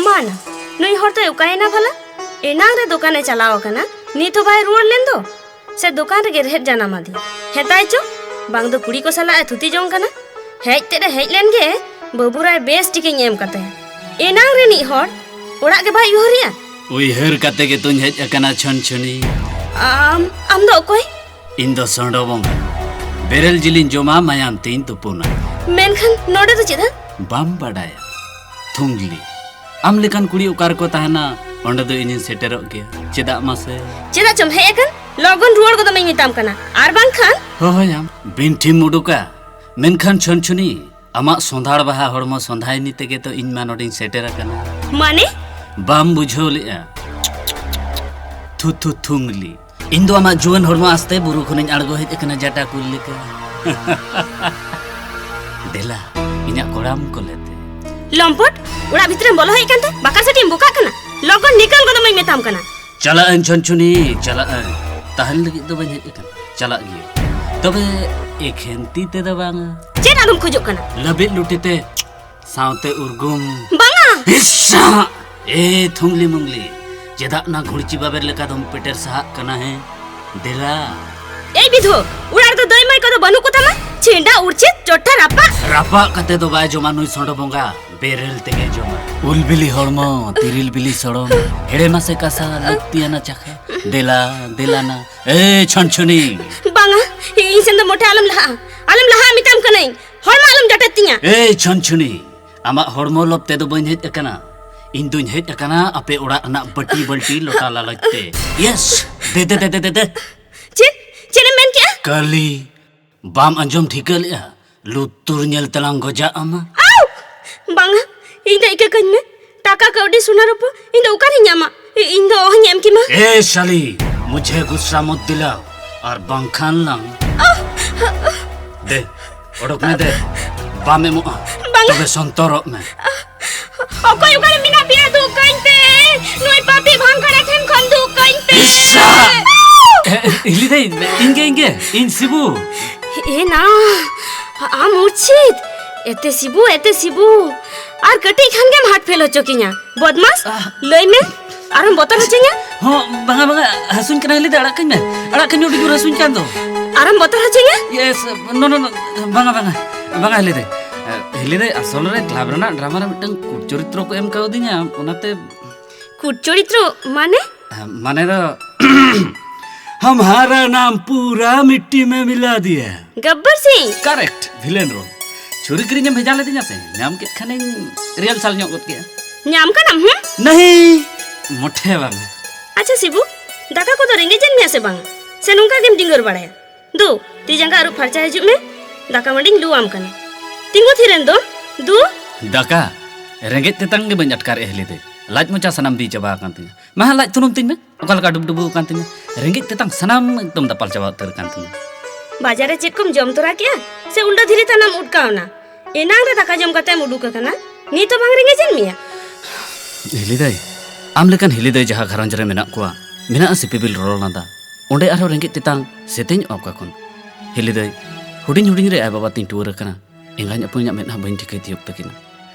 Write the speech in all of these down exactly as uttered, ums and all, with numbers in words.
ᱢᱟᱱᱟ, ᱱᱩᱭ ᱦᱚᱲ ᱫᱚᱭ ᱚᱠᱟᱭᱮᱱᱟ ᱵᱷᱟᱞᱟ? ᱮᱱᱟᱝ ᱨᱮ ᱫᱚᱠᱟᱱᱮ ᱪᱟᱞᱟᱣ ᱟᱠᱟᱱᱟ, ᱱᱤᱛ ᱦᱚᱸ ᱵᱟᱭ ᱨᱩᱣᱟᱹᱲ ᱞᱮᱱ ᱫᱚ᱾ ᱥᱮ ᱫᱚᱠᱟᱱ ᱨᱮᱜᱮ ᱨᱮᱦᱮᱫ ᱡᱟᱱᱟᱢ ᱟᱫᱮᱭᱟ? ᱦᱮᱛᱟᱭ ᱪᱚ, ᱵᱟᱝ ᱫᱚ ᱠᱩᱲᱤ ᱠᱚ ᱥᱟᱞᱟᱜ ᱮ ᱛᱷᱩᱛᱤ ᱡᱚᱝ ᱠᱟᱱᱟ᱾ ᱦᱮᱡ ᱛᱮᱫ ᱮ ᱦᱮᱡ ᱞᱮᱱ ᱜᱮ, ᱵᱟᱹᱵᱩ ᱨᱟᱭ ᱵᱮᱥ ᱴᱷᱤᱠᱤᱧ ᱮᱢ ᱠᱟᱛᱟᱭᱟ᱾ ᱮᱱᱟᱝ ᱨᱤᱱᱤᱡ ᱦᱚᱲ ᱚᱲᱟᱜ ᱜᱮ ᱵᱟᱭ ᱩᱭᱦᱟᱹᱨᱮᱜᱼᱟ᱾ ᱩᱭᱦᱟᱹᱨ ᱠᱟᱛᱮ ᱜᱮᱛᱚᱧ ᱦᱮᱡ ᱟᱠᱟᱱᱟ, ᱪᱷᱚᱱᱪᱷᱚᱱᱤ᱾ ᱟᱢ, ᱟᱢ ᱫᱚ ᱚᱠᱚᱭ? ᱤᱧ ᱫᱚ ᱥᱚᱸᱰᱚ ᱵᱚᱸᱜᱟ᱾ ᱵᱮᱨᱮᱞ ᱡᱤᱞᱤᱧ ᱡᱚᱢᱟ, ᱢᱟᱭᱟᱢ ᱛᱤᱧ ᱛᱩᱯᱩᱱᱟ᱾ ᱢᱮᱱᱠᱷᱟᱱ ᱱᱚᱰᱮ ᱫᱚ ᱪᱮᱫᱟᱜ? ᱵᱟᱢ ᱵᱟᱰᱟᱭᱟ? ᱛᱷᱩᱝᱞᱤ, ᱟᱢ ᱞᱮᱠᱟᱱ ᱠᱩᱲᱤ ᱚᱠᱟ ᱨᱮᱠᱚ ᱛᱟᱦᱮᱱᱟ, ᱚᱸᱰᱮ ᱫᱚ ᱤᱧᱤᱧ ᱥᱮᱴᱮᱨᱚᱜ ᱜᱮᱭᱟ᱾ ᱪᱮᱫᱟᱜ ᱢᱟᱥᱮ? ᱪᱮᱫᱟᱜ ᱪᱚᱢ ᱦᱮᱡ ᱟᱠᱟᱱ? ᱞᱚᱜᱚᱱ ᱨᱩᱣᱟᱹᱲ ᱜᱚᱫᱚᱜ ᱢᱮᱧ ᱢᱮᱛᱟᱢ ᱠᱟᱱᱟ, ᱟᱨ ᱵᱟᱝᱠᱷᱟᱱ ᱦᱚᱦᱚᱭᱟᱢ᱾ ᱵᱤᱱᱴᱷᱤᱢ ᱩᱰᱩᱠᱟ, ᱢᱮᱱᱠᱷᱟᱱ ᱪᱷᱚᱱᱪᱷᱚᱱᱤ, ᱟᱢᱟᱜ ᱥᱚᱸᱫᱷᱟᱲ ᱵᱟᱦᱟ ᱦᱚᱲᱢᱚ ᱥᱚᱸᱫᱷᱟᱭᱱᱤ ᱛᱮᱜᱮ ᱛᱚ ᱤᱧ ᱢᱟ ᱱᱚᱰᱮᱧ ᱥᱮᱴᱮᱨ ᱟᱠᱟᱱᱟ᱾ ᱢᱟᱱᱮ? ᱵᱟᱢ ᱵᱩᱡᱷᱟᱹᱣ ᱞᱮᱜᱼᱟ? ᱛᱷᱩ ᱛᱷᱩ ᱛᱷᱩᱝᱞᱤ, ᱤᱧ ᱫᱚ ᱟᱢᱟᱜ ᱡᱩᱣᱟᱹᱱ ᱦᱚᱲᱢᱚ ᱟᱥᱛᱮ ᱵᱩᱨᱩ ᱠᱷᱚᱱᱤᱧ ᱟᱬᱜᱚ ᱦᱮᱡ ᱟᱠᱟᱱᱟ ᱡᱟᱴᱟ ᱠᱩᱞ ᱞᱮᱠᱟ᱾ ᱫᱮᱞᱟ, ᱤᱧᱟᱜ ᱠᱚᱲᱟᱢ ᱠᱚᱞᱮᱛᱮ᱾ ᱞᱚᱢᱯᱚᱴ, ᱚᱲᱟᱜ ᱵᱷᱤᱛᱨᱤᱢ ᱵᱚᱞᱚ ᱦᱮᱡ ᱟᱠᱟᱱᱛᱮ ᱵᱟᱠᱟᱨ ᱥᱮᱴᱤᱢ ᱵᱚᱠᱟᱜ ᱠᱟᱱᱟ? ᱞᱚᱜᱚᱱ ᱱᱤᱠᱟᱹᱞ ᱜᱚᱫᱚᱜ ᱢᱮᱧ ᱢᱮᱛᱟᱢ ᱠᱟᱱᱟ᱾ ᱪᱟᱞᱟᱜ ᱟᱹᱧ ᱪᱷᱚᱱᱪᱷᱚᱱᱤ, ᱪᱟᱞᱟᱜ ᱟᱹᱧ᱾ ᱛᱟᱦᱮᱱ ᱞᱟᱹᱜᱤᱫ ᱫᱚ ᱵᱟᱹᱧ ᱦᱮᱡ ᱟᱠᱟᱱᱟ, ᱪᱟᱞᱟᱜ ᱜᱤᱭᱟᱹᱧ᱾ ᱛᱚᱵᱮ ᱮᱠᱷᱮᱱ ᱛᱤ ᱛᱮᱫᱚ ᱵᱟᱝᱟ᱾ ᱪᱮᱫ ᱟᱫᱚᱢ ᱠᱷᱚᱡᱚᱜ ᱠᱟᱱᱟ? ᱞᱟᱹᱵᱤᱫ ᱞᱩᱴᱤ ᱛᱮ ᱥᱟᱶᱛᱮ ᱩᱨᱜᱩᱢ᱾ ᱵᱟᱝᱟ᱾ ᱤᱥᱥᱟ! ᱮ ᱛᱷᱩᱝᱞᱤ ᱢᱩᱝᱞᱤ, ᱪᱮᱫᱟᱜ ᱱᱟ ᱜᱷᱩᱲᱪᱤ ᱵᱟᱵᱮᱨ ᱞᱮᱠᱟ ᱫᱚᱢ ᱯᱮᱴᱮᱨ ᱥᱟᱦᱟᱜ ᱠᱟᱱᱟ ᱦᱮᱸ? ᱫᱮᱞᱟ᱾ ᱮᱭ ᱵᱤᱫᱷᱩ, ᱚᱲᱟᱜ ᱨᱮᱫᱚ ᱫᱟᱹᱭ ᱢᱟᱹᱭ ᱠᱚᱫᱚ ᱵᱟᱹᱱᱩᱜ ᱠᱚ ᱛᱟᱢᱟ? ᱪᱷᱮᱸᱰᱟ ᱩᱲᱪᱤᱛ ᱪᱚᱴᱷᱟ ᱨᱟᱯᱟᱜ᱾ ᱨᱟᱯᱟᱜ ᱠᱟᱛᱮ ᱫᱚ ᱵᱟᱭ ᱡᱚᱢᱟ ᱱᱩᱭ ᱥᱚᱸᱰᱚ ᱵᱚᱸᱜᱟ, ᱵᱮᱨᱮᱞ ᱛᱮᱜᱮ ᱡᱚᱢᱟ᱾ ᱩᱞ ᱵᱤᱞᱤ ᱦᱚᱲᱢᱚ, ᱛᱤᱨᱤᱞ ᱵᱤᱞᱤ ᱥᱚᱲᱚᱢ, ᱦᱮᱲᱮᱢᱟ ᱥᱮ ᱠᱟᱥᱟ, ᱞᱟᱹᱠᱛᱤᱭᱟᱱᱟ ᱪᱟᱠᱷᱟ᱾ ᱫᱮᱞᱟ, ᱫᱮᱞᱟ ᱱᱟ᱾ ᱮ ᱪᱷᱚᱱᱪᱷᱚᱱᱤ᱾ ᱵᱟᱝᱟ, ᱤᱧ ᱥᱮᱱ ᱫᱚ ᱢᱚᱴᱷᱮ ᱟᱞᱚᱢ ᱞᱟᱦᱟᱜᱼᱟ᱾ ᱟᱞᱚᱢ ᱞᱟᱦᱟᱜᱼᱟ ᱢᱮᱛᱟᱢ ᱠᱟᱹᱱᱟᱹᱧ᱾ ᱦᱚᱲᱢᱚ ᱟᱞᱚᱢ ᱡᱚᱴᱮᱫ ᱛᱤᱧᱟ᱾ ᱮ ᱪᱷᱚᱱᱪᱷᱚᱱᱤ, ᱟᱢᱟᱜ ᱦᱚᱲᱢᱚ ᱞᱚᱵ ᱛᱮᱫᱚ ᱵᱟᱹᱧ ᱦᱮᱡ ᱟᱠᱟᱱᱟ᱾ ᱤᱧ ᱫᱩᱧ ᱦᱮᱡ ᱟᱠᱟᱱᱟ ᱟᱯᱮ ᱚᱲᱟᱜ ᱨᱮᱱᱟᱜ ᱵᱟᱹᱴᱤ ᱵᱟᱹᱞᱴᱤ ᱞᱚᱴᱟ ᱞᱟᱞᱚᱪ ᱛᱮ᱾ ᱭᱮᱥ! ᱫᱮ, ᱫᱮ, ᱫᱮ, ᱫᱮ, ᱫᱮ, ᱫᱮ᱾ ᱪᱮᱫ? ᱪᱮᱫ ᱮᱢ ᱢᱮᱱ ᱠᱮᱜᱼᱟ? ᱠᱟᱹᱞᱤ, ᱵᱟᱢ ᱟᱸᱡᱚᱢ ᱴᱷᱤᱠᱟᱹ ᱞᱮᱜᱼᱟ? ᱞᱩᱛᱩᱨ ᱧᱮᱞ ᱛᱮᱞᱟᱝ ᱜᱚᱡᱟᱜ ᱟᱢᱟ᱾ ᱟᱣ! ᱵᱟᱝᱟ, ᱤᱧ ᱫᱚ ᱤᱠᱟᱹ ᱠᱟᱹᱧ ᱢᱮ᱾ ᱴᱟᱠᱟ ᱠᱟᱹᱣᱰᱤ ᱥᱚᱱᱟ ᱨᱩᱯᱟᱹ ᱤᱧ ᱫᱚ ᱚᱠᱟᱨᱤᱧ ᱧᱟᱢᱟ? ᱤ-, ᱤᱧ ᱫᱚ ᱚᱦᱚᱧ ᱮᱢ ᱠᱮᱢᱟ᱾ ᱮ ᱥᱟᱞᱤ, ᱢᱩᱡᱷᱮ ᱜᱩᱥᱥᱟ ᱢᱚᱛ ᱫᱤᱞᱟᱣ, ᱟᱨ ᱵᱟᱝᱠᱷᱟᱱ ᱞᱟᱝ᱾ ᱫᱮ, ᱚᱰᱚᱠ ᱢᱮ ᱫᱮ᱾ ᱵᱟᱢ ᱮᱢᱚᱜᱼᱟ? ᱵᱟᱝᱟ᱾ ᱛᱚᱵᱮ ᱥᱚᱱᱛᱚᱨᱚᱜ ᱢᱮ᱾ ᱚᱠᱚᱭ ᱚᱠᱟᱨᱮ ᱢᱮᱱᱟᱜ ᱯᱮᱭᱟ? ᱫᱩᱜ ᱠᱟᱹᱧ ᱯᱮ᱾ ᱱᱩᱭ ᱯᱟᱯᱤ ᱵᱷᱟᱝᱠᱟᱲᱟ ᱴᱷᱮᱱ ᱠᱷᱚᱱ ᱫᱩᱜ ᱠᱟᱹᱧ ᱯᱮ᱾ ᱤᱥᱥᱟ! ᱮ, ᱦᱤᱞᱤ ᱫᱟᱹᱭ, ᱤᱧ ᱜᱮ, ᱤᱧ ᱜᱮ, ᱤᱧ ᱥᱤᱵᱩ᱾ ᱮ ᱱᱟ, ᱟᱢ ᱩᱪᱤᱛ᱾ ᱮᱛᱮ ᱥᱤᱵᱩ, ᱮᱛᱮ ᱥᱤᱵᱩ, ᱟᱨ ᱠᱟᱹᱴᱤᱡ ᱠᱷᱟᱱ ᱜᱮᱢ ᱦᱟᱴ ᱯᱷᱮᱞ ᱦᱚᱪᱚ ᱠᱤᱧᱟ᱾ ᱵᱚᱫᱢᱟᱥ, ᱟᱦ᱾ ᱞᱟᱹᱭ ᱢᱮ, ᱟᱨᱮᱢ ᱵᱚᱛᱚᱨ ᱦᱚᱪᱚᱧᱟ? ᱦᱚᱸ, ᱵᱟᱝᱟ, ᱵᱟᱝᱟ, ᱦᱟᱹᱥᱩᱧ ᱠᱟᱱᱟ ᱦᱤᱞᱤ ᱫᱟᱹᱭ, ᱟᱲᱟᱜ ᱠᱟᱹᱧ ᱢᱮ, ᱟᱲᱟᱜ ᱠᱟᱹᱧ ᱢᱮ, ᱟᱹᱰᱤ ᱡᱳᱨ ᱦᱟᱹᱥᱩᱧ ᱠᱟᱱ ᱫᱚ᱾ ᱟᱨᱮᱢ ᱵᱚᱛᱚᱨ ᱦᱚᱪᱚᱧᱟ? Yes, no, no, no, ᱵᱟᱝᱟ, ᱵᱟᱝᱟ, ᱵᱟᱝᱟ ᱦᱤᱞᱤ ᱫᱟᱹᱭ᱾ ᱦᱤᱞᱤ ᱫᱟᱹᱭ, ᱟᱥᱚᱞ ᱨᱮ ᱠᱞᱟᱵᱽ ᱨᱮᱱᱟᱜ ᱰᱨᱟᱢᱟ ᱨᱮ ᱢᱤᱫᱴᱟᱝ ᱠᱩᱴ ᱪᱚᱨᱤᱛᱨᱚ ᱠᱚ ᱮᱢ ᱠᱟᱣᱫᱤᱧᱟ, ᱚᱱᱟᱛᱮ᱾ ᱠᱩᱴ ᱪᱚᱨᱤᱛᱨᱚ ᱢᱟᱱᱮ? ᱢᱟᱱᱮ ᱫᱚ, ᱦᱟᱢᱟᱨᱟ ᱱᱟᱢ ᱯᱩᱨᱟ ᱢᱤᱴᱴᱤ ᱢᱮ ᱢᱤᱞᱟ ᱫᱤᱭᱟ᱾ ᱜᱟᱵᱵᱟᱨ ᱥᱤᱝ? Correct, villain role. ᱪᱷᱩᱨᱤ ᱠᱤᱨᱤᱧ ᱮᱢ ᱵᱷᱮᱡᱟ ᱞᱮᱫᱤᱧᱟ ᱥᱮ, ᱧᱟᱢ ᱠᱮᱫ ᱠᱷᱟᱱᱤᱧ rehearsal ᱧᱚᱜ ᱜᱚᱫ ᱠᱮᱭᱟ᱾ ᱧᱟᱢ ᱠᱟᱱᱟᱢ, ᱦᱩᱸ? ᱱᱟᱦᱤ, ᱢᱚᱴᱷᱮ ᱵᱟᱝ᱾ ᱟᱪᱪᱷᱟ ᱥᱤᱵᱩ, ᱫᱟᱠᱟ ᱠᱚᱫᱚ ᱨᱮᱸᱜᱮᱡ ᱮᱫ ᱢᱮᱭᱟ ᱥᱮ ᱵᱟᱝ? ᱥᱮ ᱱᱚᱝᱠᱟ ᱜᱮᱢ ᱰᱤᱝᱜᱟᱹᱨ ᱵᱟᱲᱟᱭᱟ? ᱫᱩ, ᱛᱤ ᱡᱟᱸᱜᱟ ᱟᱹᱨᱩᱵ ᱯᱷᱟᱨᱪᱟ ᱦᱤᱡᱩᱜ ᱢᱮ, ᱫᱟᱠᱟ ᱢᱟᱹᱰᱤᱧ ᱞᱩ ᱟᱢ ᱠᱟᱱᱟ᱾ ᱛᱤᱸᱜᱩ ᱛᱷᱤᱨ ᱮᱱ ᱫᱚᱢ, ᱫᱩ᱾ ᱫᱟᱠᱟ? ᱨᱮᱸᱜᱮᱡ ᱛᱮᱛᱟᱝ ᱜᱮ ᱵᱟᱹᱧ ᱟᱴᱠᱟᱨᱮᱫᱼᱟ ᱦᱤᱞᱤ ᱫᱟᱹᱭ᱾ ᱞᱟᱡ ᱢᱚᱪᱟ ᱥᱟᱱᱟᱢ ᱵᱤ ᱪᱟᱵᱟ ᱟᱠᱟᱱ ᱛᱤᱧᱟ᱾ ᱢᱟ ᱦᱟᱸᱜ ᱞᱟᱡ ᱛᱩᱱᱩᱢ ᱛᱤᱧ ᱢᱮ, ᱚᱠᱟ ᱞᱮᱠᱟ ᱰᱩᱵᱩ ᱰᱩᱵᱩ ᱟᱠᱟᱱ ᱛᱤᱧᱟ᱾ ᱨᱮᱸᱜᱮᱡ ᱛᱮᱛᱟᱝ ᱥᱟᱱᱟᱢ ᱮᱠᱫᱚᱢ ᱫᱟᱯᱟᱞ ᱪᱟᱵᱟ ᱩᱛᱟᱹᱨ ᱟᱠᱟᱱ ᱛᱤᱧᱟ᱾ ᱵᱟᱡᱟᱨ ᱨᱮ ᱪᱮᱫ ᱠᱚᱢ ᱡᱚᱢ ᱛᱚᱨᱟ ᱠᱮᱜᱼᱟ? ᱥᱮ ᱩᱞᱴᱟᱹ ᱫᱷᱤᱨᱤ ᱛᱟᱱᱟᱢ ᱩᱫ ᱠᱟᱣᱱᱟ? ᱮᱱᱟᱝ ᱨᱮ ᱫᱟᱠᱟ ᱡᱚᱢ ᱠᱟᱛᱮᱢ ᱩᱰᱩᱠ ᱟᱠᱟᱱᱟ, ᱱᱤᱛ ᱦᱚᱸ ᱵᱟᱝ ᱨᱮᱸᱜᱮᱡ ᱮᱫ ᱢᱮᱭᱟ? ᱦᱤᱞᱤ ᱫᱟᱹᱭ, ᱟᱢ ᱞᱮᱠᱟᱱ ᱦᱤᱞᱤ ᱫᱟᱹᱭ ᱡᱟᱦᱟᱸ ᱜᱷᱟᱨᱚᱸᱡᱽ ᱨᱮ ᱢᱮᱱᱟᱜ ᱠᱚᱣᱟ, ᱢᱮᱱᱟᱜᱼᱟ ᱥᱤᱯᱤᱵᱤᱞ ᱨᱚᱲ ᱞᱟᱸᱫᱟ, ᱚᱸᱰᱮ ᱟᱨᱦᱚᱸ ᱨᱮᱸᱜᱮᱡ ᱛᱮᱛᱟᱝ ᱥᱮᱛᱮᱧᱚᱜᱼᱟ ᱚᱠᱟ ᱠᱷᱚᱱ? ᱦᱤᱞᱤ ᱫᱟᱹᱭ, ᱦᱩᱰᱤᱧ ᱦᱩᱰᱤᱧ ᱨᱮ ᱟᱭᱳ ᱵᱟᱵᱟ ᱛᱤᱧ ᱴᱩᱣᱟᱹᱨ ᱟᱠᱟᱱᱟ᱾ ᱮᱸᱜᱟᱧ ᱟᱹᱯᱟᱹᱧᱟᱜ ᱢᱮᱫᱦᱟ ᱵᱟᱹᱧ ᱴᱷᱤᱠᱟᱹᱭ ᱛᱤᱭᱳᱜ ᱛᱟᱹᱠᱤᱱᱟ᱾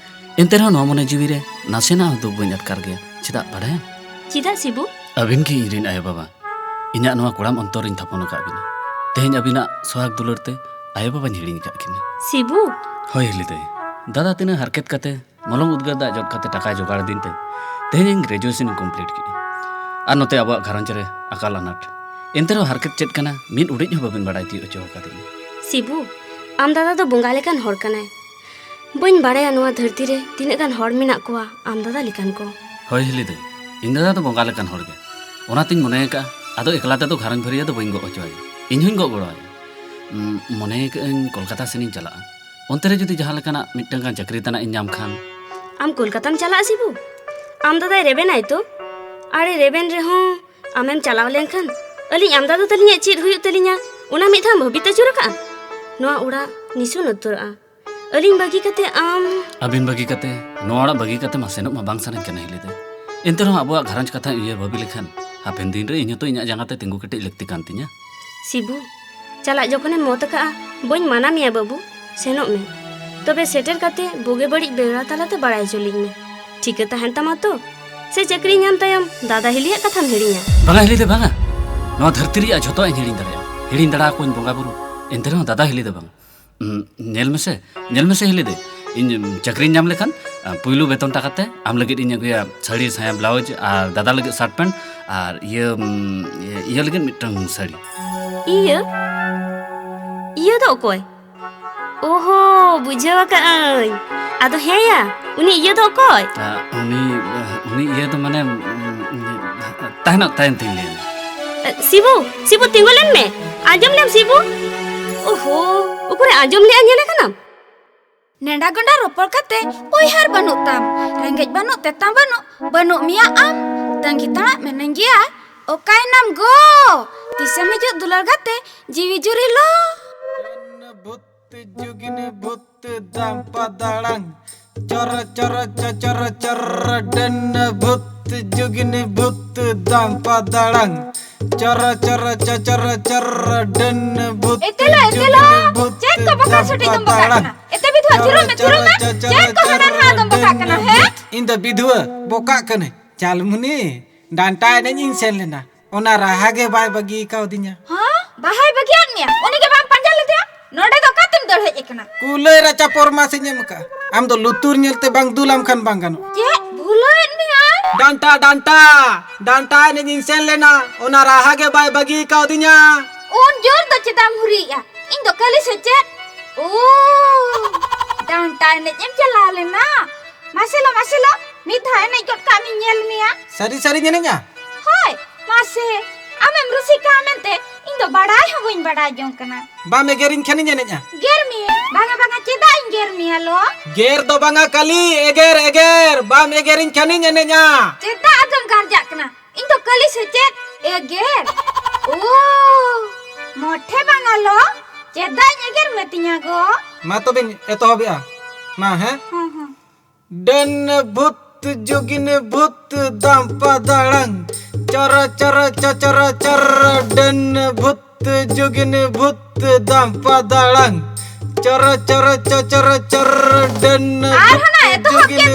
ᱮᱱᱛᱮ ᱨᱮᱦᱚᱸ ᱱᱚᱣᱟ ᱢᱚᱱᱮ ᱡᱤᱣᱤ ᱨᱮ ᱱᱟᱥᱮᱱᱟᱜ ᱦᱚᱸ ᱫᱩᱠ ᱵᱟᱹᱧ ᱟᱴᱠᱟᱨ ᱜᱮᱭᱟ᱾ ᱪᱮᱫᱟᱜ ᱵᱟᱰᱟᱭᱟᱢ? ᱪᱮᱫᱟᱜ ᱥᱤᱵᱩ? ᱟᱹᱵᱤᱱ ᱜᱮ ᱤᱧ ᱨᱤᱱ ᱟᱭᱳ ᱵᱟᱵᱟ᱾ ᱤᱧᱟᱹᱜ ᱱᱚᱣᱟ ᱠᱚᱲᱟᱢ ᱚᱱᱛᱚᱨ ᱨᱤᱧ ᱛᱷᱟᱯᱚᱱ ᱟᱠᱟᱫ ᱵᱤᱱᱟ᱾ ᱛᱮᱦᱮᱧ ᱟᱹᱵᱤᱱᱟᱜ ᱥᱚᱦᱟᱜᱽ ᱫᱩᱞᱟᱹᱲ ᱛᱮ ᱟᱭᱳ ᱵᱟᱵᱟᱧ ᱦᱤᱲᱤᱧ ᱟᱠᱟᱫ ᱠᱤᱱᱟ᱾ ᱥᱤᱵᱩ! ᱦᱳᱭ ᱦᱤᱞᱤ ᱫᱟᱹᱭ, ᱫᱟᱫᱟ ᱛᱤᱱᱟᱹᱜ ᱦᱟᱨᱠᱮᱛ ᱠᱟᱛᱮ ᱢᱚᱞᱚᱝ ᱩᱫᱽᱜᱟᱹᱨ ᱫᱟᱜ ᱡᱚᱫ ᱠᱟᱛᱮ ᱴᱟᱠᱟᱭ ᱡᱚᱜᱟᱲ ᱟᱹᱫᱤᱧ ᱛᱮ ᱛᱮᱦᱮᱧ ᱤᱧ graduation ᱤᱧ complete ᱠᱮᱫᱼᱟ᱾ ᱟᱨ ᱱᱚᱛᱮ ᱟᱵᱚᱣᱟᱜ ᱜᱷᱟᱨᱚᱸᱡᱽ ᱨᱮ ᱟᱠᱟᱞ ᱟᱱᱟᱴ᱾ ᱮᱱᱛᱮ ᱨᱮᱦᱚᱸ ᱦᱟᱨᱠᱮᱛ ᱪᱮᱫ ᱠᱟᱱᱟ ᱢᱤᱫ ᱩᱰᱤᱡ ᱦᱚᱸ ᱵᱟᱹᱵᱤᱱ ᱵᱟᱲᱟᱭ ᱛᱤᱭᱳᱜ ᱦᱚᱪᱚ ᱟᱠᱟᱫᱤᱧᱟ᱾ ᱥᱤᱵᱩ, ᱟᱢ ᱫᱟᱫᱟ ᱫᱚ ᱵᱚᱸᱜᱟ ᱞᱮᱠᱟᱱ ᱦᱚᱲ ᱠᱟᱱᱟᱭ᱾ ᱵᱟᱹᱧ ᱵᱟᱲᱟᱭᱟ ᱱᱚᱣᱟ ᱫᱷᱟᱹᱨᱛᱤ ᱨᱮ ᱛᱤᱱᱟᱹᱜ ᱜᱟᱱ ᱦᱚᱲ ᱢᱮᱱᱟᱜ ᱠᱚᱣᱟ ᱟᱢ ᱫᱟᱫᱟ ᱞᱮᱠᱟᱱ ᱠᱚ᱾ ᱦᱳᱭ ᱦᱤᱞᱤ ᱫᱟᱹᱭ, ᱤᱧ ᱫᱟᱫᱟ ᱫᱚ ᱵᱚᱸᱜᱟ ᱞᱮᱠᱟᱱ ᱦᱚᱲ ᱜᱮ᱾ ᱚᱱᱟᱛᱤᱧ ᱢᱚᱱᱮ ᱟᱠᱟᱫᱼᱟ, ᱟᱫᱚ ᱮᱠᱞᱟ ᱛᱮᱫᱚ ᱜᱷᱟᱨᱚᱸᱡᱽ ᱵᱷᱟᱹᱨᱭᱟᱹ ᱫᱚ ᱵᱟᱹᱧ ᱜᱚᱜ ᱦᱚᱪᱚ ᱟᱭᱟ᱾ ᱤᱧ ᱦᱚᱸᱧ ᱜᱚᱜ ᱜᱚᱲᱚ ᱟᱭᱟ᱾ ᱩᱸ, ᱢᱚᱱᱮ ᱟᱠᱟᱫᱼᱟᱹᱧ ᱠᱳᱞᱠᱟᱛᱟ ᱥᱮᱱᱤᱧ ᱪᱟᱞᱟᱜᱼᱟ᱾ ᱚᱱᱛᱮ ᱨᱮ ᱡᱩᱫᱤ ᱡᱟᱦᱟᱸ ᱞᱮᱠᱟᱱᱟᱜ ᱢᱤᱫᱴᱟᱝ ᱜᱟᱱ ᱪᱟᱹᱠᱨᱤ ᱛᱟᱱᱟᱜ ᱤᱧ ᱧᱟᱢ ᱠᱷᱟᱱ᱾ ᱟᱢ ᱠᱳᱞᱠᱟᱛᱟᱢ ᱪᱟᱞᱟᱜᱼᱟ ᱥᱤᱵᱩ? ᱟᱢ ᱫᱟᱫᱟᱭ ᱨᱮᱵᱮᱱᱟᱭ ᱛᱚ? ᱟᱨᱮ ᱨᱮᱵᱮᱱ ᱨᱮᱦᱚᱸ ᱟᱢᱮᱢ ᱪᱟᱞᱟᱣ ᱞᱮᱱᱠᱷᱟᱱ ᱟᱹᱞᱤᱧ ᱟᱢ ᱫᱟᱫᱟ ᱛᱟᱹᱞᱤᱧᱟᱜ ᱪᱮᱫ ᱦᱩᱭᱩᱜ ᱛᱟᱹᱞᱤᱧᱟ, ᱚᱱᱟ ᱢᱤᱫ ᱫᱷᱟᱣ ᱵᱷᱟᱹᱵᱤᱛ ᱟᱹᱪᱩᱨ ᱟᱠᱟᱫᱼᱟᱢ? ᱱᱚᱣᱟ ᱚᱲᱟᱜ ᱱᱤᱥᱩᱱ ᱩᱛᱟᱹᱨᱚᱜᱼᱟ᱾ ᱟᱹᱞᱤᱧ ᱵᱟᱹᱜᱤ ᱠᱟᱛᱮ ᱟᱢ? ᱟᱹᱵᱤᱱ ᱵᱟᱹᱜᱤ ᱠᱟᱛᱮ, ᱱᱚᱣᱟ ᱚᱲᱟᱜ ᱵᱟᱹᱜᱤ ᱠᱟᱛᱮ ᱢᱟ ᱥᱮᱱᱚᱜ ᱢᱟ ᱵᱟᱝ ᱥᱟᱱᱟᱧ ᱠᱟᱱᱟ ᱦᱤᱞᱤ ᱫᱟᱹᱭ᱾ ᱮᱱᱛᱮ ᱨᱮᱦᱚᱸ ᱟᱵᱚᱣᱟᱜ ᱜᱷᱟᱨᱚᱸᱡᱽ ᱠᱟᱛᱷᱟᱧ ᱩᱭᱦᱟᱹᱨ ᱵᱷᱟᱹᱵᱤ ᱞᱮᱠᱷᱟᱱ ᱦᱟᱯᱮᱱ ᱫᱤᱱ ᱨᱮ ᱤᱧ ᱦᱚᱸᱛᱚ ᱤᱧᱟᱹᱜ ᱡᱟᱸᱜᱟ ᱛᱮ ᱛᱤᱸᱜᱩ ᱠᱮᱴᱮᱡ ᱞᱟᱹᱠᱛᱤ ᱠᱟᱱ ᱛᱤᱧᱟ᱾ ᱥᱤᱵᱩ, ᱪᱟᱞᱟᱜ ᱡᱚᱠᱷᱚᱱᱮᱢ ᱢᱚᱛ ᱟᱠᱟᱫᱼᱟ, ᱵᱟᱹᱧ ᱢᱟᱱᱟ ᱢᱮᱭᱟ ᱵᱟᱹᱵᱩ, ᱥᱮᱱᱚᱜ ᱢᱮ᱾ ᱛᱚᱵᱮ ᱥᱮᱴᱮᱨ ᱠᱟᱛᱮ ᱵᱩᱜᱤ ᱵᱟᱹᱲᱤᱡ ᱵᱮᱣᱨᱟ ᱛᱟᱞᱟᱛᱮ ᱵᱟᱲᱟᱭ ᱦᱚᱪᱚ ᱞᱤᱧ ᱢᱮ᱾ ᱴᱷᱤᱠᱟᱹ ᱛᱟᱦᱮᱱ ᱛᱟᱢᱟ ᱛᱚ? ᱥᱮ ᱪᱟᱹᱠᱨᱤ ᱧᱟᱢ ᱛᱟᱭᱚᱢ ᱫᱟᱫᱟ ᱦᱤᱞᱤᱭᱟᱜ ᱠᱟᱛᱷᱟᱢ ᱦᱤᱲᱤᱧᱟ? ᱵᱟᱝᱟ ᱦᱤᱞᱤ ᱫᱚ ᱵᱟᱝᱟ᱾ ᱱᱚᱣᱟ ᱫᱷᱟᱹᱨᱛᱤ ᱨᱮᱭᱟᱜ ᱡᱷᱚᱛᱚᱣᱟᱜ ᱤᱧ ᱦᱤᱲᱤᱧ ᱫᱟᱲᱮᱭᱟᱜᱼᱟ᱾ ᱦᱤᱲᱤᱧ ᱫᱟᱲᱮᱭᱟᱠᱚᱣᱟᱹᱧ ᱵᱚᱸᱜᱟ ᱵᱩᱨᱩ, ᱮᱱᱛᱮ ᱨᱮᱦᱚᱸ ᱫᱟᱫᱟ ᱦᱤᱞᱤ ᱫᱚ ᱵᱟᱝ᱾ ᱩᱸ, ᱧᱮᱞ ᱢᱮᱥᱮ, ᱧᱮᱞ ᱢᱮᱥᱮ ᱦᱤᱞᱤ ᱫᱟᱹᱭ, ᱤᱧ, ᱩᱸ, ᱪᱟᱹᱠᱨᱤᱧ ᱧᱟᱢ ᱞᱮᱠᱷᱟᱱ, ᱟ, ᱯᱩᱭᱞᱩ ᱵᱮᱛᱚᱱ ᱴᱟᱠᱟᱛᱮ ᱟᱢ ᱞᱟᱹᱜᱤᱫ ᱤᱧ ᱟᱹᱜᱩᱭᱟ ᱥᱟᱹᱲᱤ, ᱥᱟᱭᱟ, ᱵᱞᱟᱣᱩᱡᱽ ᱟᱨ ᱫᱟᱫᱟ ᱞᱟᱹᱜᱤᱫ ᱥᱟᱨᱴ ᱯᱮᱱᱴ ᱟᱨ ᱤᱭᱟᱹ, ᱩᱸ, ᱤᱭᱟᱹ, ᱤᱭᱟᱹ ᱞᱟᱹᱜᱤᱫ ᱢᱤᱫᱴᱟᱝ ᱥᱟᱹᱲᱤ᱾ ᱤᱭᱟᱹ? ᱤᱭᱟᱹ ᱫᱚ ᱚᱠᱚᱭ? ᱳᱦᱳ, ᱵᱩᱡᱷᱟᱹᱣ ᱟᱠᱟᱫᱟᱹᱧ᱾ ᱟᱫᱚ ᱦᱮᱸᱭᱟ, ᱩᱱᱤ ᱤᱭᱟᱹ ᱫᱚ ᱚᱠᱚᱭ? ᱟ, ᱩᱱᱤ, ᱩᱱᱤ ᱤᱭᱟᱹ ᱫᱚ ᱢᱟᱱᱮ, ᱩᱸ, ᱩᱸ, ᱛᱟᱦᱮᱱᱚᱜ ᱛᱟᱭᱚᱢ ᱛᱤᱧ ᱞᱟᱹᱭ ᱟᱢᱟ᱾ ᱮ, ᱥᱤᱵᱩ, ᱥᱤᱵᱩ, ᱛᱤᱸᱜᱩ ᱞᱮᱱ ᱢᱮ᱾ ᱟᱸᱡᱚᱢ ᱞᱮᱢ ᱥᱤᱵᱩ᱾ ᱳᱦᱳ, ᱩᱠᱩᱨᱮ ᱟᱸᱡᱚᱢ ᱞᱮᱜᱼᱟ ᱧᱮᱞ ᱟᱠᱟᱱᱟᱢ? ᱱᱮᱰᱟ ᱜᱚᱸᱰᱟ ᱨᱚᱯᱚᱲ ᱠᱟᱛᱮ ᱯᱚᱭᱦᱟᱨ ᱵᱟᱹᱱᱩᱜ ᱛᱟᱢ, ᱨᱮᱸᱜᱮᱡ ᱵᱟᱹᱱᱩᱜ ᱛᱮᱛᱟᱝ ᱵᱟᱹᱱᱩᱜ, ᱵᱟᱹᱱᱩᱜ ᱢᱮᱭᱟ ᱟᱢ᱾ ᱛᱟᱺᱜᱤ ᱛᱟᱲᱟᱜ ᱢᱮᱱᱟᱹᱧ ᱜᱮᱭᱟ, ᱚᱠᱟᱭᱱᱟᱢ ᱜᱳ? ᱛᱤᱥᱮᱢ ᱦᱤᱡᱩᱜ ᱫᱩᱞᱟᱹᱲ ᱜᱟᱛᱮ, ᱡᱤᱣᱤ ᱡᱩᱨᱤ ᱞᱚ? ᱵᱷᱩᱛ ᱡᱩᱜᱤᱱ ᱵᱷᱩᱛ ᱫᱟᱢᱯᱟ ᱫᱟᱲᱟᱝ, ᱪᱚᱨ ᱪᱚᱨ ᱪᱚ ᱪᱚᱨ ᱪᱚᱨ, ᱰᱟᱹᱱ ᱵᱷᱩᱛ ᱡᱩᱜᱤᱱ ᱵᱷᱩᱛ ᱫᱟᱢᱯᱟ ᱫᱟᱲᱟᱝ, ᱪᱚᱨ ᱪᱚᱨ ᱪᱚ ᱪᱚᱨ ᱪᱚᱨ, ᱰᱟᱹᱱ ᱵᱷᱩᱛ ᱮᱛᱮᱞᱟ, ᱮᱛᱮᱞᱟ, ᱡᱩᱜᱤᱱ ᱵᱷᱩᱛ ᱪᱮᱫ ᱠᱚ ᱵᱟᱠᱟ ᱥᱟᱹᱴᱤ ᱫᱟᱢᱯᱟ ᱫᱚᱢ ᱵᱟᱠᱟᱜ ᱫᱟᱲᱟᱝ᱾ ᱠᱟᱱᱟ? ᱮᱛᱮ ᱵᱤᱫᱷᱩᱣᱟ, ᱪᱚᱨ ᱛᱷᱤᱨᱚᱜ ᱢᱮ, ᱪᱚᱨ ᱛᱷᱤᱨᱚᱜ ᱢᱮ᱾ ᱪᱚ ᱪᱚᱨ ᱪᱮᱫ ᱠᱚ ᱪᱚᱨ, ᱦᱟᱱᱟ ᱱᱟᱣᱟ ᱫᱚᱢ ᱵᱟᱠᱟᱜ ᱰᱟᱹᱱ ᱠᱟᱱᱟ, ᱦᱮᱸ? ᱵᱷᱩᱛ᱾ ᱤᱧ ᱫᱚ ᱵᱤᱫᱷᱩᱣᱟᱹ ᱵᱚᱠᱟᱜ ᱠᱟᱹᱱᱟᱹᱧ᱾ ᱪᱟᱞᱢᱩᱱᱤ, ᱰᱟᱱᱴᱟ ᱮᱱᱮᱡ ᱤᱧ ᱥᱮᱱ ᱞᱮᱱᱟ, ᱚᱱᱟ ᱨᱟᱦᱟ ᱜᱮ ᱵᱟᱭ ᱵᱟᱹᱜᱤ ᱠᱟᱣᱫᱤᱧᱟ᱾ ᱦᱮᱸ? ᱵᱟᱦᱟᱭ ᱵᱟᱹᱜᱤᱭᱟᱫ ᱢᱮᱭᱟ? ᱩᱱᱤ ᱜᱮ ᱵᱟᱢ ᱯᱟᱸᱡᱟ ᱞᱮᱫᱮᱭᱟ? ᱱᱚᱰᱮ ᱫᱚ ᱚᱠᱟᱛᱮᱢ ᱫᱟᱹᱲ ᱦᱮᱡ ᱟᱠᱟᱱᱟ? ᱠᱩᱞᱟᱹᱭ ᱨᱟᱪᱟ ᱯᱚᱨᱢᱟᱥ ᱤᱧ ᱮᱢ ᱟᱠᱟᱫᱼᱟ᱾ ᱟᱢ ᱫᱚ ᱞᱩᱛᱩᱨ ᱧᱮᱞᱛᱮ ᱵᱟᱝ ᱫᱩᱞᱟᱢ ᱠᱷᱟᱱ ᱵᱟᱝ ᱜᱟᱱᱚᱜᱼᱟ᱾ ᱪᱮᱫ? ᱵᱷᱩᱞᱟᱹᱣᱮᱫ ᱢᱮᱭᱟᱭ? ᱰᱟᱱᱴᱟ, ᱰᱟᱱᱴᱟ, ᱰᱟᱱᱴᱟ ᱮᱱᱮᱡ ᱤᱧ ᱥᱮᱱ ᱞᱮᱱᱟ, ᱚᱱᱟ ᱨᱟᱦᱟ ᱜᱮ ᱵᱟᱭ ᱵᱟᱹᱜᱤ ᱠᱟᱣᱫᱤᱧᱟ᱾ ᱩᱱ ᱡᱳᱨ ᱫᱚ ᱪᱮᱫᱟᱜ ᱮᱢ ᱦᱩᱨᱤᱭᱮᱫᱼᱟ? ᱤᱧ ᱫᱚ ᱠᱟᱹᱞᱤ ᱥᱮ ᱪᱮᱫ? ᱳ, ᱰᱟᱱᱴᱟ ᱮᱱᱮᱡ ᱮᱢ ᱪᱟᱞᱟᱣ ᱞᱮᱱᱟ? ᱢᱟᱥᱮ ᱞᱚ, ᱢᱟᱥᱮ ᱞᱚ, ᱢᱤᱫ ᱫᱷᱟᱣ ᱮᱱᱮᱡ ᱜᱚᱫ ᱠᱟᱜ ᱢᱤᱧ ᱧᱮᱞ ᱢᱮᱭᱟ᱾ ᱥᱟᱹᱨᱤ ᱥᱟᱹᱨᱤᱧ ᱮᱱᱮᱡᱼᱟ? ᱦᱳᱭ, ᱢᱟᱥᱮ, ᱟᱢᱮᱢ ᱨᱩᱥᱤᱠᱟ ᱢᱮᱱᱛᱮ ᱤᱧ ᱫᱚ ᱵᱟᱲᱟᱭ ᱦᱚᱸ ᱵᱟᱹᱧ ᱵᱟᱲᱟᱭ ᱡᱚᱝ ᱠᱟᱱᱟ᱾ ᱵᱟᱢ ᱮᱜᱮᱨᱤᱧ ᱠᱷᱟᱱᱤᱧ ᱮᱱᱮᱡᱼᱟ᱾ ᱜᱮᱨ ᱢᱮᱭᱟᱹᱧ᱾ ᱵᱟᱝᱟ, ᱵᱟᱝᱟ, ᱪᱮᱫᱟᱜ ᱤᱧ ᱜᱮᱨ ᱢᱮᱭᱟ ᱞᱚ? ᱜᱮᱨ ᱫᱚ ᱵᱟᱝᱟ ᱠᱟᱹᱞᱤ, ᱮᱜᱮᱨ, ᱮᱜᱮᱨ᱾ ᱵᱟᱢ ᱮᱜᱮᱨᱤᱧ ᱠᱷᱟᱱᱤᱧ ᱮᱱᱮᱡᱼᱟ᱾ ᱪᱮᱫᱟᱜ ᱟᱫᱚᱢ ᱜᱟᱨᱡᱟᱜ ᱠᱟᱱᱟ? ᱤᱧ ᱫᱚ ᱠᱟᱹᱞᱤ ᱥᱮ ᱪᱮᱫ? ᱮᱜᱮᱨ? ᱳ, ᱢᱚᱴᱷᱮ ᱵᱟᱝᱟ ᱞᱚ᱾ ᱪᱮᱫᱟᱜ ᱤᱧ ᱮᱜᱮᱨ ᱢᱮᱛᱤᱧᱟ ᱜᱚ? ᱢᱟ ᱛᱚᱵᱮᱧ ᱮᱛᱚᱦᱚᱵᱮᱜᱼᱟ᱾ ᱢᱟ, ᱦᱮᱸ? ᱦᱚᱸ, ᱦᱚᱸ᱾ ᱰᱟᱹᱱ ᱵᱷᱩᱛ ᱡᱩᱜᱤᱱ ᱵᱷᱩᱛ ᱫᱟᱢᱯᱟ ᱫᱟᱲᱟᱝ, ᱪᱚᱨ ᱪᱚᱨ ᱪᱚ ᱪᱚᱨ ᱪᱚᱨ, ᱰᱟᱹᱱ ᱵᱷᱩᱛ ᱡᱩᱜᱤᱱ ᱵᱷᱩᱛ ᱫᱟᱢᱯᱟ ᱫᱟᱲᱟᱝ, ᱪᱚᱨᱚ ᱪᱚᱨᱚ ᱪᱚ ᱪᱚᱨᱚ ᱪᱚᱨ ᱰᱟᱹᱱ ᱟᱨᱦᱚᱸ ᱱᱟ ᱮᱛᱚᱦᱚᱵ ᱠᱮᱫ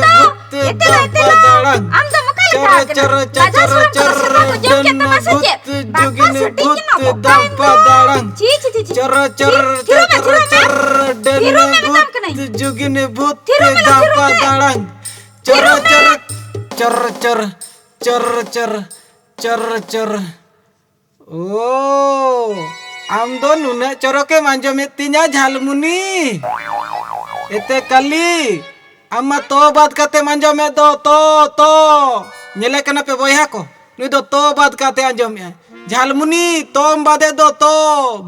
ᱫᱚ᱾ ᱮᱛᱮ ᱞᱟ, ᱮᱛᱮ ᱞᱟ᱾ ᱟᱢ ᱫᱚᱢ ᱚᱠᱟ ᱞᱮᱠᱟ ᱟᱠᱟᱱᱟ? ᱞᱟᱡᱟᱣ ᱥᱚᱨᱚᱢ ᱠᱚᱫᱚ ᱥᱮᱛᱟ ᱠᱚ ᱡᱚᱢ ᱠᱮᱫ ᱛᱟᱢᱟ ᱥᱮ ᱪᱮᱫ? ᱵᱟᱠᱟ ᱥᱩᱴᱤ ᱠᱤᱱᱟ ᱵᱚᱠᱟ ᱮᱱ ᱫᱚ᱾ ᱪᱤ, ᱪᱤ, ᱪᱤ, ᱪᱤ᱾ ᱪᱚᱨᱚ ᱪᱚᱨᱚ ᱪᱚᱨᱚ ᱪᱚᱨᱚ ᱰᱟᱹᱱ ᱵᱷᱩᱛ ᱡᱩᱜᱤᱱ ᱵᱷᱩᱛ ᱫᱟᱢᱯᱟ ᱫᱟᱲᱟᱝ᱾ ᱪᱚᱨᱚ ᱪᱚᱨᱚ ᱪᱚᱨᱚ ᱪᱚᱨᱚ ᱪᱚᱨᱚ ᱪᱚᱨᱚ ᱪᱚᱨᱚ᱾ ᱳ, ᱟᱢ ᱫᱚ ᱱᱩᱱᱟᱹᱜ ᱪᱚᱨᱚᱠᱮᱢ ᱟᱸᱡᱚᱢᱮᱫ ᱛᱤᱧᱟ ᱡᱷᱟᱞᱢᱩᱱᱤ? ᱮᱛᱮ ᱠᱟᱞᱤ, ᱟᱢ ᱢᱟ ᱛᱚ ᱵᱟᱫ ᱠᱟᱛᱮᱢ ᱟᱸᱡᱚᱢᱮᱫ ᱫᱚ, ᱛᱚ, ᱛᱚ᱾ ᱧᱮᱞᱮ ᱠᱟᱱᱟ ᱯᱮ ᱵᱚᱭᱦᱟ ᱠᱚ, ᱱᱩᱭ ᱫᱚ ᱛᱚ ᱵᱟᱫ ᱠᱟᱛᱮ ᱟᱸᱡᱚᱢᱮᱫᱼᱟᱭ᱾ ᱡᱷᱟᱞᱢᱩᱱᱤ, ᱛᱚᱢ ᱵᱟᱫᱮ ᱫᱚ ᱛᱚ,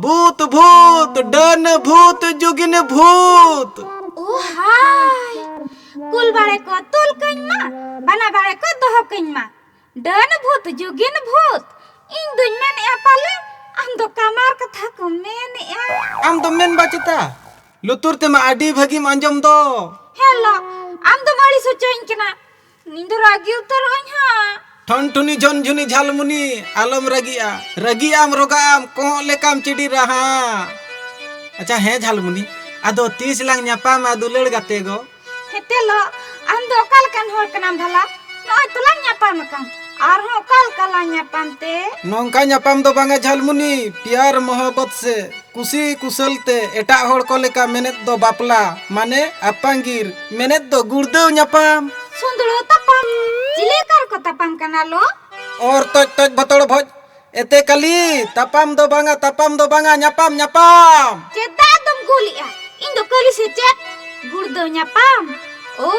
ᱵᱷᱩᱛ, ᱵᱷᱩᱛ, ᱰᱟᱹᱱ ᱵᱷᱩᱛ, ᱡᱩᱜᱤᱱ ᱵᱷᱩᱛ᱾ ᱳ ᱦᱟᱭ, ᱠᱩᱞ ᱵᱟᱲᱮ ᱠᱚ ᱛᱩᱞ ᱠᱟᱹᱧ ᱢᱟ, ᱵᱟᱱᱟ ᱵᱟᱲᱮ ᱠᱚ ᱫᱚᱦᱚ ᱠᱟᱹᱧ ᱢᱟ᱾ ᱰᱟᱹᱱ ᱵᱷᱩᱛ, ᱡᱩᱜᱤᱱ ᱵᱷᱩᱛ, ᱤᱧ ᱫᱩᱧ ᱢᱮᱱᱮᱜᱼᱟ ᱯᱟᱞᱮ ᱟᱢ ᱫᱚ ᱠᱟᱢᱟᱨ ᱠᱟᱛᱷᱟ ᱠᱚᱢ ᱢᱮᱱᱮᱜᱼᱟ᱾ ᱟᱢ ᱫᱚᱢ ᱢᱮᱱ ᱵᱟ ᱪᱮᱛᱟ? ᱞᱩᱛᱩᱨ ᱛᱮᱢᱟ ᱟᱹᱰᱤ ᱵᱷᱟᱹᱜᱤᱢ ᱟᱸᱡᱚᱢ ᱫᱚ᱾ ᱦᱮᱸ ᱞᱚ, ᱟᱢ ᱫᱚᱢ ᱟᱹᱲᱤᱥ ᱦᱚᱪᱚᱧ ᱠᱟᱱᱟ᱾ ᱤᱧ ᱫᱚ ᱨᱟᱹᱜᱤ ᱩᱛᱟᱹᱨᱚᱜ ᱟᱹᱧ ᱦᱟᱸᱜ᱾ ᱴᱷᱚᱱᱴᱷᱩᱱᱤ ᱡᱷᱚᱱᱡᱷᱩᱱᱤ ᱡᱷᱟᱞᱢᱩᱱᱤ, ᱟᱞᱚᱢ ᱨᱟᱹᱜᱤᱜᱼᱟ᱾ ᱨᱟᱹᱜᱤᱜ ᱟᱢ, ᱨᱚᱜᱟᱜ ᱟᱢ, ᱠᱚᱸᱜ ᱞᱮᱠᱟᱢ ᱪᱤᱰᱤᱨᱟ ᱦᱟᱸᱜ᱾ ᱟᱪᱪᱷᱟ, ᱦᱮᱸ ᱡᱷᱟᱞᱢᱩᱱᱤ, ᱟᱫᱚ ᱛᱤᱥ ᱞᱟᱝ ᱧᱟᱯᱟᱢᱟ ᱫᱩᱞᱟᱹᱲ ᱜᱟᱛᱮ ᱜᱚ? ᱦᱮᱸ ᱛᱮ ᱞᱚ, ᱟᱢ ᱫᱚ ᱚᱠᱟ ᱞᱮᱠᱟᱱ ᱦᱚᱲ ᱠᱟᱱᱟᱢ ᱵᱷᱟᱞᱟ? ᱱᱚᱜᱼᱚᱭ ᱛᱚᱞᱟᱝ ᱧᱟᱯᱟᱢ ᱟᱠᱟᱱ, ᱟᱨᱦᱚᱸ ᱚᱠᱟ ᱞᱮᱠᱟ ᱞᱟᱝ ᱧᱟᱯᱟᱢ ᱛᱮ? ᱱᱚᱝᱠᱟ ᱧᱟᱯᱟᱢ ᱫᱚ ᱵᱟᱝᱟ ᱡᱷᱟᱞᱢᱩᱱᱤ, ᱯᱤᱭᱟᱨ ᱢᱚᱦᱚᱵᱵᱚᱛ ᱥᱮ ᱠᱩᱥᱤ ᱠᱩᱥᱟᱹᱞ ᱛᱮ ᱮᱴᱟᱜ ᱦᱚᱲ ᱠᱚ ᱞᱮᱠᱟ ᱢᱮᱱᱮᱫ ᱫᱚ ᱵᱟᱯᱞᱟ, ᱢᱟᱱᱮ ᱟᱯᱟᱝᱜᱤᱨ, ᱢᱮᱱᱮᱫ ᱫᱚ ᱜᱩᱲᱫᱟᱹᱣ ᱧᱟᱯᱟᱢ᱾ ᱥᱩᱸᱫᱽᱲᱟᱹᱣ ᱛᱟᱯᱟᱢ? ᱪᱤᱞᱤ ᱚᱠᱟ ᱨᱮᱠᱚ ᱛᱟᱯᱟᱢ ᱠᱟᱱᱟ ᱞᱚ? ᱚᱨ ᱛᱚᱡ ᱛᱚᱡ ᱵᱚᱛᱚᱲ ᱵᱷᱚᱡ, ᱮᱛᱮ ᱠᱟᱹᱞᱤ, ᱛᱟᱯᱟᱢ ᱫᱚ ᱵᱟᱝᱟ, ᱛᱟᱯᱟᱢ ᱫᱚ ᱵᱟᱝᱟ, ᱧᱟᱯᱟᱢ, ᱧᱟᱯᱟᱢ᱾ ᱪᱮᱫᱟᱜ ᱫᱚᱢ ᱜᱳᱞᱮᱜᱼᱟ? ᱤᱧ ᱫᱚ ᱠᱟᱹᱞᱤ ᱥᱮ ᱪᱮᱫ? ᱜᱩᱲᱫᱟᱹᱣ ᱧᱟᱯᱟᱢ? ᱳ,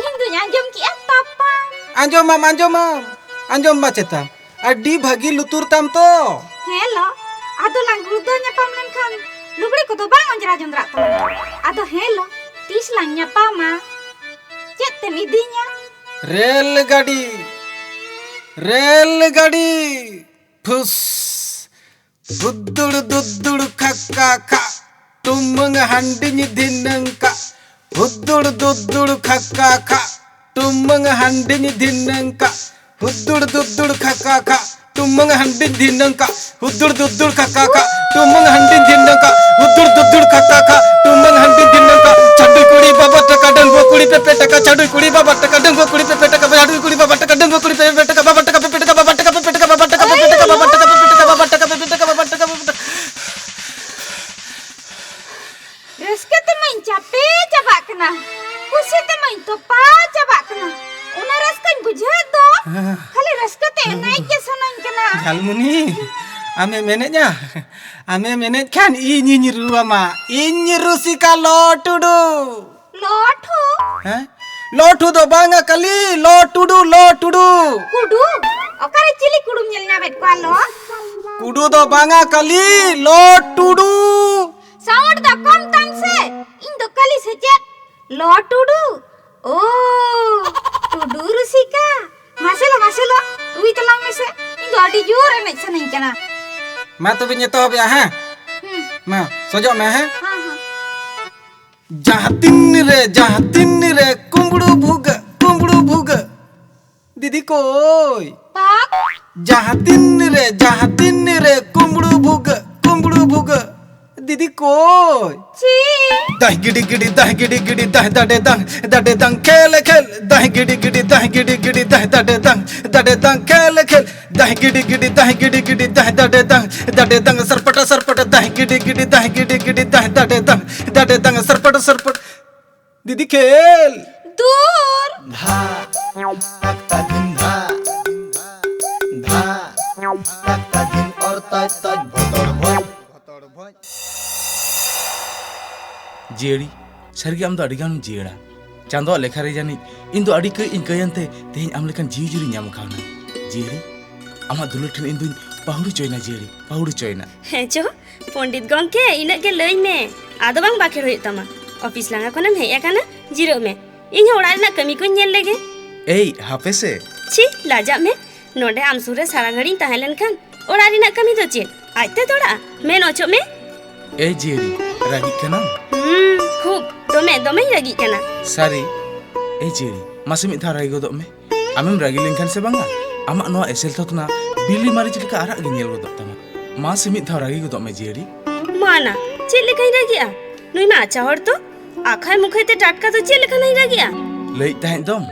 ᱤᱧ ᱫᱩᱧ ᱟᱸᱡᱚᱢ ᱠᱮᱜᱼᱟ ᱛᱟᱯᱟᱢ᱾ ᱟᱸᱡᱚᱢᱟᱢ, ᱟᱸᱡᱚᱢᱟᱢ, ᱟᱸᱡᱚᱢ ᱢᱟ ᱪᱮᱛᱟ᱾ ᱟᱹᱰᱤ ᱵᱷᱟᱹᱜᱤ ᱞᱩᱛᱩᱨ ᱛᱟᱢ ᱛᱚ᱾ ᱦᱮᱸ ᱞᱚ, ᱟᱫᱚ ᱞᱟᱝ ᱜᱩᱲᱫᱟᱹᱣ ᱧᱟᱯᱟᱢ ᱞᱮᱱᱠᱷᱟᱱ ᱞᱩᱜᱽᱲᱤ ᱠᱚᱫᱚ ᱵᱟᱝ ᱚᱸᱡᱽᱨᱟ ᱡᱚᱸᱫᱽᱨᱟᱜ ᱛᱟᱞᱟᱝᱟ᱾ ᱟᱫᱚ ᱦᱮᱸ ᱞᱚ, ᱛᱤᱥ ᱞᱟᱝ ᱧᱟᱯᱟᱢᱟ? ᱪᱮᱫ ᱛᱮᱢ ᱤᱫᱤᱧᱟ? ᱨᱮᱞ ᱜᱟᱹᱰᱤ, ᱨᱮᱞ ᱜᱟᱹᱰᱤ, ᱯᱷᱩᱥ᱾ ᱦᱩᱫᱽᱫᱩᱲ ᱫᱩᱫᱽᱫᱩᱲ ᱠᱷᱟᱠᱟ ᱠᱷᱟ, ᱴᱩᱢᱟᱹᱝ ᱦᱟᱺᱰᱤᱧ ᱫᱷᱤᱱᱟᱹᱝ ᱠᱟ᱾ ᱦᱩᱫᱽᱫᱩᱲ ᱫᱩᱫᱽᱫᱩᱲ ᱠᱷᱟᱠᱟ ᱠᱷᱟ, ᱴᱩᱢᱟᱹᱝ ᱦᱟᱺᱰᱤᱧ ᱫᱷᱤᱱᱟᱹᱝ ᱠᱟ᱾ ᱦᱩᱫᱽᱫᱩᱲ ᱫᱩᱫᱽᱫᱩᱲ ᱠᱷᱟᱠᱟ ᱠᱷᱟ, ᱴᱩᱢᱟᱹᱝ ᱦᱟᱺᱰᱤ ᱫᱷᱤᱱᱟᱹᱝ ᱠᱟ, ᱦᱩᱫᱩᱲ ᱫᱩᱫᱩᱲ ᱠᱟᱠᱟ ᱠᱟ, ᱴᱩᱢᱟᱹᱝ ᱦᱟᱺᱰᱤ ᱫᱷᱤᱱᱟᱹᱝ ᱠᱟ, ᱦᱩᱫᱩᱲ ᱫᱩᱫᱩᱲ ᱠᱟᱠᱟ ᱠᱟ, ᱴᱩᱢᱟᱹᱝ ᱦᱟᱺᱰᱤ ᱫᱷᱤᱱᱟᱹᱝ ᱠᱟ, ᱪᱷᱟᱰᱩᱭ ᱠᱩᱲᱤ ᱵᱟᱵᱟ ᱴᱟᱠᱟ, ᱰᱟᱺᱜᱩᱣᱟᱹ ᱠᱩᱲᱤ ᱯᱮ ᱯᱮ ᱴᱟᱠᱟ, ᱪᱷᱟᱰᱩᱭ ᱠᱩᱲᱤ ᱵᱟᱵᱟ ᱴᱟᱠᱟ, ᱰᱟᱺᱜᱩᱣᱟᱹ ᱠᱩᱲᱤ ᱯᱮ ᱯᱮ ᱴᱟᱠᱟ, ᱪᱷᱟᱰᱩᱭ ᱠᱩᱲᱤ ᱵᱟᱵᱟ ᱴᱟᱠᱟ, ᱰᱟᱺᱜᱩᱣᱟᱹ ᱠᱩᱲᱤ ᱯᱮ ᱯᱮ ᱴᱟᱠᱟ, ᱵᱟᱵᱟ ᱴᱟᱠᱟ ᱯᱮ ᱯᱮ ᱴᱟᱠᱟ, ᱵᱟᱵᱟ ᱴᱟᱠᱟ ᱯᱮ ᱯᱮ ᱴᱟᱠᱟ, ᱵᱟᱵᱟ ᱴᱟᱠᱟ ᱯᱮ ᱯᱮ ᱴᱟᱠᱟ, ᱵᱟᱵᱟ ᱴᱟᱠᱟ ᱯᱮ ᱯᱮ ᱴᱟᱠᱟ, ᱵᱟᱵᱟ ᱴᱟᱠᱟ ᱯᱮ ᱯᱮ ᱴᱟᱠᱟ᱾ ᱨᱟᱹᱥᱠᱟᱹ ᱛᱮᱢᱟᱧ ᱪᱟᱯᱮ ᱪᱟᱵᱟᱜ ᱠᱟᱱᱟ, ᱠᱩᱥᱤ ᱛᱮᱢᱟᱧ ᱛᱚᱯᱟ ᱪᱟᱵᱟᱜ ᱠᱟᱱᱟ᱾ ᱚᱱᱟ ᱨᱟᱹᱥᱠᱟᱹᱧ ᱵᱩᱡᱷᱟᱹᱣᱮᱫ ᱫᱚ, ᱦᱮᱸ᱾ ᱠᱷᱟᱹᱞᱤ ᱨᱟᱹᱥᱠᱟᱹ ᱛᱮ ᱮᱱᱮᱡ ᱜᱮ ᱥᱟᱱᱟᱧ ᱠᱟᱱᱟ᱾ ᱡᱷᱟᱞᱢᱩᱱᱤ, ᱟᱢᱮᱢ ᱮᱱᱮᱡᱼᱟ? ᱟᱢᱮᱢ ᱮᱱᱮᱡ ᱠᱷᱟᱱ ᱤᱧᱤᱧ ᱨᱩ ᱟᱢᱟ, ᱤᱧ ᱨᱩᱥᱤᱠᱟ ᱞᱚ ᱴᱩᱰᱩ᱾ ᱞᱚ ᱴᱷᱩ? ᱦᱮᱸ? ᱞᱚ ᱴᱷᱩ ᱫᱚ ᱵᱟᱝᱟ ᱠᱟᱹᱞᱤ, ᱞᱚ ᱴᱩᱰᱩ, ᱞᱚ ᱴᱩᱰᱩ᱾ ᱠᱩᱰᱩ? ᱚᱠᱟᱨᱮ ᱪᱤᱞᱤ ᱠᱩᱰᱩᱢ ᱧᱮᱞ ᱧᱟᱢᱮᱫ ᱠᱚᱣᱟ ᱞᱚ? ᱠᱩᱰᱩ ᱫᱚ ᱵᱟᱝᱟ ᱠᱟᱹᱞᱤ, ᱞᱚ ᱴᱩᱰᱩ᱾ ᱥᱟᱣᱩᱱᱰ ᱫᱚ ᱠᱚᱢ ᱛᱟᱢ ᱥᱮ, ᱤᱧ ᱫᱚ ᱠᱟᱹᱞᱤ ᱥᱮ ᱪᱮᱫ? ᱞᱚ ᱴᱩᱰᱩ? ᱳ, ᱴᱩᱰᱩ ᱨᱩᱥᱤᱠᱟ᱾ ᱢᱟᱥᱮ ᱞᱚ, ᱢᱟᱥᱮ ᱞᱚ, ᱨᱩᱭ ᱛᱟᱞᱟᱝ ᱢᱮᱥᱮ᱾ ᱤᱧ ᱫᱚ ᱟᱹᱰᱤ ᱡᱳᱨ ᱮᱱᱮᱡ ᱥᱟᱱᱟᱧ ᱠᱟᱱᱟ᱾ ᱢᱟ ᱛᱚᱵᱮᱧ ᱮᱛᱚᱦᱚᱵᱮᱜᱼᱟ, ᱦᱮᱸ? ᱦᱩᱸ᱾ ᱢᱟ, ᱥᱚᱡᱚᱜ ᱢᱮ, ᱦᱮᱸ? ᱦᱮᱸ, ᱦᱮᱸ᱾ ᱡᱟᱦᱟᱸ ᱛᱤᱱ ᱨᱮ, ᱡᱟᱦᱟᱸ ᱛᱤᱱ ᱨᱮ ᱠᱩᱢᱵᱽᱲᱩ ᱵᱷᱩᱜᱟᱹᱜ, ᱠᱩᱢᱵᱽᱲᱩ ᱵᱷᱩᱜᱟᱹᱜ, ᱫᱤᱫᱤ ᱠᱚᱭ᱾ ᱯᱟᱠ᱾ ᱡᱟᱦᱟᱸ ᱛᱤᱱ ᱨᱮ, ᱡᱟᱦᱟᱸ ᱛᱤᱱ ᱨᱮ ᱠᱩᱢᱵᱽᱲᱩ ᱵᱷᱩᱜᱟᱹᱜ, ᱠᱩᱢᱵᱽᱲᱩ ᱵᱷᱩᱜᱟᱹᱜ, ᱫᱤᱫᱤ ᱠᱚᱭ᱾ ᱪᱤ᱾ ᱫᱟᱦ ᱜᱤᱰᱤ ᱜᱤᱰᱤ, ᱫᱟᱦ ᱜᱤᱰᱤ ᱜᱤᱰᱤ, ᱫᱟᱦ ᱫᱟᱰᱮ ᱫᱟᱝ, ᱫᱟᱰᱮ ᱫᱟᱝ ᱠᱷᱮᱞ ᱠᱷᱮᱞ, ᱫᱟᱦ ᱜᱤᱰᱤ ᱜᱤᱰᱤ, ᱫᱟᱦ ᱜᱤᱰᱤ ᱜᱤᱰᱤ, ᱫᱟᱦ ᱫᱟᱰᱮ ᱫᱟᱝ, ᱫᱟᱰᱮ ᱫᱟᱝ ᱠᱷᱮᱞ ᱠᱷᱮᱞ, ᱫᱟᱦ ᱜᱤᱰᱤ ᱜᱤᱰᱤ, ᱫᱟᱦ ᱜᱤᱰᱤ ᱜᱤᱰᱤ, ᱫᱟᱦ ᱫᱟᱰᱮ ᱫᱟᱝ, ᱫᱟᱰᱮ ᱫᱟᱝ ᱥᱟᱨᱯᱟᱴᱟ ᱥᱟᱨᱯᱟᱴᱟ, ᱫᱟᱦ ᱜᱤᱰᱤ ᱜᱤᱰᱤ, ᱫᱟᱦ ᱜᱤᱰᱤ ᱜᱤᱰᱤ, ᱫᱟᱦ ᱫᱟᱰᱮ ᱫᱟᱝ, ᱫᱟᱰᱮ ᱫᱟᱝ ᱥᱟᱨᱯᱟᱴᱟ ᱥᱟᱨᱯᱟᱴ᱾ ᱫᱤᱫᱤ ᱠᱷᱮᱞ᱾ ᱫᱩᱨ᱾ ᱫᱷᱟ, ᱛᱟᱠ ᱛᱟ ᱫᱷᱤᱱ ᱫᱷᱟ, ᱫᱷᱟ, ᱛᱟᱠ ᱛᱟ ᱫᱷᱤᱱ ᱚᱨ ᱛᱚᱡ ᱛᱚᱡ ᱵᱷᱚᱛᱚᱲ ᱵᱷᱚᱡ᱾ ᱡᱤᱭᱟᱹᱲᱤ, ᱥᱟᱹᱨᱤᱜᱮ ᱟᱢ ᱫᱚ ᱟᱹᱰᱤ ᱜᱟᱱ ᱡᱤᱭᱟᱹᱲᱟ᱾ ᱪᱟᱸᱫᱚᱣᱟᱜ ᱞᱮᱠᱷᱟ ᱨᱮ ᱡᱟᱹᱱᱤᱡ ᱤᱧ ᱫᱚ ᱟᱹᱰᱤ ᱠᱟᱹᱡ ᱤᱧ ᱠᱟᱹᱭᱟᱱ ᱛᱮ ᱛᱮᱦᱮᱧ ᱟᱢ ᱞᱮᱠᱟᱱ ᱡᱤᱣᱤ ᱡᱩᱨᱤ ᱧᱟᱢ ᱠᱟᱣᱱᱟ᱾ ᱡᱤᱭᱟᱹᱲᱤ, ᱟᱢᱟᱜ ᱫᱩᱞᱟᱹᱲ ᱴᱷᱮᱱ ᱤᱧ ᱫᱩᱧ ᱯᱟᱹᱦᱩᱲ ᱦᱚᱪᱚᱭᱮᱱᱟ ᱡᱤᱭᱟᱹᱲᱤ, ᱯᱟᱹᱦᱩᱲ ᱦᱚᱪᱚᱭᱮᱱᱟ᱾ ᱦᱮᱸ ᱪᱚ, ᱯᱚᱸᱰᱤᱛ ᱜᱚᱢᱠᱮ, ᱤᱱᱟᱹᱜ ᱜᱮ ᱞᱟᱹᱭ ᱢᱮ᱾ ᱟᱫᱚ ᱵᱟᱝ ᱵᱟᱠᱷᱮᱲ ᱦᱩᱭᱩᱜ ᱛᱟᱢᱟ᱾ ᱚᱯᱷᱤᱥ ᱞᱟᱸᱜᱟ ᱠᱷᱚᱱᱮᱢ ᱦᱮᱡ ᱟᱠᱟᱱᱟ, ᱡᱤᱨᱟᱹᱜ ᱢᱮ᱾ ᱤᱧ ᱦᱚᱸ ᱚᱲᱟᱜ ᱨᱮᱱᱟᱜ ᱠᱟᱹᱢᱤ ᱠᱚᱧ ᱧᱮᱞ ᱞᱮᱜᱮ᱾ ᱮᱭ, ᱦᱟᱯᱮ ᱥᱮ᱾ ᱪᱷᱤ, ᱞᱟᱡᱟᱜ ᱢᱮ᱾ ᱱᱚᱰᱮ ᱟᱢ ᱥᱩᱨ ᱨᱮ ᱥᱟᱨᱟ ᱜᱷᱟᱹᱲᱤᱡ ᱤᱧ ᱛᱟᱦᱮᱸ ᱞᱮᱱᱠᱷᱟᱱ ᱚᱲᱟᱜ ᱨᱮᱱᱟᱜ ᱠᱟᱹᱢᱤ ᱫᱚ ᱪᱮᱫ? ᱟᱡᱛᱮ ᱛᱚᱲᱟᱜᱼᱟ? ᱢᱮᱱ ᱚᱪᱚᱜ ᱢᱮ᱾ ᱮᱭ ᱡᱤᱭᱟᱹᱲᱤ, ᱨᱟᱹᱜᱤᱜ ᱠᱟᱱᱟᱢ? ᱦᱩᱸ, ᱠᱷᱩᱵ᱾ ᱫᱚᱢᱮ, ᱫᱚᱢᱮᱧ ᱨᱟᱹᱜᱤᱜ ᱠᱟᱱᱟ᱾ ᱥᱟᱹᱨᱤ? ᱮᱭ ᱡᱤᱭᱟᱹᱲᱤ, ᱢᱟᱥᱮ ᱢᱤᱫ ᱫᱷᱟᱣ ᱨᱟᱹᱜᱤ ᱜᱚᱫᱚᱜ ᱢᱮ᱾ ᱟᱢᱮᱢ ᱨᱟᱹᱜᱤ ᱞᱮᱱᱠᱷᱟᱱ ᱥᱮ ᱵᱟᱝᱟ, ᱟᱢᱟᱜ ᱱᱚᱣᱟ ᱮᱥᱮᱞ ᱛᱷᱚᱛᱱᱟ ᱵᱤᱞᱤ ᱢᱟᱹᱨᱤᱪ ᱞᱮᱠᱟ ᱟᱨᱟᱜ ᱜᱮ ᱧᱮᱞ ᱜᱚᱫᱚᱜ ᱛᱟᱢᱟ᱾ ᱢᱟ ᱥᱮ ᱢᱤᱫ ᱫᱷᱟᱣ ᱨᱟᱹᱜᱤ ᱜᱚᱫᱚᱜ ᱢᱮ ᱡᱤᱭᱟᱹᱲᱤ᱾ ᱢᱟ ᱱᱟ, ᱪᱮᱫ ᱞᱮᱠᱟᱧ ᱨᱟᱹᱜᱤᱜᱼᱟ? ᱱᱩᱭ ᱢᱟ ᱟᱪᱟ ᱦᱚᱲ ᱛᱚ᱾ ᱟᱠᱷᱟᱭ ᱢᱩᱠᱷᱟᱹᱭ ᱛᱮ ᱴᱟᱴᱠᱟ ᱫᱚ ᱪᱮᱫ ᱞᱮᱠᱟᱱᱟᱧ ᱨᱟᱹᱜᱤᱜᱼᱟ? ᱞᱟᱹᱭᱮᱫ ᱛᱟᱦᱮᱸᱫ ᱫᱚᱢ,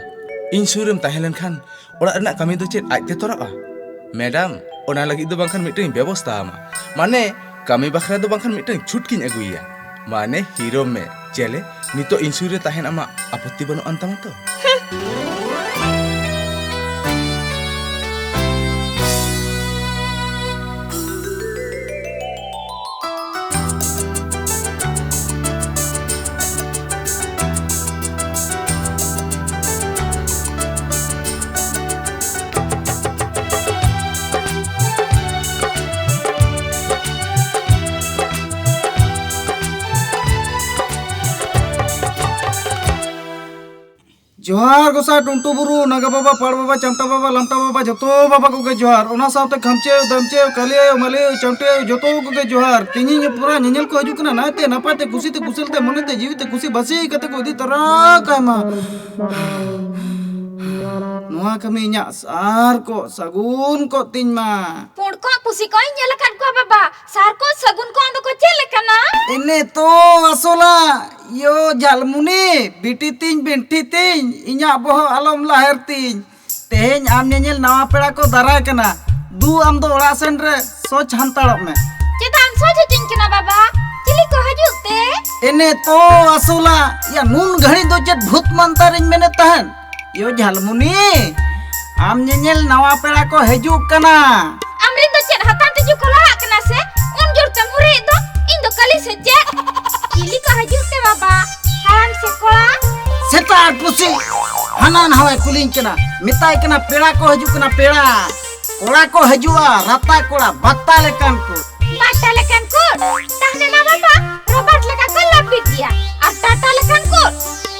ᱤᱧ ᱥᱩᱨ ᱨᱮᱢ ᱛᱟᱦᱮᱸ ᱞᱮᱱᱠᱷᱟᱱ ᱚᱲᱟᱜ ᱨᱮᱱᱟᱜ ᱠᱟᱹᱢᱤ ᱫᱚ ᱪᱮᱫ ᱟᱡ ᱛᱮ ᱛᱚᱨᱟᱜᱼᱟ? ᱢᱮᱰᱟᱢ, ᱚᱱᱟ ᱞᱟᱹᱜᱤᱫ ᱫᱚ ᱵᱟᱝᱠᱷᱟᱱ ᱢᱤᱫᱴᱟᱝ ᱵᱮᱵᱚᱥᱛᱟ ᱟᱢᱟ᱾ ᱢᱟᱱᱮ, ᱠᱟᱹᱢᱤ ᱵᱟᱠᱷᱨᱟ ᱫᱚ ᱵᱟᱝᱠᱷᱟᱱ ᱢᱤᱫᱴᱟᱝ ᱪᱷᱩᱴᱠᱤᱧ ᱟᱹᱜᱩᱭᱮᱭᱟ᱾ ᱢᱟᱱᱮ, ᱦᱤᱨᱳ ᱢᱮ᱾ ᱪᱮᱞᱮ, ᱱᱤᱛᱚᱜ ᱤᱧ ᱥᱩᱨ ᱨᱮ ᱛᱟᱦᱮᱱ ᱟᱢᱟᱜ ᱟᱯᱚᱛᱛᱤ ᱵᱟᱹᱱᱩᱜ ᱟᱱ ᱛᱟᱢᱟ ᱛᱚ? ᱡᱚᱦᱟᱨ ᱜᱚᱸᱥᱟᱭ ᱴᱩᱱᱴᱩ ᱵᱩᱨᱩ, ᱱᱟᱜᱟ ᱵᱟᱵᱟ, ᱯᱟᱲ ᱵᱟᱵᱟ, ᱪᱟᱢᱴᱟ ᱵᱟᱵᱟ, ᱞᱟᱢᱴᱟ ᱵᱟᱵᱟ, ᱡᱚᱛᱚ ᱵᱟᱵᱟ ᱠᱚᱜᱮ ᱡᱚᱦᱟᱨ᱾ ᱚᱱᱟ ᱥᱟᱶᱛᱮ ᱠᱷᱟᱢᱪᱮ ᱟᱭᱳ, ᱫᱟᱢᱪᱮ ᱟᱭᱳ, ᱠᱟᱹᱞᱤ ᱟᱭᱳ, ᱢᱟᱹᱞᱤ ᱟᱭᱳ, ᱪᱟᱢᱴᱮ ᱟᱭᱳ, ᱡᱚᱛᱚ ᱠᱚᱜᱮ ᱡᱚᱦᱟᱨ᱾ ᱛᱮᱦᱮᱧ ᱯᱩᱨᱟ ᱧᱮᱧᱮᱞ ᱠᱚ ᱦᱤᱡᱩᱜ ᱠᱟᱱᱟ, ᱱᱟᱭᱛᱮ ᱱᱟᱯᱟᱭ ᱛᱮ, ᱠᱩᱥᱤ ᱛᱮ, ᱠᱩᱥᱟᱹᱞ ᱛᱮ, ᱢᱚᱱᱮ ᱛᱮ, ᱡᱤᱣᱤ ᱛᱮ, ᱠᱩᱥᱤ ᱵᱟᱥᱤ ᱠᱟᱛᱮ ᱠᱚ ᱤᱫᱤ ᱛᱚᱨᱟ ᱠᱟᱭ ᱢᱟ᱾ ᱱᱚᱣᱟ ᱠᱟᱹᱢᱤ ᱤᱧᱟᱜ ᱥᱟᱨ ᱠᱚᱜ ᱥᱟᱹᱜᱩᱱ ᱠᱚᱜ ᱛᱤᱧ ᱢᱟ᱾ ᱯᱩᱸᱰ ᱠᱚᱜ ᱯᱩᱥᱤ ᱠᱚᱜ ᱤᱧ ᱧᱮᱞ ᱟᱠᱟᱫ ᱠᱚᱣᱟ ᱵᱟᱵᱟ, ᱥᱟᱨ ᱠᱚᱜ ᱥᱟᱹᱜᱩᱱ ᱠᱚᱜ ᱫᱚᱠᱚ ᱪᱮᱫ ᱞᱮᱠᱟᱱᱟ? ᱮᱱᱮ ᱛᱚ ᱟᱥᱚᱞᱟ, ᱭᱳ ᱡᱷᱟᱞᱢᱩᱱᱤ, ᱵᱤᱴᱤ ᱛᱤᱧ, ᱵᱤᱱᱴᱷᱤ ᱛᱤᱧ, ᱤᱧᱟᱜ ᱵᱚᱦᱚᱜ ᱟᱞᱚᱢ ᱞᱟᱦᱮᱨ ᱛᱤᱧ᱾ ᱛᱮᱦᱮᱧ ᱟᱢ ᱧᱮᱧᱮᱞ ᱱᱟᱣᱟ ᱯᱮᱲᱟ ᱠᱚ ᱫᱟᱨᱟᱭ ᱠᱟᱱᱟ᱾ ᱫᱩ, ᱟᱢ ᱫᱚ ᱚᱲᱟᱜ ᱥᱮᱱ ᱨᱮ ᱥᱚᱪ ᱦᱟᱱᱛᱟᱲᱚᱜ ᱢᱮ᱾ ᱪᱮᱫᱟᱜ ᱮᱢ ᱥᱚᱪ ᱦᱚᱪᱚᱧ ᱠᱟᱱᱟ ᱵᱟᱵᱟ? ᱪᱤᱞᱤ ᱠᱚ ᱦᱤᱡᱩᱜ ᱛᱮ? ᱮᱱᱮ ᱛᱚ ᱟᱥᱚᱞᱟ, ᱭᱟ ᱱᱩᱱ ᱜᱷᱟᱹᱲᱤᱡ ᱫᱚ ᱪᱮᱫ ᱵᱷᱩᱛ ᱢᱟᱱᱛᱟᱨᱤᱧ ᱢᱮᱱᱮᱫ ᱛᱟᱦᱮᱱ? ᱭᱳ ᱡᱷᱟᱞᱢᱩᱱᱤ, ᱟᱢ ᱧᱮᱧᱮᱞ ᱱᱟᱣᱟ ᱯᱮᱲᱟ ᱠᱚ ᱦᱤᱡᱩᱜ ᱠᱟᱱᱟ᱾ ᱟᱢᱨᱮᱱ ᱫᱚ ᱪᱮᱫ ᱦᱟᱛᱟᱝ ᱛᱤᱡᱩ ᱠᱚ ᱞᱟᱦᱟᱜ ᱠᱟᱱᱟ ᱥᱮ? ᱩᱱ ᱡᱳᱨ ᱛᱮᱢ ᱦᱩᱨᱤᱡ ᱫᱚ, ᱤᱧ ᱫᱚ ᱠᱟᱹᱞᱤ ᱥᱮ ᱪᱮᱫ? ᱪᱤᱞᱤ ᱠᱚ ᱦᱤᱡᱩᱜ ᱛᱮ ᱵᱟᱵᱟ? ᱦᱟᱲᱟᱢ ᱥᱮ ᱠᱚᱲᱟ? ᱥᱮᱛᱟ ᱟᱨ ᱯᱩᱥᱤ, ᱦᱟᱱᱟ ᱱᱟᱣᱟᱭ ᱠᱩᱞᱤᱧ ᱠᱟᱱᱟ, ᱢᱮᱛᱟᱭ ᱠᱟᱱᱟ ᱯᱮᱲᱟ ᱠᱚ ᱦᱤᱡᱩᱜ ᱠᱟᱱᱟ, ᱯᱮᱲᱟ᱾ ᱠᱚᱲᱟ ᱠᱚ ᱦᱤᱡᱩᱜᱼᱟ, ᱨᱟᱛᱟ ᱠᱚᱲᱟ, ᱵᱟᱛᱟ ᱞᱮᱠᱟᱱ ᱠᱚ᱾ ᱵᱟᱛᱟ ᱞᱮᱠᱟᱱ ᱠᱚ? ᱛᱟᱦᱞᱮ ᱢᱟ ᱵᱟᱵᱟ, ᱨᱚᱵᱟᱨᱴ ᱞᱮᱠᱟ ᱠᱚ ᱞᱟᱹᱯᱤᱛ ᱜᱮᱭᱟ᱾ ᱟᱨ ᱴᱟᱴᱟ ᱞᱮᱠᱟᱱ ᱠᱚ?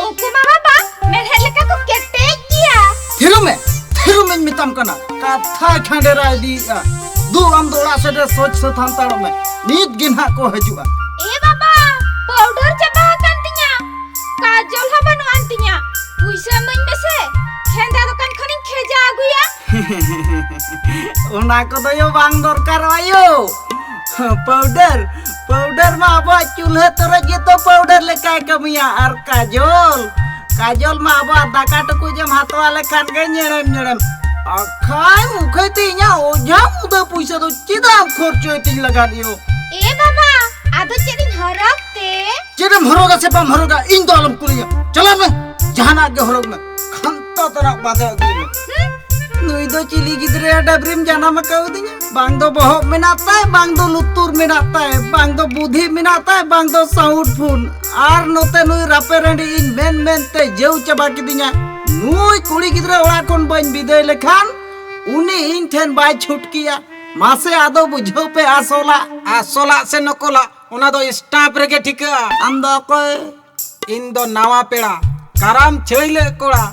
ᱩᱱᱠᱩ ᱢᱟ ᱵᱟᱵᱟ, ᱢᱮᱲᱦᱮᱫ ᱞᱮᱠᱟ ᱠᱚ ᱠᱮᱴᱮᱡ ᱜᱮᱭᱟ᱾ ᱛᱷᱤᱨᱚᱜ ᱢᱮ, ᱛᱷᱤᱨᱚᱜ ᱢᱮᱧ ᱢᱮᱛᱟᱢ ᱠᱟᱱᱟ᱾ ᱠᱟᱛᱷᱟ ᱠᱷᱟᱸᱰᱮᱨᱟ ᱤᱫᱤᱭᱮᱫᱼᱟ᱾ ᱫᱩ, ᱟᱢ ᱫᱚ ᱚᱲᱟᱜ ᱥᱮᱫ ᱨᱮ ᱥᱚᱡᱽ ᱥᱟᱹᱛ ᱦᱟᱱᱛᱟᱲᱚᱜ ᱢᱮ᱾ ᱱᱤᱛ ᱜᱮ ᱱᱟᱦᱟᱜ ᱠᱚ ᱦᱤᱡᱩᱜᱼᱟ᱾ ᱮ ᱵᱟᱵᱟ, ᱯᱟᱣᱰᱟᱨ ᱪᱟᱵᱟ ᱟᱠᱟᱱ ᱛᱤᱧᱟ, ᱠᱟᱡᱚᱞ ᱦᱚᱸ ᱵᱟᱹᱱᱩᱜ ᱟᱱ ᱛᱤᱧᱟ᱾ ᱯᱩᱭᱥᱟᱹ ᱤᱢᱟᱹᱧ ᱢᱮᱥᱮ, ᱠᱷᱮᱸᱫᱟ ᱫᱚᱠᱟᱱ ᱠᱷᱚᱱᱤᱧ ᱠᱷᱮᱡᱟ ᱟᱹᱜᱩᱭᱟ᱾ ᱚᱱᱟ ᱠᱚᱫᱚ ᱭᱳ ᱵᱟᱝ ᱫᱚᱨᱠᱟᱨᱚᱜᱼᱟ ᱭᱳ᱾ ᱯᱟᱣᱰᱟᱨ, ᱯᱟᱣᱰᱟᱨ ᱢᱟ ᱟᱵᱚᱣᱟᱜ ᱪᱩᱞᱦᱟᱹ ᱛᱚᱨᱚᱡ ᱜᱮᱛᱚ ᱯᱟᱣᱰᱟᱨ ᱞᱮᱠᱟᱭ ᱠᱟᱹᱢᱤᱭᱟ᱾ ᱟᱨ ᱠᱟᱡᱚᱞ, ᱠᱟᱡᱚᱞ ᱢᱟ ᱟᱵᱚᱣᱟᱜ ᱫᱟᱠᱟ ᱴᱩᱠᱩᱡ ᱮᱢ ᱦᱟᱛᱟᱣᱟ ᱞᱮᱠᱷᱟᱱ ᱜᱮ ᱧᱮᱲᱮᱢ ᱧᱮᱲᱮᱢ᱾ ᱟᱠᱷᱟᱭ ᱢᱩᱠᱷᱟᱹᱭ ᱛᱮ ᱤᱧᱟᱹᱜ ᱚᱡᱷᱟ ᱢᱩᱫᱟᱹ ᱯᱩᱭᱥᱟᱹ ᱫᱚ ᱪᱮᱫᱟᱜ ᱮᱢ ᱠᱷᱚᱨᱪᱚᱭ ᱛᱤᱧ ᱞᱟᱜᱟᱫ ᱭᱳ? ᱮ ᱵᱟᱵᱟ, ᱟᱫᱚ ᱪᱮᱫ ᱤᱧ ᱦᱚᱨᱚᱜ ᱛᱮ? ᱪᱮᱫ ᱮᱢ ᱦᱚᱨᱚᱜᱟ ᱥᱮ ᱵᱟᱢ ᱦᱚᱨᱚᱜᱟ, ᱤᱧ ᱫᱚ ᱟᱞᱚᱢ ᱠᱩᱞᱤᱧᱟ᱾ ᱪᱟᱞᱟᱜ ᱢᱮ, ᱡᱟᱦᱟᱱᱟᱜ ᱜᱮ ᱦᱚᱨᱚᱜ ᱢᱮ, ᱠᱷᱟᱱᱛᱟ ᱛᱟᱱᱟᱜ ᱵᱟᱸᱫᱮ ᱟᱹᱜᱩᱭ ᱢᱮ᱾ ᱱᱩᱭ ᱫᱚ ᱪᱤᱞᱤ ᱜᱤᱫᱽᱨᱟᱹ ᱰᱟᱹᱵᱽᱨᱤᱢ ᱡᱟᱱᱟᱢ ᱟᱠᱟᱣᱫᱤᱧᱟ? ᱵᱟᱝ ᱫᱚ ᱵᱚᱦᱚᱜ ᱢᱮᱱᱟᱜ ᱛᱟᱭ, ᱵᱟᱝ ᱫᱚ ᱞᱩᱛᱩᱨ ᱢᱮᱱᱟᱜ ᱛᱟᱭ, ᱵᱟᱝ ᱫᱚ ᱵᱩᱫᱷᱤ ᱢᱮᱱᱟᱜ ᱛᱟᱭ, ᱵᱟᱝ ᱫᱚ ᱥᱟᱣᱩᱱᱰ ᱯᱷᱩᱱ᱾ ᱟᱨ ᱱᱚᱛᱮ ᱱᱩᱭ ᱨᱟᱯᱮ ᱨᱟᱺᱰᱤ ᱤᱧ ᱢᱮᱱ ᱢᱮᱱ ᱛᱮ ᱡᱟᱹᱣ ᱪᱟᱵᱟ ᱠᱤᱫᱤᱧᱟ᱾ ᱱᱩᱭ ᱠᱩᱲᱤ ᱜᱤᱫᱽᱨᱟᱹ ᱚᱲᱟᱜ ᱠᱷᱚᱱ ᱵᱟᱹᱧ ᱵᱤᱫᱟᱹᱭ ᱞᱮᱠᱷᱟᱱ ᱩᱱᱤ ᱤᱧ ᱴᱷᱮᱱ ᱵᱟᱭ ᱪᱷᱩᱴᱠᱤᱭᱟ᱾ ᱢᱟᱥᱮ ᱟᱫᱚ ᱵᱩᱡᱷᱟᱹᱣ ᱯᱮ ᱟᱥᱚᱞᱟᱜ᱾ ᱟᱥᱚᱞᱟᱜ ᱥᱮ ᱱᱚᱠᱚᱞᱟᱜ, ᱚᱱᱟ ᱫᱚ ᱥᱴᱟᱢᱯ ᱨᱮᱜᱮ ᱴᱷᱤᱠᱟᱹᱜᱼᱟ᱾ ᱟᱢ ᱫᱚ ᱚᱠᱚᱭ? ᱤᱧ ᱫᱚ ᱱᱟᱣᱟ ᱯᱮᱲᱟ, ᱠᱟᱨᱟᱢ ᱪᱷᱟᱹᱭᱞᱟᱹᱜ ᱠᱚᱲᱟ,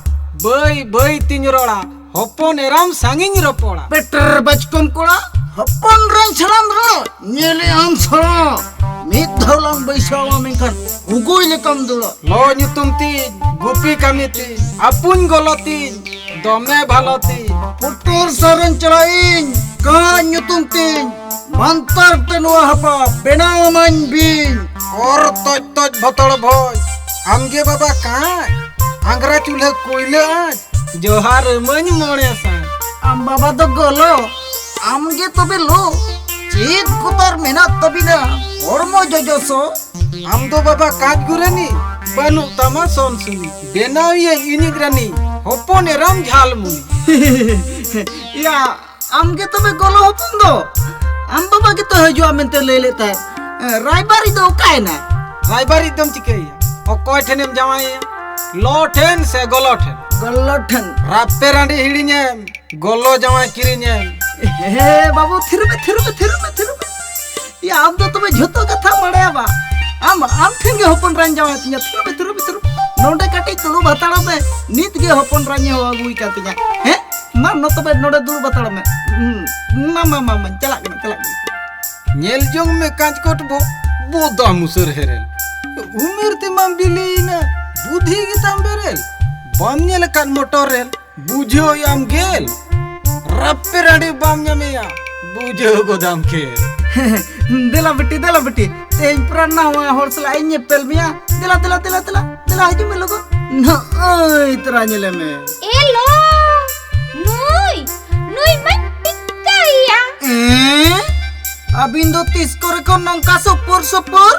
ᱵᱟᱹᱭ ᱵᱟᱹᱭ ᱛᱤᱧ ᱨᱚᱲᱟ, ᱦᱚᱯᱚᱱ ᱮᱨᱟᱢ ᱥᱟᱺᱜᱤᱧ ᱨᱚᱯᱚᱲᱟ᱾ ᱯᱮᱴᱮᱨ ᱵᱟᱪᱠᱚᱢ ᱠᱚᱲᱟ, ᱦᱚᱯᱚᱱ ᱨᱟᱝ ᱪᱷᱟᱲᱟᱢ ᱨᱚᱲ, ᱧᱮᱞᱮ ᱟᱢ ᱥᱚᱲᱚ᱾ ᱢᱤᱫ ᱫᱷᱟᱣ ᱞᱟᱝ ᱵᱟᱹᱭᱥᱟᱹᱣᱟ ᱢᱮᱱᱠᱷᱟᱱ ᱩᱜᱩᱭ ᱞᱮᱠᱟᱢ ᱫᱟᱹᱲᱟ᱾ ᱞᱚ ᱧᱩᱛᱩᱢ ᱛᱤᱧ, ᱜᱩᱯᱤ ᱠᱟᱹᱢᱤ ᱛᱤᱧ, ᱟᱹᱯᱩᱧ ᱜᱚᱞᱚ ᱛᱤᱧ, ᱫᱚᱢᱮ ᱵᱷᱟᱞᱚ ᱛᱤᱧ᱾ ᱯᱩᱴᱩᱨ ᱥᱟᱨᱮᱧ ᱪᱟᱞᱟᱜ ᱤᱧ, ᱠᱟᱸᱪ ᱧᱩᱛᱩᱢ ᱛᱤᱧ, ᱢᱟᱱᱛᱟᱨ ᱛᱮ ᱱᱚᱣᱟ ᱦᱟᱯᱟ ᱵᱮᱱᱟᱣ ᱟᱢᱟᱧ ᱵᱤᱧ᱾ ᱚᱨ ᱛᱚᱡ ᱛᱚᱡ ᱵᱷᱚᱛᱚᱲ ᱵᱷᱚᱡ, ᱟᱢᱜᱮ ᱵᱟᱵᱟ ᱠᱟᱸᱪ, ᱟᱝᱜᱽᱨᱟ ᱪᱩᱞᱦᱟᱹ ᱠᱚᱭᱞᱟᱹ ᱟᱸᱪ, ᱡᱚᱦᱟᱨ ᱟᱹᱢᱟᱹᱧ ᱢᱚᱬᱮ ᱥᱟᱭ᱾ ᱟᱢ ᱵᱟᱵᱟ ᱫᱚ ᱜᱚᱞᱚ, ᱟᱢᱜᱮ ᱛᱚᱵᱮ ᱞᱚ, ᱪᱮᱫ ᱠᱚᱛᱟᱨ ᱢᱮᱱᱟᱜ ᱛᱟᱵᱤᱱᱟ ᱦᱚᱲᱢᱚ ᱡᱚᱡᱚ ᱥᱚ? ᱟᱢ ᱫᱚ ᱵᱟᱵᱟ ᱠᱟᱸᱪ ᱜᱩᱨᱟᱹᱱᱤ, ᱵᱟᱹᱱᱩᱜ ᱛᱟᱢᱟ ᱥᱚᱱ ᱥᱩᱱᱤ, ᱵᱮᱱᱟᱣᱤᱭᱟᱹᱧ ᱤᱧᱤᱡ ᱨᱟᱱᱤ, ᱦᱚᱯᱚᱱ ᱮᱨᱟᱢ ᱡᱷᱟᱞᱢᱩᱱᱤ᱾ ᱭᱟ, ᱟᱢ ᱜᱮ ᱛᱚᱵᱮ ᱜᱚᱞᱚ ᱦᱚᱯᱚᱱ ᱫᱚ? ᱟᱢ ᱵᱟᱵᱟ ᱜᱮᱛᱚ ᱦᱤᱡᱩᱜᱼᱟ ᱢᱮᱱᱛᱮ ᱞᱟᱹᱭ ᱞᱮᱫ ᱛᱟᱦᱮᱸᱫ᱾ ᱨᱟᱭᱵᱟᱨᱤᱡ ᱫᱚ ᱚᱠᱟᱭᱮᱱᱟ? ᱨᱟᱭᱵᱟᱨᱤᱡ ᱫᱚᱢ ᱪᱤᱠᱟᱹᱭᱮᱭᱟ? ᱚᱠᱚᱭ ᱴᱷᱮᱱᱮᱢ ᱡᱟᱶᱟᱭᱮᱭᱟ? ᱞᱚ ᱴᱷᱮᱱ ᱥᱮ ᱜᱚᱞᱚ ᱴᱷᱮᱱ? ᱜᱚᱞᱚ ᱴᱷᱮᱱ᱾ ᱨᱟᱯᱮ ᱨᱟᱺᱰᱤ ᱦᱤᱲᱤᱧᱮᱢ, ᱜᱚᱞᱚ ᱡᱟᱶᱟᱭ ᱠᱤᱨᱤᱧᱮᱢ᱾ ᱦᱮ ᱵᱟᱹᱵᱩ, ᱛᱷᱤᱨ ᱢᱮ, ᱛᱷᱤᱨ ᱢᱮ, ᱛᱷᱤᱨ ᱢᱮ, ᱛᱷᱤᱨ ᱢᱮ᱾ ᱭᱟ, ᱟᱢ ᱫᱚ ᱛᱚᱵᱮ ᱡᱷᱚᱛᱚ ᱠᱟᱛᱷᱟᱢ ᱵᱟᱲᱟᱭᱟ ᱵᱟ? ᱟᱢ, ᱟᱢ ᱴᱷᱮᱱ ᱜᱮ ᱦᱚᱯᱚᱱ ᱨᱟᱧ ᱡᱟᱶᱟᱭ ᱛᱤᱧᱟ᱾ ᱛᱷᱤᱨ ᱢᱮ, ᱛᱷᱤᱨ ᱢᱮ, ᱛᱷᱤᱨ ᱢᱮ᱾ ᱱᱚᱰᱮ ᱠᱟᱹᱴᱤᱡ ᱫᱩᱲᱩᱵ ᱦᱟᱛᱟᱲᱚᱜ ᱢᱮ᱾ ᱱᱤᱛ ᱜᱮ ᱦᱚᱯᱚᱱ ᱨᱟᱧ ᱦᱚᱦᱚ ᱟᱹᱜᱩᱭ ᱠᱟᱱ ᱛᱤᱧᱟ᱾ ᱦᱮᱸ? ᱢᱟ, ᱱᱚ ᱛᱚᱵᱮ ᱱᱚᱰᱮ ᱫᱩᱲᱩᱵ ᱦᱟᱛᱟᱲᱚᱜ ᱢᱮ᱾ ᱦᱩᱸ᱾ ᱢᱟ, ᱢᱟ, ᱢᱟ, ᱢᱟ, ᱪᱟᱞᱟᱜ ᱠᱟᱱᱟ, ᱪᱟᱞᱟᱜ ᱠᱟᱱᱟ᱾ ᱧᱮᱞ ᱡᱚᱝ ᱢᱮ ᱠᱟᱸᱪᱠᱚᱴ ᱵᱚ, ᱵᱚᱫᱟ ᱢᱩᱥᱟᱹᱨ ᱦᱮᱨᱮᱞ᱾ ᱩᱢᱮᱨ ᱛᱮᱢᱟᱢ ᱵᱤᱞᱤᱭᱮᱱᱟ, ᱵᱩᱫᱷᱤ ᱜᱮᱛᱟᱢ ᱵᱮᱨᱮᱞ᱾ ᱵᱟᱢ ᱧᱮᱞ ᱟᱠᱟᱫ ᱢᱚᱴᱚᱨ ᱨᱮᱞ, ᱵᱩᱡᱷᱟᱹᱣ ᱟᱢ ᱜᱮᱞ᱾ ᱨᱟᱯᱮ ᱨᱟᱹᱰᱤ ᱵᱟᱢ ᱧᱟᱢᱮᱭᱟ, ᱵᱩᱡᱷᱟᱹᱣ ᱜᱚᱫᱟᱢ ᱠᱷᱮᱞ᱾ ᱫᱮᱞᱟ ᱵᱤᱴᱤ, ᱫᱮᱞᱟ ᱵᱤᱴᱤ, ᱛᱮᱦᱮᱧ ᱯᱩᱨᱟ ᱱᱟᱣᱟ ᱦᱚᱲ ᱥᱟᱞᱟᱜ ᱤᱧ ᱧᱮᱯᱮᱞ ᱢᱮᱭᱟ᱾ ᱫᱮᱞᱟ, ᱫᱮᱞᱟ, ᱫᱮᱞᱟ, ᱫᱮᱞᱟ, ᱫᱮᱞᱟ, ᱦᱤᱡᱩᱜ ᱢᱮ ᱞᱚᱜᱚᱱ᱾ ᱱᱚᱜᱼᱚᱭ ᱛᱚᱨᱟ ᱧᱮᱞᱮ ᱢᱮ᱾ ᱮ ᱞᱚ, ᱱᱩᱭ, ᱱᱩᱭ ᱢᱟᱧ ᱴᱷᱤᱠᱟᱹᱭᱮᱭᱟ᱾ ᱮᱸ? ᱟᱹᱵᱤᱱ ᱫᱚ ᱛᱤᱥ ᱠᱚᱨᱮ ᱠᱷᱚᱱ ᱱᱚᱝᱠᱟ ᱥᱩᱯᱩᱨ ᱥᱩᱯᱩᱨ?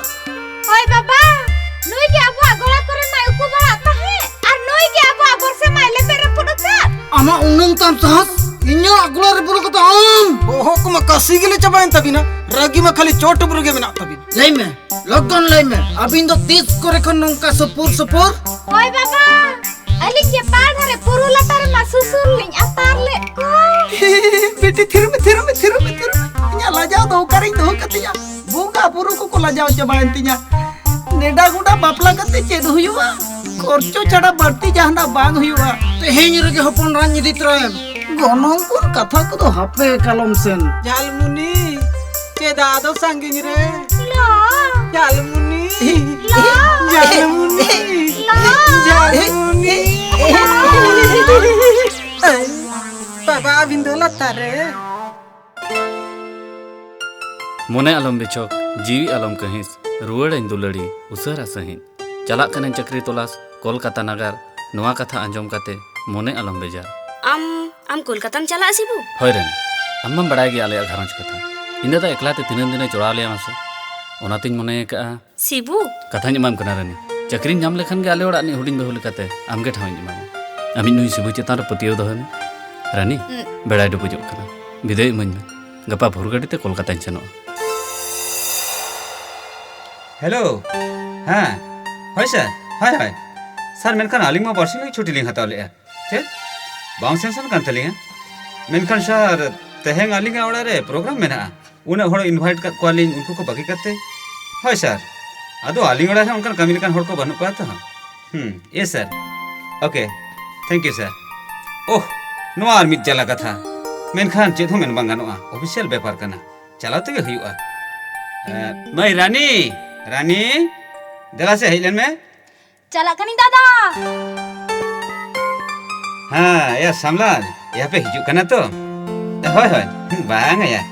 ᱦᱳᱭ ᱵᱟᱵᱟ, ᱱᱩᱭ ᱜᱮ ᱟᱵᱚᱣᱟᱜ ᱜᱚᱲᱟ ᱠᱚᱨᱮ ᱢᱟᱭ ᱩᱠᱩ ᱵᱟᱲᱟᱜ ᱛᱟᱦᱮᱸᱫ, ᱟᱨ ᱱᱩᱭ ᱜᱮ ᱟᱵᱚᱣᱟᱜ ᱵᱚᱨᱥᱟ ᱢᱟᱭ ᱞᱮᱵᱮᱫ ᱨᱟᱹᱯᱩᱫ ᱟᱠᱟᱫ᱾ ᱟᱢᱟᱜ ᱩᱱᱟᱹᱝ ᱛᱟᱢ ᱥᱟᱦᱚᱥ, ᱤᱧᱟᱹᱜ ᱜᱚᱲᱟ ᱨᱮ ᱵᱚᱞᱚ ᱠᱟᱛᱮ ᱟᱢ? ᱵᱚᱦᱚᱜ ᱠᱚᱢᱟ ᱠᱟᱥᱤ ᱜᱮᱞᱮ ᱪᱟᱵᱟᱭᱮᱱ ᱛᱟᱵᱤᱱᱟ, ᱨᱟᱹᱜᱤ ᱢᱟ ᱠᱷᱟᱹᱞᱤ ᱪᱚᱴ ᱩᱯᱨᱩ ᱜᱮ ᱢᱮᱱᱟᱜ ᱛᱟᱵᱤᱱ᱾ ᱞᱟᱹᱭ ᱢᱮ, ᱞᱚᱜᱚᱱ ᱞᱟᱹᱭ ᱢᱮ, ᱟᱹᱵᱤᱱ ᱫᱚ ᱛᱤᱥ ᱠᱚᱨᱮ ᱠᱷᱚᱱ ᱱᱚᱝᱠᱟ ᱥᱩᱯᱩᱨ ᱥᱩᱯᱩᱨ? ᱦᱳᱭ ᱵᱟᱵᱟ, ᱟᱹᱞᱤᱧ ᱜᱮ ᱯᱟᱲ ᱫᱷᱟᱨᱮ ᱵᱩᱨᱩ ᱞᱟᱛᱟᱨ ᱨᱮᱢᱟ ᱥᱩᱥᱩᱨ ᱞᱤᱧ ᱟᱛᱟᱨ ᱞᱮᱫ ᱠᱚ᱾ ᱵᱤᱴᱤ, ᱛᱷᱤᱨ ᱢᱮ, ᱛᱷᱤᱨ ᱢᱮ, ᱛᱷᱤᱨ ᱢᱮ, ᱛᱷᱤᱨ ᱢᱮ᱾ ᱤᱧᱟᱹᱜ ᱞᱟᱡᱟᱣ ᱫᱚ ᱚᱠᱟᱨᱤᱧ ᱫᱚᱦᱚ ᱠᱟᱛᱤᱧᱟ? ᱵᱚᱸᱜᱟ ᱵᱩᱨᱩ ᱠᱚᱠᱚ ᱞᱟᱡᱟᱣ ᱪᱟᱵᱟᱭᱮᱱ ᱛᱤᱧᱟ᱾ ᱱᱮᱰᱟ ᱜᱚᱸᱰᱟ ᱵᱟᱯᱞᱟ ᱠᱟᱛᱮ ᱪᱮᱫ ᱦᱩᱭᱩᱜᱼᱟ? ᱠᱷᱚᱨᱪᱚ ᱪᱷᱟᱲᱟ ᱵᱟᱹᱲᱛᱤ ᱡᱟᱦᱟᱱᱟᱜ ᱵᱟᱝ ᱦᱩᱭᱩᱜᱼᱟ᱾ ᱛᱮᱦᱮᱧ ᱨᱮᱜᱮ ᱦᱚᱯᱚᱱ ᱨᱟᱱ ᱤᱫᱤ ᱛᱚᱨᱟᱭᱮᱢ᱾ ᱜᱚᱱᱚᱝ ᱠᱚ ᱠᱟᱛᱷᱟ ᱠᱚᱫᱚ ᱦᱟᱯᱮ ᱠᱟᱞᱚᱢ ᱥᱮᱱ᱾ ᱡᱷᱟᱞᱢᱩᱱᱤ, ᱪᱮᱫᱟᱜ ᱟᱫᱚ ᱥᱟᱺᱜᱤᱧ ᱨᱮ? ᱞᱚ᱾ ᱡᱷᱟᱞᱢᱩᱱᱤ, ᱞᱚ᱾ ᱡᱷᱟᱞᱢᱩᱱᱤ, ᱞᱚ᱾ ᱡᱷᱟᱞᱢᱩᱱᱤ᱾ ᱵᱟᱵᱟ, ᱟᱹᱵᱤᱱ ᱫᱚ ᱞᱟᱛᱟᱨ ᱨᱮ᱾ ᱢᱚᱱᱮ ᱟᱞᱚᱢ ᱵᱤᱪᱷᱚᱠ, ᱡᱤᱣᱤ ᱟᱞᱚᱢ ᱠᱟᱹᱦᱤᱥ, ᱨᱩᱣᱟᱹᱲᱟᱹᱧ ᱫᱩᱞᱟᱹᱲᱤ, ᱩᱥᱟᱹᱨᱟ ᱥᱟᱺᱦᱤᱡ᱾ ᱪᱟᱞᱟᱜ ᱠᱟᱹᱱᱟᱹᱧ ᱪᱟᱹᱠᱨᱤ ᱛᱚᱞᱟᱥ, ᱠᱳᱞᱠᱟᱛᱟ ᱱᱟᱜᱟᱨ᱾ ᱱᱚᱣᱟ ᱠᱟᱛᱷᱟ ᱟᱸᱡᱚᱢ ᱠᱟᱛᱮ ᱢᱚᱱᱮ ᱟᱞᱚᱢ ᱵᱮᱡᱟᱨ᱾ ᱟᱢ, ᱟᱢ ᱠᱳᱞᱠᱟᱛᱟᱢ ᱪᱟᱞᱟᱜᱼᱟ ᱥᱤᱵᱩ? ᱦᱳᱭ ᱨᱟᱱᱤ, ᱟᱢ ᱢᱟᱢ ᱵᱟᱲᱟᱭ ᱜᱮᱭᱟ ᱟᱞᱮᱭᱟᱜ ᱜᱷᱟᱨᱚᱸᱡᱽ ᱠᱟᱛᱷᱟ᱾ ᱤᱧ ᱫᱟᱫᱟ ᱮᱠᱞᱟ ᱛᱮ ᱛᱤᱱᱟᱹᱜ ᱫᱤᱱᱮ ᱪᱚᱲᱟᱣ ᱞᱮᱭᱟ ᱢᱟᱥᱮ? ᱚᱱᱟᱛᱤᱧ ᱢᱚᱱᱮ ᱟᱠᱟᱫᱼᱟ᱾ ᱥᱤᱵᱩ? ᱠᱟᱛᱷᱟᱧ ᱮᱢᱟᱢ ᱠᱟᱱᱟ ᱨᱟᱱᱤ, ᱪᱟᱹᱠᱨᱤᱧ ᱧᱟᱢ ᱞᱮᱠᱷᱟᱱ ᱜᱮ ᱟᱞᱮ ᱚᱲᱟᱜ ᱨᱤᱱᱤᱡ ᱦᱩᱰᱤᱧ ᱵᱟᱹᱦᱩ ᱞᱮᱠᱟᱛᱮ ᱟᱢᱜᱮ ᱴᱷᱟᱶ ᱤᱧ ᱮᱢᱟᱢᱟ᱾ ᱟᱢᱤᱡ ᱱᱩᱭ ᱥᱤᱵᱩ ᱪᱮᱛᱟᱱ ᱨᱮ ᱯᱟᱹᱛᱭᱟᱹᱣ ᱫᱚᱦᱚᱭ ᱢᱮ᱾ ᱨᱟᱱᱤ, ᱩᱸ᱾ ᱵᱮᱲᱟᱭ ᱰᱩᱵᱩᱡᱚᱜ ᱠᱟᱱᱟ, ᱵᱤᱫᱟᱹᱭ ᱤᱢᱟᱹᱧ ᱢᱮ᱾ ᱜᱟᱯᱟ ᱵᱷᱳᱨ ᱜᱟᱹᱰᱤ ᱛᱮ ᱠᱳᱞᱠᱟᱛᱟᱧ ᱥᱮᱱᱚᱜᱼᱟ᱾ ᱦᱮᱞᱳ, ᱦᱮᱸ, ᱦᱳᱭ ᱥᱟᱨ, ᱦᱳᱭ, ᱦᱳᱭ᱾ ᱥᱟᱨ, ᱢᱮᱱᱠᱷᱟᱱ ᱟᱹᱞᱤᱧ ᱢᱟ ᱵᱟᱨᱥᱤᱧ ᱞᱟᱹᱜᱤᱫ ᱪᱷᱩᱴᱤ ᱞᱤᱧ ᱦᱟᱛᱟᱣ ᱞᱮᱫᱼᱟ᱾ ᱪᱮᱫ? ᱵᱟᱝ ᱥᱮᱱᱥᱚᱱ ᱠᱟᱱ ᱛᱟᱹᱞᱤᱧᱟ? ᱢᱮᱱᱠᱷᱟᱱ ᱥᱟᱨ, ᱛᱮᱦᱮᱧ ᱟᱹᱞᱤᱧᱟᱜ ᱚᱲᱟᱜ ᱨᱮ ᱯᱨᱳᱜᱨᱟᱢ ᱢᱮᱱᱟᱜᱼᱟ᱾ ᱩᱱᱟᱹᱜ ᱦᱚᱲ invite ᱠᱟᱫ ᱠᱚᱣᱟᱞᱤᱧ, ᱩᱱᱠᱩ ᱠᱚ ᱵᱟᱹᱜᱤ ᱠᱟᱛᱮ᱾ ᱦᱳᱭ ᱥᱟᱨ, ᱟᱫᱚ ᱟᱹᱞᱤᱧ ᱚᱲᱟᱜ ᱨᱮ ᱚᱱᱠᱟᱱ ᱠᱟᱹᱢᱤ ᱞᱮᱠᱟᱱ ᱦᱚᱲ ᱠᱚ ᱵᱟᱹᱱᱩᱜ ᱠᱚᱣᱟ ᱛᱚ᱾ ᱦᱩᱸ, yes sir. Okay, thank you sir. ᱳᱦ, ᱱᱚᱣᱟ ᱟᱨ ᱢᱤᱫ ᱡᱟᱞᱟ ᱠᱟᱛᱷᱟ᱾ ᱢᱮᱱᱠᱷᱟᱱ ᱪᱮᱫ ᱦᱚᱸ ᱢᱮᱱ ᱵᱟᱝ ᱜᱟᱱᱚᱜᱼᱟ, ᱚᱯᱷᱤᱥᱤᱭᱟᱞ ᱵᱮᱯᱟᱨ ᱠᱟᱱᱟ, ᱪᱟᱞᱟᱣ ᱛᱮᱜᱮ ᱦᱩᱭᱩᱜᱼᱟ᱾ ᱮ, ᱢᱟᱹᱭ ᱨᱟᱱᱤ, ᱨᱟᱱᱤ, ᱫᱮᱞᱟ ᱥᱮ ᱦᱮᱡ ᱞᱮᱱ ᱢᱮ᱾ ᱪᱟᱞᱟᱜ ᱠᱟᱹᱱᱟᱹᱧ ᱫᱟᱫᱟ᱾ ᱦᱮᱸ, ᱮᱭᱟ ᱥᱟᱢᱞᱟᱞ, ᱮᱭᱟ ᱯᱮ ᱦᱤᱡᱩᱜ ᱠᱟᱱᱟ ᱛᱚ? ᱦᱳᱭ, ᱦᱳᱭ᱾ ᱵᱟᱝ ᱟᱭᱟ᱾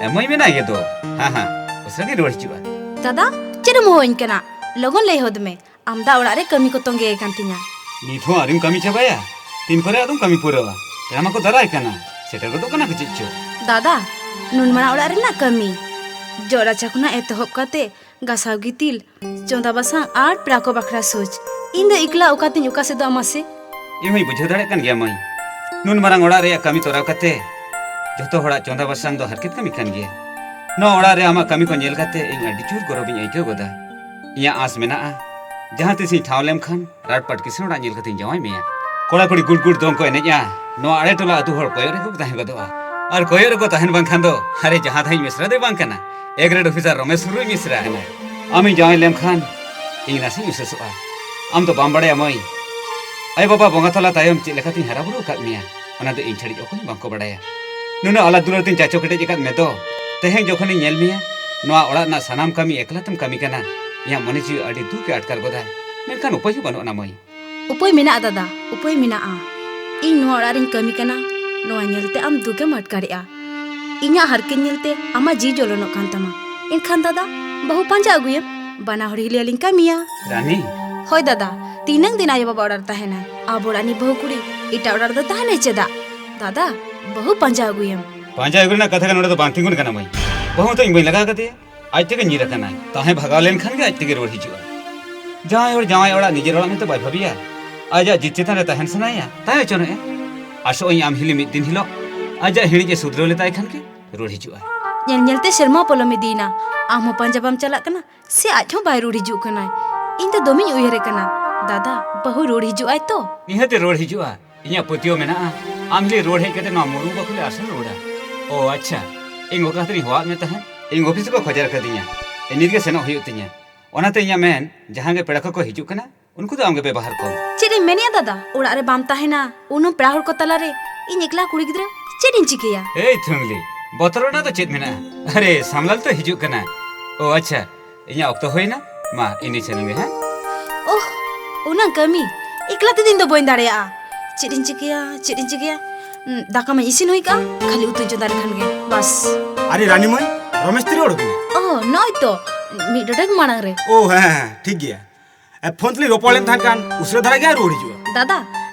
ᱮ, ᱢᱟᱹᱭ ᱢᱮᱱᱟᱭ ᱜᱮ ᱫᱚ᱾ ᱦᱮᱸ, ᱦᱮᱸ᱾ ᱩᱥᱟᱹᱨᱟ ᱜᱮ ᱨᱩᱣᱟᱹᱲ ᱦᱤᱡᱩᱜᱼᱟ᱾ ᱫᱟᱫᱟ, ᱪᱮᱫ ᱮᱢ ᱦᱚᱦᱚᱧ ᱠᱟᱱᱟ? ᱞᱚᱜᱚᱱ ᱞᱟᱹᱭ ᱦᱚᱫ ᱢᱮ᱾ ᱟᱢᱫᱟ ᱚᱲᱟᱜ ᱨᱮ ᱠᱟᱹᱢᱤ ᱠᱚ ᱛᱚᱸᱜᱮ ᱟᱠᱟᱱ ᱛᱤᱧᱟ᱾ ᱱᱤᱛ ᱦᱚᱸ ᱟᱹᱣᱨᱤᱢ ᱠᱟᱹᱢᱤ ᱪᱟᱵᱟᱭᱟ? ᱛᱤᱱ ᱠᱚᱨᱮ ᱟᱫᱚᱢ ᱠᱟᱹᱢᱤ ᱯᱩᱨᱟᱹᱣᱟ? ᱯᱮᱲᱟ ᱢᱟᱠᱚ ᱫᱟᱨᱟᱭ ᱠᱟᱱᱟ᱾ ᱥᱮᱴᱮᱨ ᱜᱚᱫᱚᱜ ᱠᱟᱱᱟ ᱠᱚ ᱪᱮᱫ ᱪᱚ᱾ ᱫᱟᱫᱟ, ᱱᱩᱱ ᱢᱟᱨᱟᱝ ᱚᱲᱟᱜ ᱨᱮᱱᱟᱜ ᱠᱟᱹᱢᱤ, ᱡᱚᱜ ᱨᱟᱪᱟ ᱠᱷᱚᱱᱟᱜ ᱮᱛᱚᱦᱚᱵ ᱠᱟᱛᱮ ᱜᱟᱥᱟᱣ ᱜᱤᱛᱤᱞ, ᱪᱚᱸᱫᱟ ᱵᱟᱥᱟᱝ ᱟᱨ ᱯᱮᱲᱟ ᱠᱚ ᱵᱟᱠᱷᱨᱟ ᱥᱳᱪ᱾ ᱤᱧ ᱫᱚ ᱮᱠᱞᱟ ᱚᱠᱟᱛᱤᱧ ᱚᱠᱟ ᱥᱮᱫᱚᱜᱼᱟ ᱢᱟᱥᱮ? ᱤᱧ ᱦᱚᱸᱧ ᱵᱩᱡᱷᱟᱹᱣ ᱫᱟᱲᱮᱭᱟᱜ ᱠᱟᱱ ᱜᱮᱭᱟ ᱢᱟᱹᱭ᱾ ᱱᱩᱱ ᱢᱟᱨᱟᱝ ᱚᱲᱟᱜ ᱨᱮᱭᱟᱜ ᱠᱟᱹᱢᱤ ᱛᱚᱨᱟᱣ ᱠᱟᱛᱮ ᱡᱷᱚᱛᱚ ᱦᱚᱲᱟᱜ ᱪᱚᱸᱫᱟ ᱵᱟᱥᱟᱝ ᱫᱚ ᱦᱟᱨᱠᱮᱛ ᱠᱟᱹᱢᱤ ᱠᱟᱱ ᱜᱮᱭᱟ᱾ ᱱᱚᱣᱟ ᱚᱲᱟᱜ ᱨᱮ ᱟᱢᱟᱜ ᱠᱟᱹᱢᱤ ᱠᱚ ᱧᱮᱞ ᱠᱟᱛᱮ ᱤᱧ ᱟᱹᱰᱤ ᱡᱳᱨ ᱜᱚᱨᱚᱵᱤᱧ ᱟᱹᱭᱠᱟᱹᱣ ᱜᱚᱫᱟ᱾ ᱤᱧᱟᱹᱜ ᱟᱸᱥ ᱢᱮᱱᱟᱜᱼᱟ, ᱡᱟᱦᱟᱸ ᱛᱤᱥᱤᱧ ᱴᱷᱟᱶ ᱞᱮᱢ ᱠᱷᱟᱱ ᱨᱟᱴ ᱯᱟᱴ ᱠᱤᱥᱟᱹᱬ ᱚᱲᱟᱜ ᱧᱮᱞ ᱠᱟᱛᱮᱧ ᱡᱟᱶᱟᱭ ᱢᱮᱭᱟ᱾ ᱠᱚᱲᱟ ᱠᱩᱲᱤ ᱜᱩᱰ ᱜᱩᱰ ᱫᱚᱝ ᱠᱚ ᱮᱱᱮᱡᱼᱟ, ᱱᱚᱣᱟ ᱟᱲᱮ ᱴᱚᱞᱟ ᱟᱹᱛᱩ ᱦᱚᱲ ᱠᱚᱭᱚᱜ ᱨᱮᱠᱚ ᱛᱟᱦᱮᱸ ᱜᱚᱫᱚᱜᱼᱟ᱾ ᱟᱨ ᱠᱚᱭᱚᱜ ᱨᱮᱠᱚ ᱛᱟᱦᱮᱱ ᱵᱟᱝᱠᱷᱟᱱ ᱫᱚ, ᱟᱨᱮ ᱡᱟᱦᱟᱸ ᱛᱟᱦᱮᱸᱧ ᱢᱤᱥᱨᱟ ᱫᱚᱭ ᱵᱟᱝ ᱠᱟᱱᱟ, ᱮ ᱜᱨᱮᱰ ᱚᱯᱷᱤᱥᱟᱨ ᱨᱚᱢᱮᱥ ᱢᱩᱨᱢᱩ ᱢᱤᱥᱨᱟ ᱠᱟᱱᱟᱭ᱾ ᱟᱢᱤᱧ ᱡᱟᱶᱟᱭ ᱞᱮᱢ ᱠᱷᱟᱱ ᱤᱧ ᱱᱟᱥᱮᱧ ᱩᱥᱟᱹᱥᱚᱜᱼᱟ᱾ ᱟᱢ ᱫᱚ ᱵᱟᱢ ᱵᱟᱲᱟᱭᱟ ᱢᱟᱹᱭ, ᱟᱭᱳ ᱵᱟᱵᱟ ᱵᱚᱸᱜᱟ ᱛᱟᱞᱟ ᱛᱟᱭᱚᱢ ᱪᱮᱫ ᱞᱮᱠᱟᱛᱤᱧ ᱦᱟᱨᱟ ᱵᱩᱨᱩ ᱟᱠᱟᱫ ᱢᱮᱭᱟ, ᱚᱱᱟ ᱫᱚ ᱤᱧ ᱪᱷᱟᱹᱲᱤᱡ ᱚᱠᱚᱭ ᱦᱚᱸ ᱵᱟᱝᱠᱚ ᱵᱟᱲᱟᱭᱟ᱾ ᱱᱩᱱᱟᱹᱜ ᱟᱞᱟᱫ ᱫᱩᱞᱟᱹᱲ ᱛᱤᱧ ᱪᱟᱪᱚ ᱠᱮᱴᱮᱡ ᱟᱠᱟᱫ ᱢᱮ ᱫᱚ, ᱛᱮᱦᱮᱧ ᱡᱚᱠᱷᱚᱱᱤᱧ ᱧᱮᱞ ᱢᱮᱭᱟ, ᱱᱚᱣᱟ ᱚᱲᱟᱜ ᱨᱮᱱᱟᱜ ᱥᱟᱱᱟᱢ ᱠᱟᱹᱢᱤ ᱮᱠᱞᱟ ᱛᱮᱢ ᱠᱟᱹᱢᱤ ᱠᱟᱱᱟ, ᱤᱧᱟᱹᱜ ᱢᱚᱱᱮ ᱡᱤᱣᱤ ᱟᱹᱰᱤ ᱫᱩᱠ ᱮ ᱟᱴᱠᱟᱨ ᱜᱚᱫᱟ᱾ ᱢᱮᱱᱠᱷᱟᱱ ᱩᱯᱟᱹᱭ ᱦᱚᱸ ᱵᱟᱹᱱᱩᱜ ᱟᱱᱟ ᱢᱟᱹᱭ᱾ ᱩᱯᱟᱹᱭ ᱢᱮᱱᱟᱜᱼᱟ ᱫᱟᱫᱟ, ᱩᱯᱟᱹᱭ ᱢᱮᱱᱟᱜᱼᱟ᱾ ᱤᱧ ᱱᱚᱣᱟ ᱚᱲᱟᱜ ᱨᱤᱧ ᱠᱟᱹᱢᱤ ᱠᱟᱱᱟ, ᱱᱚᱣᱟ ᱧᱮᱞᱛᱮ ᱟᱢ ᱫᱩᱠᱮᱢ ᱟᱴᱠᱟᱨᱮᱜᱼᱟ᱾ ᱤᱧᱟᱹᱜ ᱦᱟᱨᱠᱮᱛ ᱧᱮᱞᱛᱮ ᱟᱢᱟᱜ ᱡᱤᱣᱤ ᱡᱚᱞᱚᱱᱚᱜ ᱠᱟᱱ ᱛᱟᱢᱟ᱾ ᱮᱱᱠᱷᱟᱱ ᱫᱟᱫᱟ, ᱵᱟᱹᱦᱩ ᱯᱟᱸᱡᱟ ᱟᱹᱜᱩᱭᱮᱢ, ᱵᱟᱱᱟ ᱦᱚᱲ ᱦᱤᱞᱤᱭᱟ ᱞᱤᱧ ᱠᱟᱹᱢᱤᱭᱟ᱾ ᱨᱟᱱᱤ᱾ ᱦᱳᱭ ᱫᱟᱫᱟ, ᱛᱤᱱᱟᱹᱝ ᱫᱤᱱ ᱟᱭᱳ ᱵᱟᱵᱟ ᱚᱲᱟᱜ ᱨᱮ ᱛᱟᱦᱮᱱᱟᱭ? ᱟᱵᱚ ᱚᱲᱟᱜ ᱨᱤᱱᱤᱡ ᱵᱟᱹᱦᱩ ᱠᱩᱲᱤ ᱮᱴᱟᱜ ᱚᱲᱟᱜ ᱨᱮᱫᱚ ᱛᱟᱦᱮᱱᱟᱭ ᱪᱮᱫᱟᱜ? ᱫᱟᱫᱟ, ᱵᱟᱹᱦᱩ ᱯᱟᱸᱡᱟ ᱟᱹᱜᱩᱭᱮᱢ᱾ ᱯᱟᱸᱡᱟ ᱟᱹᱜᱩ ᱨᱮᱱᱟᱜ ᱠᱟᱛᱷᱟ ᱜᱮ ᱱᱚᱰᱮ ᱫᱚ ᱵᱟᱝ ᱛᱤᱸᱜᱩᱱ ᱠᱟᱱᱟ ᱢᱟᱹᱭ᱾ ᱵᱟᱹᱦᱩ ᱛᱚ ᱤᱧ ᱵᱟᱹᱧ ᱞᱟᱜᱟ ᱟᱠᱟᱫᱮᱭᱟ᱾ ᱟᱡ ᱛᱮᱜᱮ ᱧᱤᱨ ᱟᱠᱟᱱᱟᱭ᱾ ᱛᱟᱦᱮᱸ ᱵᱷᱟᱜᱟᱣ ᱞᱮᱱᱠᱷᱟᱱ ᱜᱮ ᱟᱡ ᱛᱮᱜᱮ ᱨᱩᱣᱟᱹᱲ ᱦᱤᱡᱩᱜᱼᱟ᱾ ᱡᱟᱶᱟᱭ ᱦᱚᱲ ᱡᱟᱶᱟᱭ ᱚᱲᱟᱜ ᱱᱤᱡᱮᱨ ᱚᱲᱟᱜ ᱢᱮᱱᱛᱮ ᱵᱟᱭ ᱵᱷᱟᱹᱵᱤᱭᱟ᱾ ᱟᱡᱟᱜ ᱡᱤᱛ ᱪᱮᱛᱟᱱ ᱨᱮ ᱛᱟᱦᱮᱱ ᱥᱟᱱᱟᱭᱮᱭᱟ, ᱛᱟᱦᱮᱸ ᱦᱚᱪᱚᱱᱚᱜᱼᱮ᱾ ᱟᱥᱚᱜ ᱟᱹᱧ ᱟᱢ ᱦᱤᱞᱤ ᱢᱤᱫ ᱫᱤᱱ ᱦᱤᱞᱳᱜ ᱟᱡᱟᱜ ᱦᱤᱲᱤᱡ ᱮ ᱥᱩᱫᱷᱨᱟᱹᱣ ᱞᱮᱛᱟᱭ ᱠᱷᱟᱱ ᱜᱮ ᱨᱩᱣᱟᱹᱲ ᱦᱤᱡᱩᱜᱼᱟ᱾ ᱧᱮᱞ ᱧᱮᱞ ᱛᱮ ᱥᱮᱨᱢᱟ ᱯᱚᱞᱚᱢ ᱤᱫᱤᱭᱮᱱᱟ, ᱟᱢ ᱦᱚᱸ ᱯᱟᱸᱡᱟ ᱵᱟᱢ ᱪᱟᱞᱟᱜ ᱠᱟᱱᱟ, ᱥᱮ ᱟᱡ ᱦᱚᱸ ᱵᱟᱭ ᱨᱩᱣᱟᱹᱲ ᱦᱤᱡᱩᱜ ᱠᱟᱱᱟᱭ᱾ ᱤᱧ ᱫᱚ ᱫᱚᱢᱮᱧ ᱩᱭᱦᱟᱹᱨᱮ ᱠᱟᱱᱟ᱾ ᱫᱟᱫᱟ, ᱵᱟᱹᱦᱩ ᱨᱩᱣᱟᱹᱲ ᱦᱤᱡᱩᱜ ᱟᱭ ᱛᱚ? ᱱᱤᱦᱟᱹᱛᱮ ᱨᱩᱣᱟᱹᱲ ᱦᱤᱡᱩᱜᱼᱟ᱾ ᱤᱧᱟᱹᱜ ᱯᱟᱹᱛᱭᱟᱹᱣ ᱢᱮᱱᱟᱜᱼᱟ, ᱟᱢ ᱦᱤᱞᱤ ᱨᱩᱣᱟᱹᱲ ᱦᱮᱡ ᱠᱟᱛᱮ ᱱᱚᱣᱟ ᱢᱩᱨᱢᱩ ᱵᱟᱠᱷᱳᱞ ᱮ ᱟᱥᱮᱱ ᱨᱩᱣᱟᱹᱲᱟ᱾ ᱳ ᱟᱪᱪᱷᱟ, ᱤᱧ ᱜᱚᱜᱚ ᱠᱷᱟᱹᱛᱤᱨᱤᱧ ᱦᱚᱦᱚᱣᱟᱫ ᱢᱮ ᱛᱟᱦᱮᱸᱫ᱾ ᱤᱧ ᱚᱯᱷᱤᱥ ᱨᱮᱠᱚ ᱠᱷᱚᱡᱟᱨ ᱠᱟᱫᱤᱧᱟ, ᱤᱧ ᱱᱤᱛ ᱜᱮ ᱥᱮᱱᱚᱜ ᱦᱩᱭᱩᱜ ᱛᱤᱧᱟ᱾ ᱚᱱᱟᱛᱮ ᱤᱧᱟᱹᱜ ᱢᱮᱱ, ᱡᱟᱦᱟᱸ ᱜᱮ ᱯᱮᱲᱟ ᱠᱚᱠᱚ ᱦᱤᱡᱩᱜ ᱠᱟᱱᱟ, ᱩᱱᱠᱩ ᱫᱚ ᱟᱢᱜᱮ ᱵᱮᱵᱚᱦᱟᱨ ᱠᱚᱢ᱾ ᱪᱮᱫ ᱮᱢ ᱢᱮᱱᱮᱜᱼᱟ ᱫᱟᱫᱟ? ᱚᱲᱟᱜ ᱨᱮ ᱵᱟᱢ ᱛᱟᱦᱮᱱᱟ, ᱩᱱᱟᱹᱜ ᱯᱮᱲᱟ ᱦᱚᱲ ᱠᱚ ᱛᱟᱞᱟᱨᱮ ᱤᱧ ᱮᱠᱞᱟ ᱠᱩᱲᱤ ᱜᱤᱫᱽᱨᱟᱹ ᱪᱮᱫ ᱤᱧ ᱪᱤᱠᱟᱹᱭᱟ? ᱮᱭ ᱛᱷᱩᱝᱞᱤ, ᱵᱚᱛᱚᱨ ᱨᱮᱱᱟᱜ ᱫᱚ ᱪᱮᱫ ᱢᱮᱱᱟᱜᱼᱟ? ᱟᱨᱮ, ᱥᱟᱢᱞᱟᱞ ᱛᱚ ᱦᱤᱡᱩᱜ ᱠᱟᱱᱟ᱾ ᱳ ᱟᱪᱪᱷᱟ, ᱤᱧᱟᱹᱜ ᱚᱠᱛᱚ ᱦᱩᱭᱱᱟ, ᱢᱟ ᱤᱧ ᱥᱮᱱ ᱞᱮᱱ ᱜᱮ, ᱦᱮᱸ? ᱳᱦ, ᱩᱱᱟᱹᱜ ᱠᱟᱹᱢᱤ, ᱮᱠᱞᱟ ᱛᱮᱫᱚ ᱤᱧ ᱫᱚ ᱵᱟᱹᱧ ᱫᱟᱲᱮᱭᱟᱜᱼᱟ᱾ ᱪᱮᱫ ᱤᱧ ᱪᱤᱠᱟᱹᱭᱟ, ᱪᱮᱫ ᱤᱧ ᱪᱤᱠᱟᱹᱭᱟ? ᱩᱸ, ᱫᱟᱠᱟ ᱢᱟ ᱤᱥᱤᱱ ᱦᱩᱭ ᱠᱟᱜᱼᱟ, ᱠᱷᱟᱹᱞᱤ ᱩᱛᱩ ᱪᱚᱸᱫᱟ ᱞᱮᱠᱷᱟᱱ ᱜᱮ, ᱵᱟᱥ᱾ ᱟᱨᱮ ᱨᱟᱱᱤ ᱢᱟᱹᱭ, ᱨᱚᱢᱮᱥ ᱛᱤᱨᱮ ᱚᱰᱚᱠ ᱮᱱᱟ? ᱚ, ᱱᱚᱜᱼᱚᱭ ᱛᱚ, ᱢᱤᱫ ᱰᱚᱸᱰᱮᱠ ᱢᱟᱲᱟᱝ ᱨᱮ᱾ ᱳ ᱦᱮᱸ, ᱦᱮᱸ, ᱴᱷᱤᱠ ᱜᱮᱭᱟ᱾ ᱮ, ᱯᱷᱳᱱ ᱛᱮᱞᱤᱧ ᱨᱚᱯᱚᱲ ᱞᱮᱱ ᱛᱟᱦᱮᱸ ᱠᱟᱱ, ᱩᱥᱟᱹᱨᱟ ᱫᱷᱟᱨᱟ ᱜᱮ ᱦᱟᱸᱜ ᱨᱩᱣᱟᱹᱲ ᱦᱤᱡᱩᱜᱼᱟ᱾ ᱫᱟᱫᱟ,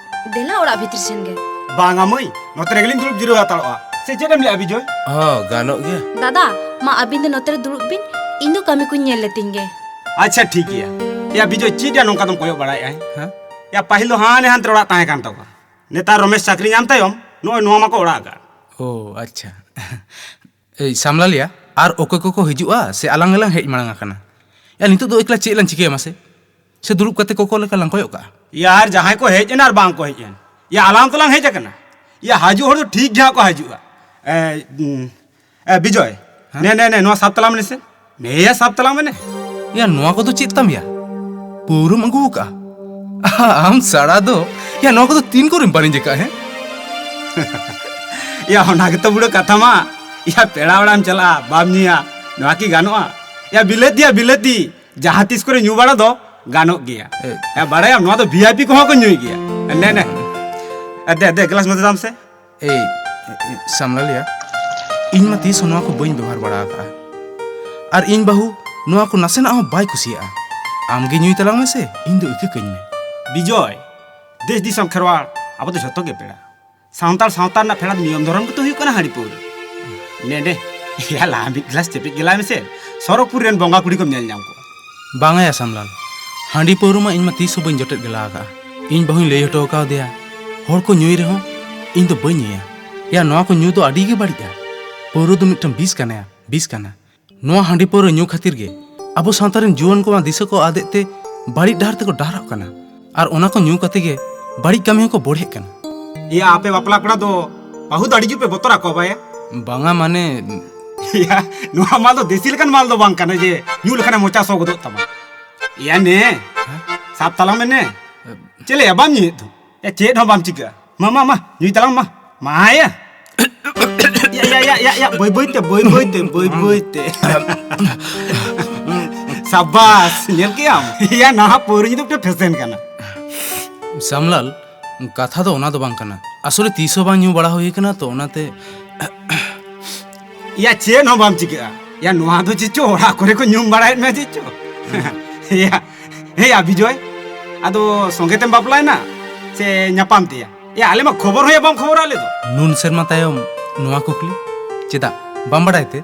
ᱫᱮᱞᱟ ᱚᱲᱟᱜ ᱵᱷᱤᱛᱤᱨ ᱥᱮᱱ ᱜᱮ᱾ ᱵᱟᱝᱟ ᱢᱟᱹᱭ, ᱱᱚᱛᱮ ᱨᱮᱜᱮᱞᱤᱧ ᱫᱩᱲᱩᱵ ᱡᱤᱨᱟᱹᱣ ᱦᱟᱛᱟᱲᱚᱜᱼᱟ᱾ ᱥᱮ ᱪᱮᱫ ᱮᱢ ᱞᱟᱹᱭᱟ ᱵᱤᱡᱚᱭ? ᱦᱚᱸ, ᱜᱟᱱᱚᱜ ᱜᱮᱭᱟ᱾ ᱫᱟᱫᱟ, ᱢᱟ ᱟᱹᱵᱤᱱ ᱫᱚ ᱱᱚᱛᱮ ᱨᱮ ᱫᱩᱲᱩᱵ ᱵᱤᱱ, ᱤᱧ ᱫᱚ ᱠᱟᱹᱢᱤ ᱠᱚᱧ ᱧᱮᱞ ᱞᱮᱛᱤᱧ ᱜᱮ᱾ ᱟᱪᱪᱷᱟ, ᱴᱷᱤᱠ ᱜᱮᱭᱟ᱾ ᱭᱟ ᱵᱤᱡᱚᱭ, ᱪᱮᱫ ᱭᱟ ᱱᱚᱝᱠᱟ ᱫᱚᱢ ᱠᱚᱭᱚᱜ ᱵᱟᱲᱟᱭᱮᱫᱼᱟ? ᱦᱮᱸ? ᱭᱟ, ᱯᱟᱹᱦᱤᱞ ᱫᱚ ᱦᱟᱱᱮ ᱦᱟᱱᱛᱮ ᱚᱲᱟᱜ ᱛᱟᱦᱮᱸ ᱠᱟᱱ ᱛᱟᱠᱚᱣᱟ᱾ ᱱᱮᱛᱟᱨ ᱨᱚᱢᱮᱥ ᱪᱟᱹᱠᱨᱤ ᱧᱟᱢ ᱛᱟᱭᱚᱢ ᱱᱚᱜᱼᱚᱭ ᱱᱚᱣᱟ ᱢᱟᱠᱚ ᱚᱲᱟᱜ ᱟᱠᱟᱫ᱾ ᱳ, ᱟᱪᱪᱷᱟ᱾ ᱮᱭ, ᱥᱟᱢᱞᱟᱞᱤᱭᱟ, ᱟᱨ ᱚᱠᱚᱭ ᱠᱚᱠᱚ ᱦᱤᱡᱩᱜᱼᱟ ᱥᱮ ᱟᱞᱟᱝ ᱜᱮᱞᱟᱝ ᱦᱮᱡ ᱢᱟᱲᱟᱝ ᱟᱠᱟᱱᱟ? ᱭᱟ, ᱱᱤᱛᱚᱜ ᱫᱚ ᱮᱠᱞᱟ ᱪᱮᱫ ᱞᱟᱝ ᱪᱤᱠᱟᱹᱭᱟ ᱢᱟᱥᱮ? ᱥᱮ ᱫᱩᱲᱩᱵ ᱠᱟᱛᱮ ᱠᱚᱠᱚ ᱞᱮᱠᱟ ᱞᱟᱝ ᱠᱚᱭᱚᱜ ᱠᱟᱜᱼᱟ? ᱭᱟ, ᱟᱨ ᱡᱟᱦᱟᱸᱭ ᱠᱚ ᱦᱮᱡ ᱮᱱ ᱟᱨ ᱵᱟᱝ ᱠᱚ ᱦᱮᱡ ᱮᱱ, ᱭᱟ, ᱟᱞᱟᱝ ᱛᱚᱞᱟᱝ ᱦᱮᱡ ᱟᱠᱟᱱᱟ᱾ ᱭᱟ, ᱦᱤᱡᱩᱜ ᱦᱚᱲ ᱫᱚ ᱴᱷᱤᱠ ᱜᱮ ᱦᱟᱸᱜ ᱠᱚ ᱦᱤᱡᱩᱜᱼᱟ᱾ ᱮ, ᱩᱸ, ᱮ, ᱵᱤᱡᱚᱭ, ᱦᱮᱸ? ᱱᱮ, ᱱᱮ, ᱱᱮ, ᱱᱚᱣᱟ ᱥᱟᱵ ᱛᱟᱞᱟᱝ ᱢᱮ ᱥᱮ᱾ ᱱᱮᱭᱟ ᱥᱟᱵ ᱛᱟᱞᱟᱝ ᱢᱮ ᱱᱮ᱾ ᱭᱟ, ᱱᱚᱣᱟ ᱠᱚᱫᱚ ᱪᱮᱫ ᱛᱟᱢ ᱭᱟ? ᱯᱟᱹᱣᱨᱟᱹᱢ ᱟᱹᱜᱩ ᱟᱠᱟᱜᱼᱟ? ᱟᱢ ᱥᱟᱲᱟ ᱫᱚ᱾ ᱭᱟ, ᱱᱚᱣᱟ ᱠᱚᱫᱚ ᱛᱤᱱ ᱠᱚᱨᱮᱢ ᱵᱟᱹᱱᱤᱡ ᱟᱠᱟᱜᱼᱟ, ᱦᱮᱸ? ᱭᱟ, ᱚᱱᱟ ᱜᱮᱛᱚ ᱵᱩᱲᱟᱹ ᱠᱟᱛᱷᱟ ᱢᱟ᱾ ᱭᱟ, ᱯᱮᱲᱟ ᱚᱲᱟᱜ ᱮᱢ ᱪᱟᱞᱟᱜᱼᱟ, ᱵᱟᱢ ᱧᱩᱭᱟ, ᱱᱚᱣᱟ ᱠᱤ ᱜᱟᱱᱚᱜᱼᱟ? ᱭᱟ, ᱵᱤᱞᱟᱹᱛᱤ, ᱭᱟ, ᱵᱤᱞᱟᱹᱛᱤ᱾ ᱡᱟᱦᱟᱸ ᱛᱤᱥ ᱠᱚᱨᱮ ᱧᱩ ᱵᱟᱲᱟ ᱫᱚ ᱜᱟᱱᱚᱜ ᱜᱮᱭᱟ᱾ ᱮ᱾ ᱮ, ᱵᱟᱲᱟᱭᱟᱢ, ᱱᱚᱣᱟ ᱫᱚ ᱵᱷᱤ ᱟᱭ ᱯᱤ ᱠᱚᱦᱚᱸ ᱠᱚ ᱧᱩᱭ ᱜᱮᱭᱟ᱾ ᱱᱮ, ᱱᱮ᱾ ᱮ, ᱫᱮ, ᱫᱮ, ᱜᱞᱟᱥ ᱢᱟᱹᱫᱟᱹᱲ ᱛᱟᱢ ᱥᱮ᱾ ᱮᱭ, ᱮ, ᱮ, ᱥᱟᱢᱞᱟᱞᱤᱭᱟ, ᱤᱧ ᱢᱟ ᱛᱤᱥ ᱦᱚᱸ ᱱᱚᱣᱟ ᱠᱚ ᱵᱟᱹᱧ ᱵᱮᱵᱚᱦᱟᱨ ᱵᱟᱲᱟ ᱟᱠᱟᱜᱼᱟ᱾ ᱟᱨ ᱤᱧ ᱵᱟᱹᱦᱩ ᱱᱚᱣᱟ ᱠᱚ ᱱᱟᱥᱮᱱᱟᱜ ᱦᱚᱸ ᱵᱟᱭ ᱠᱩᱥᱤᱭᱟᱜᱼᱟ᱾ ᱟᱢ ᱜᱮ ᱧᱩᱭ ᱛᱟᱞᱟᱝ ᱢᱮᱥᱮ, ᱤᱧ ᱫᱚ ᱤᱠᱟᱹ ᱠᱟᱹᱧ ᱢᱮ᱾ ᱵᱤᱡᱚᱭ, ᱫᱮᱥ ᱫᱤᱥᱚᱢ ᱠᱷᱮᱨᱣᱟᱲ, ᱟᱵᱚ ᱫᱚ ᱡᱷᱚᱛᱚ ᱜᱮ ᱯᱮᱲᱟ᱾ ᱥᱟᱱᱛᱟᱲ ᱥᱟᱶᱛᱟ ᱨᱮᱱᱟᱜ ᱯᱷᱮᱰᱟᱛ ᱱᱤᱭᱚᱢ ᱫᱷᱚᱨᱚᱢ ᱜᱮᱛᱚ ᱦᱩᱭᱩᱜ ᱠᱟᱱᱟ ᱦᱟᱺᱰᱤ ᱯᱟᱹᱣᱨᱟᱹ᱾ ᱱᱮᱰᱮ, ᱭᱟ ᱞᱟᱦᱟ ᱢᱤᱫ ᱜᱞᱟᱥ ᱪᱮᱯᱮᱡ ᱜᱮᱞᱟᱭ ᱢᱮᱥᱮ, ᱥᱚᱨᱚᱜᱽᱯᱩᱨ ᱨᱮᱱ ᱵᱚᱸᱜᱟ ᱠᱩᱲᱤ ᱠᱚᱢ ᱧᱮᱞ ᱧᱟᱢ ᱠᱚᱣᱟ᱾ ᱵᱟᱝᱟ ᱭᱟ ᱥᱟᱢᱞᱟᱞ, ᱦᱟᱺᱰᱤ ᱯᱟᱹᱣᱨᱟᱹ ᱢᱟ ᱤᱧ ᱢᱟ ᱛᱤᱥ ᱦᱚᱸ ᱵᱟᱹᱧ ᱡᱚᱴᱮᱫ ᱜᱮᱞᱟ ᱟᱠᱟᱜᱼᱟ᱾ ᱤᱧ ᱵᱟᱹᱦᱩᱧ ᱞᱟᱹᱭ ᱦᱚᱴᱚ ᱟᱠᱟᱣᱫᱮᱭᱟ, ᱦᱚᱲ ᱠᱚ ᱧᱩᱭ ᱨᱮᱦᱚᱸ ᱤᱧ ᱫᱚ ᱵᱟᱹᱧ ᱧᱩᱭᱟ᱾ ᱭᱟ, ᱱᱚᱣᱟ ᱠᱚ ᱧᱩ ᱫᱚ ᱟᱹᱰᱤ ᱜᱮ ᱵᱟᱹᱲᱤᱡᱼᱟ᱾ ᱯᱟᱹᱣᱨᱟᱹ ᱫᱚ ᱢᱤᱫᱴᱟᱝ ᱵᱤᱥ ᱠᱟᱱᱟ, ᱵᱤᱥ ᱠᱟᱱᱟ᱾ ᱱᱚᱣᱟ ᱦᱟᱺᱰᱤ ᱯᱟᱹᱣᱨᱟᱹ ᱧᱩ ᱠᱷᱟᱹᱛᱤᱨ ᱜᱮ ᱟᱵᱚ ᱥᱟᱶᱛᱟ ᱨᱮᱱ ᱡᱩᱣᱟᱹᱱ ᱠᱚᱢᱟ ᱫᱤᱥᱟᱹ ᱠᱚ ᱟᱫᱮᱜ ᱛᱮ ᱵᱟᱹᱲᱤᱡ ᱰᱟᱦᱟᱨ ᱛᱮᱠᱚ ᱰᱟᱦᱟᱨᱚᱜ ᱠᱟᱱᱟ᱾ ᱟᱨ ᱚᱱᱟ ᱠᱚ ᱧᱩ ᱠᱟᱛᱮ ᱜᱮ ᱵᱟᱹᱲᱤᱡ ᱠᱟᱹᱢᱤ ᱦᱚᱸᱠᱚ ᱵᱚᱲᱦᱮᱜ ᱠᱟᱱᱟ᱾ ᱤᱭᱟᱹ, ᱟᱯᱮ ᱵᱟᱯᱞᱟ ᱠᱚᱲᱟ ᱫᱚ ᱵᱟᱹᱦᱩ ᱫᱚ ᱟᱹᱰᱤ ᱡᱳᱨ ᱯᱮ ᱵᱚᱛᱚᱨ ᱟᱠᱚᱣᱟ ᱵᱟᱭᱟ? ᱵᱟᱝᱟ, ᱢᱟᱱᱮ ᱤᱭᱟ, ᱱᱚᱣᱟ ᱢᱟᱞ ᱫᱚ ᱫᱮᱥᱤ ᱞᱮᱠᱟᱱ ᱢᱟᱞ ᱫᱚ ᱵᱟᱝ ᱠᱟᱱᱟ ᱡᱮ ᱧᱩ ᱞᱮᱠᱷᱟᱱᱮ ᱢᱚᱪᱟ ᱥᱚ ᱜᱚᱫᱚᱜ ᱛᱟᱢᱟ᱾ ᱤᱭᱟ ᱱᱮ, ᱥᱟᱵ ᱛᱟᱞᱟᱝ ᱢᱮ ᱱᱮ᱾ ᱪᱮᱫ ᱞᱮᱭᱟ, ᱵᱟᱢ ᱧᱩᱭᱮᱫ ᱫᱚ? ᱮ, ᱪᱮᱫ ᱦᱚᱸ ᱵᱟᱢ ᱪᱤᱠᱟᱹᱜᱼᱟ᱾ ᱢᱟ, ᱢᱟ, ᱢᱟ, ᱧᱩᱭ ᱛᱟᱞᱟᱝ ᱢᱟ᱾ ᱢᱟᱭᱟ᱾ ᱭᱟ, ᱭᱟ, ᱭᱟ, ᱭᱟ, ᱭᱟ, ᱵᱟᱹᱭ ᱵᱟᱹᱭ ᱛᱮ, ᱵᱟᱹᱭ ᱵᱟᱹᱭ ᱛᱮ, ᱵᱟᱹᱭ ᱵᱟᱹᱭ ᱛᱮ᱾ ᱥᱟᱵᱟᱥ, ᱧᱮᱞ ᱠᱮᱜ ᱟᱢ? ᱭᱟ, ᱱᱟᱦᱟᱜ ᱯᱟᱹᱣᱨᱟᱹ ᱧᱩ ᱫᱚ ᱢᱤᱫᱴᱮᱱ ᱯᱷᱮᱥᱮᱱ ᱠᱟᱱᱟ᱾ ᱥᱟᱢᱞᱟᱞ, ᱠᱟᱛᱷᱟ ᱫᱚ ᱚᱱᱟ ᱫᱚ ᱵᱟᱝ ᱠᱟᱱᱟ᱾ ᱟᱥᱚᱞᱮ ᱛᱤᱥ ᱦᱚᱸ ᱵᱟᱝ ᱧᱩ ᱵᱟᱲᱟ ᱦᱩᱭ ᱟᱠᱟᱱᱟ ᱛᱚ, ᱚᱱᱟᱛᱮ᱾ ᱭᱟ, ᱪᱮᱫ ᱦᱚᱸ ᱵᱟᱢ ᱪᱤᱠᱟᱹᱜᱼᱟ᱾ ᱭᱟ, ᱱᱚᱣᱟ ᱫᱚ ᱪᱮᱫ ᱪᱚ ᱚᱲᱟᱜ ᱠᱚᱨᱮ ᱠᱚ ᱧᱩᱢ ᱵᱟᱲᱟᱭᱮᱫ ᱢᱮᱭᱟ ᱪᱮᱫ ᱪᱚ? ᱭᱟ, ᱦᱮᱸᱭᱟ ᱵᱤᱡᱚᱭ, ᱟᱫᱚ ᱥᱚᱸᱜᱮ ᱛᱮᱢ ᱵᱟᱯᱞᱟᱭᱮᱱᱟ ᱥᱮ ᱧᱟᱯᱟᱢ ᱛᱮᱭᱟ? ᱭᱟ, ᱟᱞᱮ ᱢᱟ ᱠᱷᱚᱵᱚᱨ ᱦᱚᱸᱭᱟ ᱵᱟᱢ ᱠᱷᱚᱵᱚᱨᱟ ᱟᱞᱮ ᱫᱚ᱾ ᱱᱩᱱ ᱥᱮᱨᱢᱟ ᱛᱟᱭᱚᱢ ᱱᱚᱣᱟ ᱠᱩᱠᱞᱤ ᱪᱮᱫᱟᱜ? ᱵᱟᱢ ᱵᱟᱲᱟᱭ ᱛᱮ?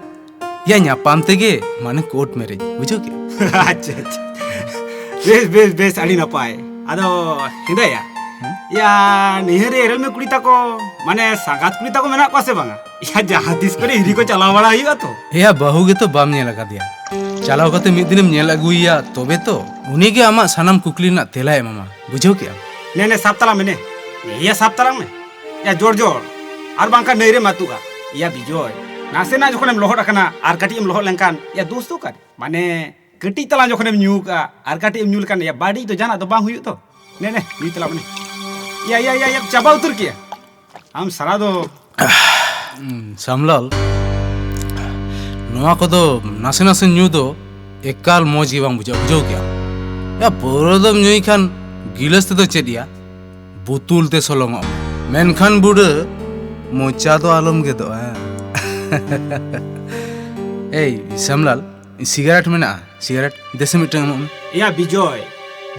ᱭᱟ, ᱧᱟᱯᱟᱢ ᱛᱮᱜᱮ, ᱢᱟᱱᱮ ᱠᱳᱨᱴ ᱢᱮᱨᱮᱡᱽ, ᱵᱩᱡᱷᱟᱹᱣ ᱠᱮᱜᱼᱟᱢ? ᱟᱪᱪᱷᱟ, ᱟᱪᱪᱷᱟ᱾ ᱵᱮᱥ, ᱵᱮᱥ, ᱵᱮᱥ, ᱟᱹᱰᱤ ᱱᱟᱯᱟᱭ᱾ ᱟᱫᱚ ᱦᱮᱸᱫᱟᱭᱟ, ᱦᱮᱸ? ᱭᱟ, ᱱᱟᱹᱭᱦᱟᱹᱨ ᱨᱮ ᱮᱨᱮᱞ ᱢᱮ ᱠᱩᱲᱤ ᱛᱟᱠᱚ, ᱢᱟᱱᱮ ᱥᱟᱸᱜᱟᱛ ᱠᱩᱲᱤ ᱛᱟᱠᱚ ᱢᱮᱱᱟᱜ ᱠᱚᱣᱟ ᱥᱮ ᱵᱟᱝᱟ? ᱭᱟ, ᱡᱟᱦᱟᱸ ᱛᱤᱥ ᱠᱚᱨᱮ ᱦᱤᱨᱤ ᱠᱚ ᱪᱟᱞᱟᱣ ᱵᱟᱲᱟ ᱦᱩᱭᱩᱜᱼᱟ ᱛᱚ᱾ ᱭᱟ, ᱵᱟᱹᱦᱩ ᱜᱮᱛᱚ ᱵᱟᱢ ᱧᱮᱞ ᱟᱠᱟᱫᱮᱭᱟ᱾ ᱪᱟᱞᱟᱣ ᱠᱟᱛᱮ ᱢᱤᱫ ᱫᱤᱱᱮᱢ ᱧᱮᱞ ᱟᱹᱜᱩᱭᱮᱭᱟ, ᱛᱚᱵᱮ ᱛᱚ᱾ ᱩᱱᱤ ᱜᱮ ᱟᱢᱟᱜ ᱥᱟᱱᱟᱢ ᱠᱩᱠᱞᱤ ᱨᱮᱱᱟᱜ ᱛᱮᱞᱟᱭ ᱮᱢᱟᱢᱟ, ᱵᱩᱡᱷᱟᱹᱣ ᱠᱮᱜᱼᱟᱢ? ᱱᱮ, ᱱᱮ, ᱥᱟᱵ ᱛᱟᱞᱟᱝ ᱢᱮ, ᱱᱮ᱾ ᱱᱮ, ᱭᱟ, ᱥᱟᱵ ᱛᱟᱞᱟᱝ ᱢᱮ᱾ ᱭᱟ, ᱡᱳᱨ, ᱡᱳᱨ᱾ ᱟᱨ ᱵᱟᱝᱠᱷᱟᱱ ᱱᱟᱹᱭ ᱨᱮᱢ ᱟᱹᱛᱩᱜᱼᱟ᱾ ᱭᱟ, ᱵᱤᱡᱚᱭ, ᱱᱟᱥᱮᱱᱟᱜ ᱡᱚᱠᱷᱚᱱᱮᱢ ᱞᱚᱦᱚᱫ ᱟᱠᱟᱱᱟ, ᱟᱨ ᱠᱟᱹᱴᱤᱡ ᱮᱢ ᱞᱚᱦᱚᱫ ᱞᱮᱱᱠᱷᱟᱱ, ᱭᱟ, ᱫᱳᱥ ᱫᱚ ᱚᱠᱟᱨᱮ? ᱢᱟᱱᱮ, ᱠᱟᱹᱴᱤᱡ ᱛᱟᱞᱟᱝ ᱡᱚᱠᱷᱚᱱᱮᱢ ᱧᱩ ᱠᱟᱜᱼᱟ, ᱟᱨ ᱠᱟᱹᱴᱤᱡ ᱮᱢ ᱧᱩ ᱞᱮᱠᱷᱟᱱ, ᱭᱟ, ᱵᱟᱹᱲᱤᱡ ᱫᱚ ᱡᱟᱦᱟᱱᱟᱜ ᱫᱚ ᱵᱟᱝ ᱦᱩᱭᱩᱜ ᱛᱚ᱾ ᱱᱮ, ᱱᱮ, ᱧᱩᱭ ᱛᱟᱞᱟᱝ ᱢᱮ᱾ ᱭᱟ, ᱭᱟ, ᱭᱟ, ᱭᱟ, ᱪᱟᱵᱟ ᱩᱛᱟᱹᱨ ᱠᱮᱭᱟ᱾ ᱟᱢ ᱥᱟᱨᱟ ᱫᱚ᱾ ᱩᱸ, ᱥᱟᱢᱞᱟᱞ, ᱱᱚᱣᱟ ᱠᱚᱫᱚ ᱱᱟᱥᱮ ᱱᱟᱥᱮ ᱧᱩ ᱫᱚ ᱮᱠᱟᱞ ᱢᱚᱡᱽ ᱜᱮ ᱵᱟᱝ ᱵᱩᱡᱷᱟᱹᱜᱼᱟ, ᱵᱩᱡᱷᱟᱹᱣ ᱠᱮᱜᱼᱟᱢ? ᱭᱟ, ᱯᱟᱹᱣᱨᱟᱹ ᱫᱚᱢ ᱧᱩᱭ ᱠᱷᱟᱱ ᱜᱤᱞᱟᱹᱥ ᱛᱮᱫᱚ ᱪᱮᱫ ᱭᱟ, ᱵᱩᱛᱩᱞ ᱛᱮ ᱥᱚᱞᱚᱝᱚᱜ ᱢᱮ᱾ ᱢᱮᱱᱠᱷᱟᱱ ᱵᱩᱰᱟᱹ, ᱢᱚᱪᱟ ᱫᱚ ᱟᱞᱚᱢ ᱜᱮᱫᱚᱜᱼᱟ, ᱦᱮᱸ? ᱮᱭ, ᱥᱟᱢᱞᱟᱞ, ᱥᱤᱜᱟᱨᱮᱴ ᱢᱮᱱᱟᱜᱼᱟ? ᱥᱤᱜᱟᱨᱮᱴ ᱫᱮᱥᱤ ᱢᱤᱫᱴᱟᱝ ᱮᱢᱚᱜ ᱢᱮ᱾ ᱮᱭᱟ ᱵᱤᱡᱚᱭ,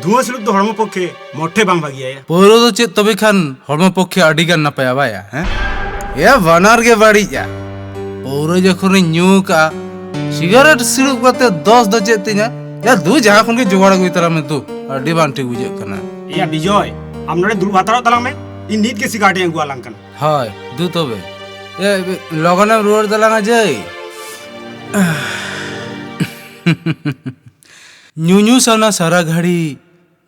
ᱫᱷᱩᱣᱟᱹ ᱥᱤᱲᱩᱯ ᱫᱚ ᱦᱚᱲᱢᱚ ᱯᱚᱠᱠᱷᱮ ᱢᱚᱴᱷᱮ ᱵᱟᱝ ᱵᱷᱟᱹᱜᱤᱭᱟ ᱭᱟ᱾ ᱯᱟᱹᱣᱨᱟᱹ ᱫᱚ ᱪᱮᱫ ᱛᱚᱵᱮ ᱠᱷᱟᱱ ᱦᱚᱲᱢᱚ ᱯᱚᱠᱠᱷᱮ ᱟᱹᱰᱤ ᱜᱟᱱ ᱱᱟᱯᱟᱭᱟ ᱵᱟᱭᱟ, ᱦᱮᱸ? ᱮᱭᱟ ᱵᱟᱱᱟᱨ ᱜᱮ ᱵᱟᱹᱲᱤᱡᱼᱟ᱾ ᱯᱟᱹᱣᱨᱟᱹ ᱡᱚᱠᱷᱚᱱᱤᱧ ᱧᱩ ᱠᱟᱜᱼᱟ, ᱥᱤᱜᱟᱨᱮᱴ ᱥᱤᱲᱩᱯ ᱠᱟᱛᱮ ᱫᱚᱥ ᱫᱚ ᱪᱮᱫ ᱛᱤᱧᱟ? ᱭᱟ ᱫᱩ ᱡᱟᱦᱟᱸ ᱠᱷᱚᱱ ᱜᱮ ᱡᱚᱜᱟᱲ ᱟᱹᱜᱩᱭ ᱛᱟᱞᱟᱝ ᱢᱮ ᱫᱩ᱾ ᱟᱹᱰᱤ ᱵᱟᱝ ᱴᱷᱤᱠ ᱵᱩᱡᱷᱟᱹᱜ ᱠᱟᱱᱟ᱾ ᱮᱭᱟ ᱵᱤᱡᱚᱭ, ᱟᱢ ᱱᱚᱰᱮ ᱫᱩᱲᱩᱵ ᱦᱟᱛᱟᱲᱚᱜ ᱛᱟᱞᱟᱝ ᱢᱮ, ᱤᱧ ᱱᱤᱛ ᱜᱮ ᱥᱤᱜᱟᱨᱮᱴ ᱤᱧ ᱟᱹᱜᱩ ᱟᱞᱟᱝ ᱠᱟᱱᱟ᱾ ᱦᱳᱭ, ᱫᱩ ᱛᱚᱵᱮ᱾ ᱮ, ᱞᱚᱜᱚᱱᱮᱢ ᱨᱩᱣᱟᱹᱲ ᱛᱟᱞᱟᱝᱟ ᱡᱟᱹᱭ᱾ ᱧᱩᱧᱩ ᱥᱟᱱᱟ ᱥᱟᱨᱟ ᱜᱷᱟᱹᱲᱤ,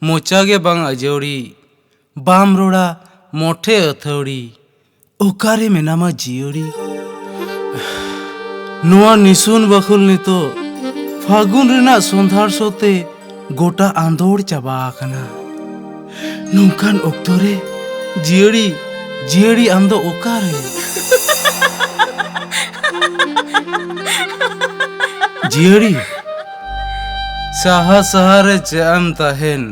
ᱢᱚᱪᱟ ᱜᱮ ᱵᱟᱝ ᱟᱹᱡᱟᱹᱣᱲᱤ, ᱵᱟᱢ ᱨᱚᱲᱟ ᱢᱚᱴᱷᱮ ᱟᱹᱛᱷᱟᱹᱣᱲᱤ, ᱚᱠᱟᱨᱮ ᱢᱮᱱᱟᱢᱟ ᱡᱤᱭᱟᱹᱲᱤ? ᱱᱚᱣᱟ ᱱᱤᱥᱩᱱ ᱵᱟᱹᱠᱷᱩᱞ ᱱᱤᱛᱚᱜ ᱯᱷᱟᱹᱜᱩᱱ ᱨᱮᱱᱟᱜ ᱥᱚᱸᱫᱷᱟᱲ ᱥᱚ ᱛᱮ ᱜᱚᱴᱟ ᱟᱸᱫᱳᱲ ᱪᱟᱵᱟ ᱟᱠᱟᱱᱟ᱾ ᱱᱚᱝᱠᱟᱱ ᱚᱠᱛᱚ ᱨᱮ ᱡᱤᱭᱟᱹᱲᱤ, ᱡᱤᱭᱟᱹᱲᱤ ᱟᱢ ᱫᱚ ᱚᱠᱟᱨᱮ? ᱡᱤᱭᱟᱹᱲᱤ, ᱥᱟᱦᱟ ᱥᱟᱦᱟ ᱨᱮ ᱪᱮᱫ ᱮᱢ ᱛᱟᱦᱮᱱ?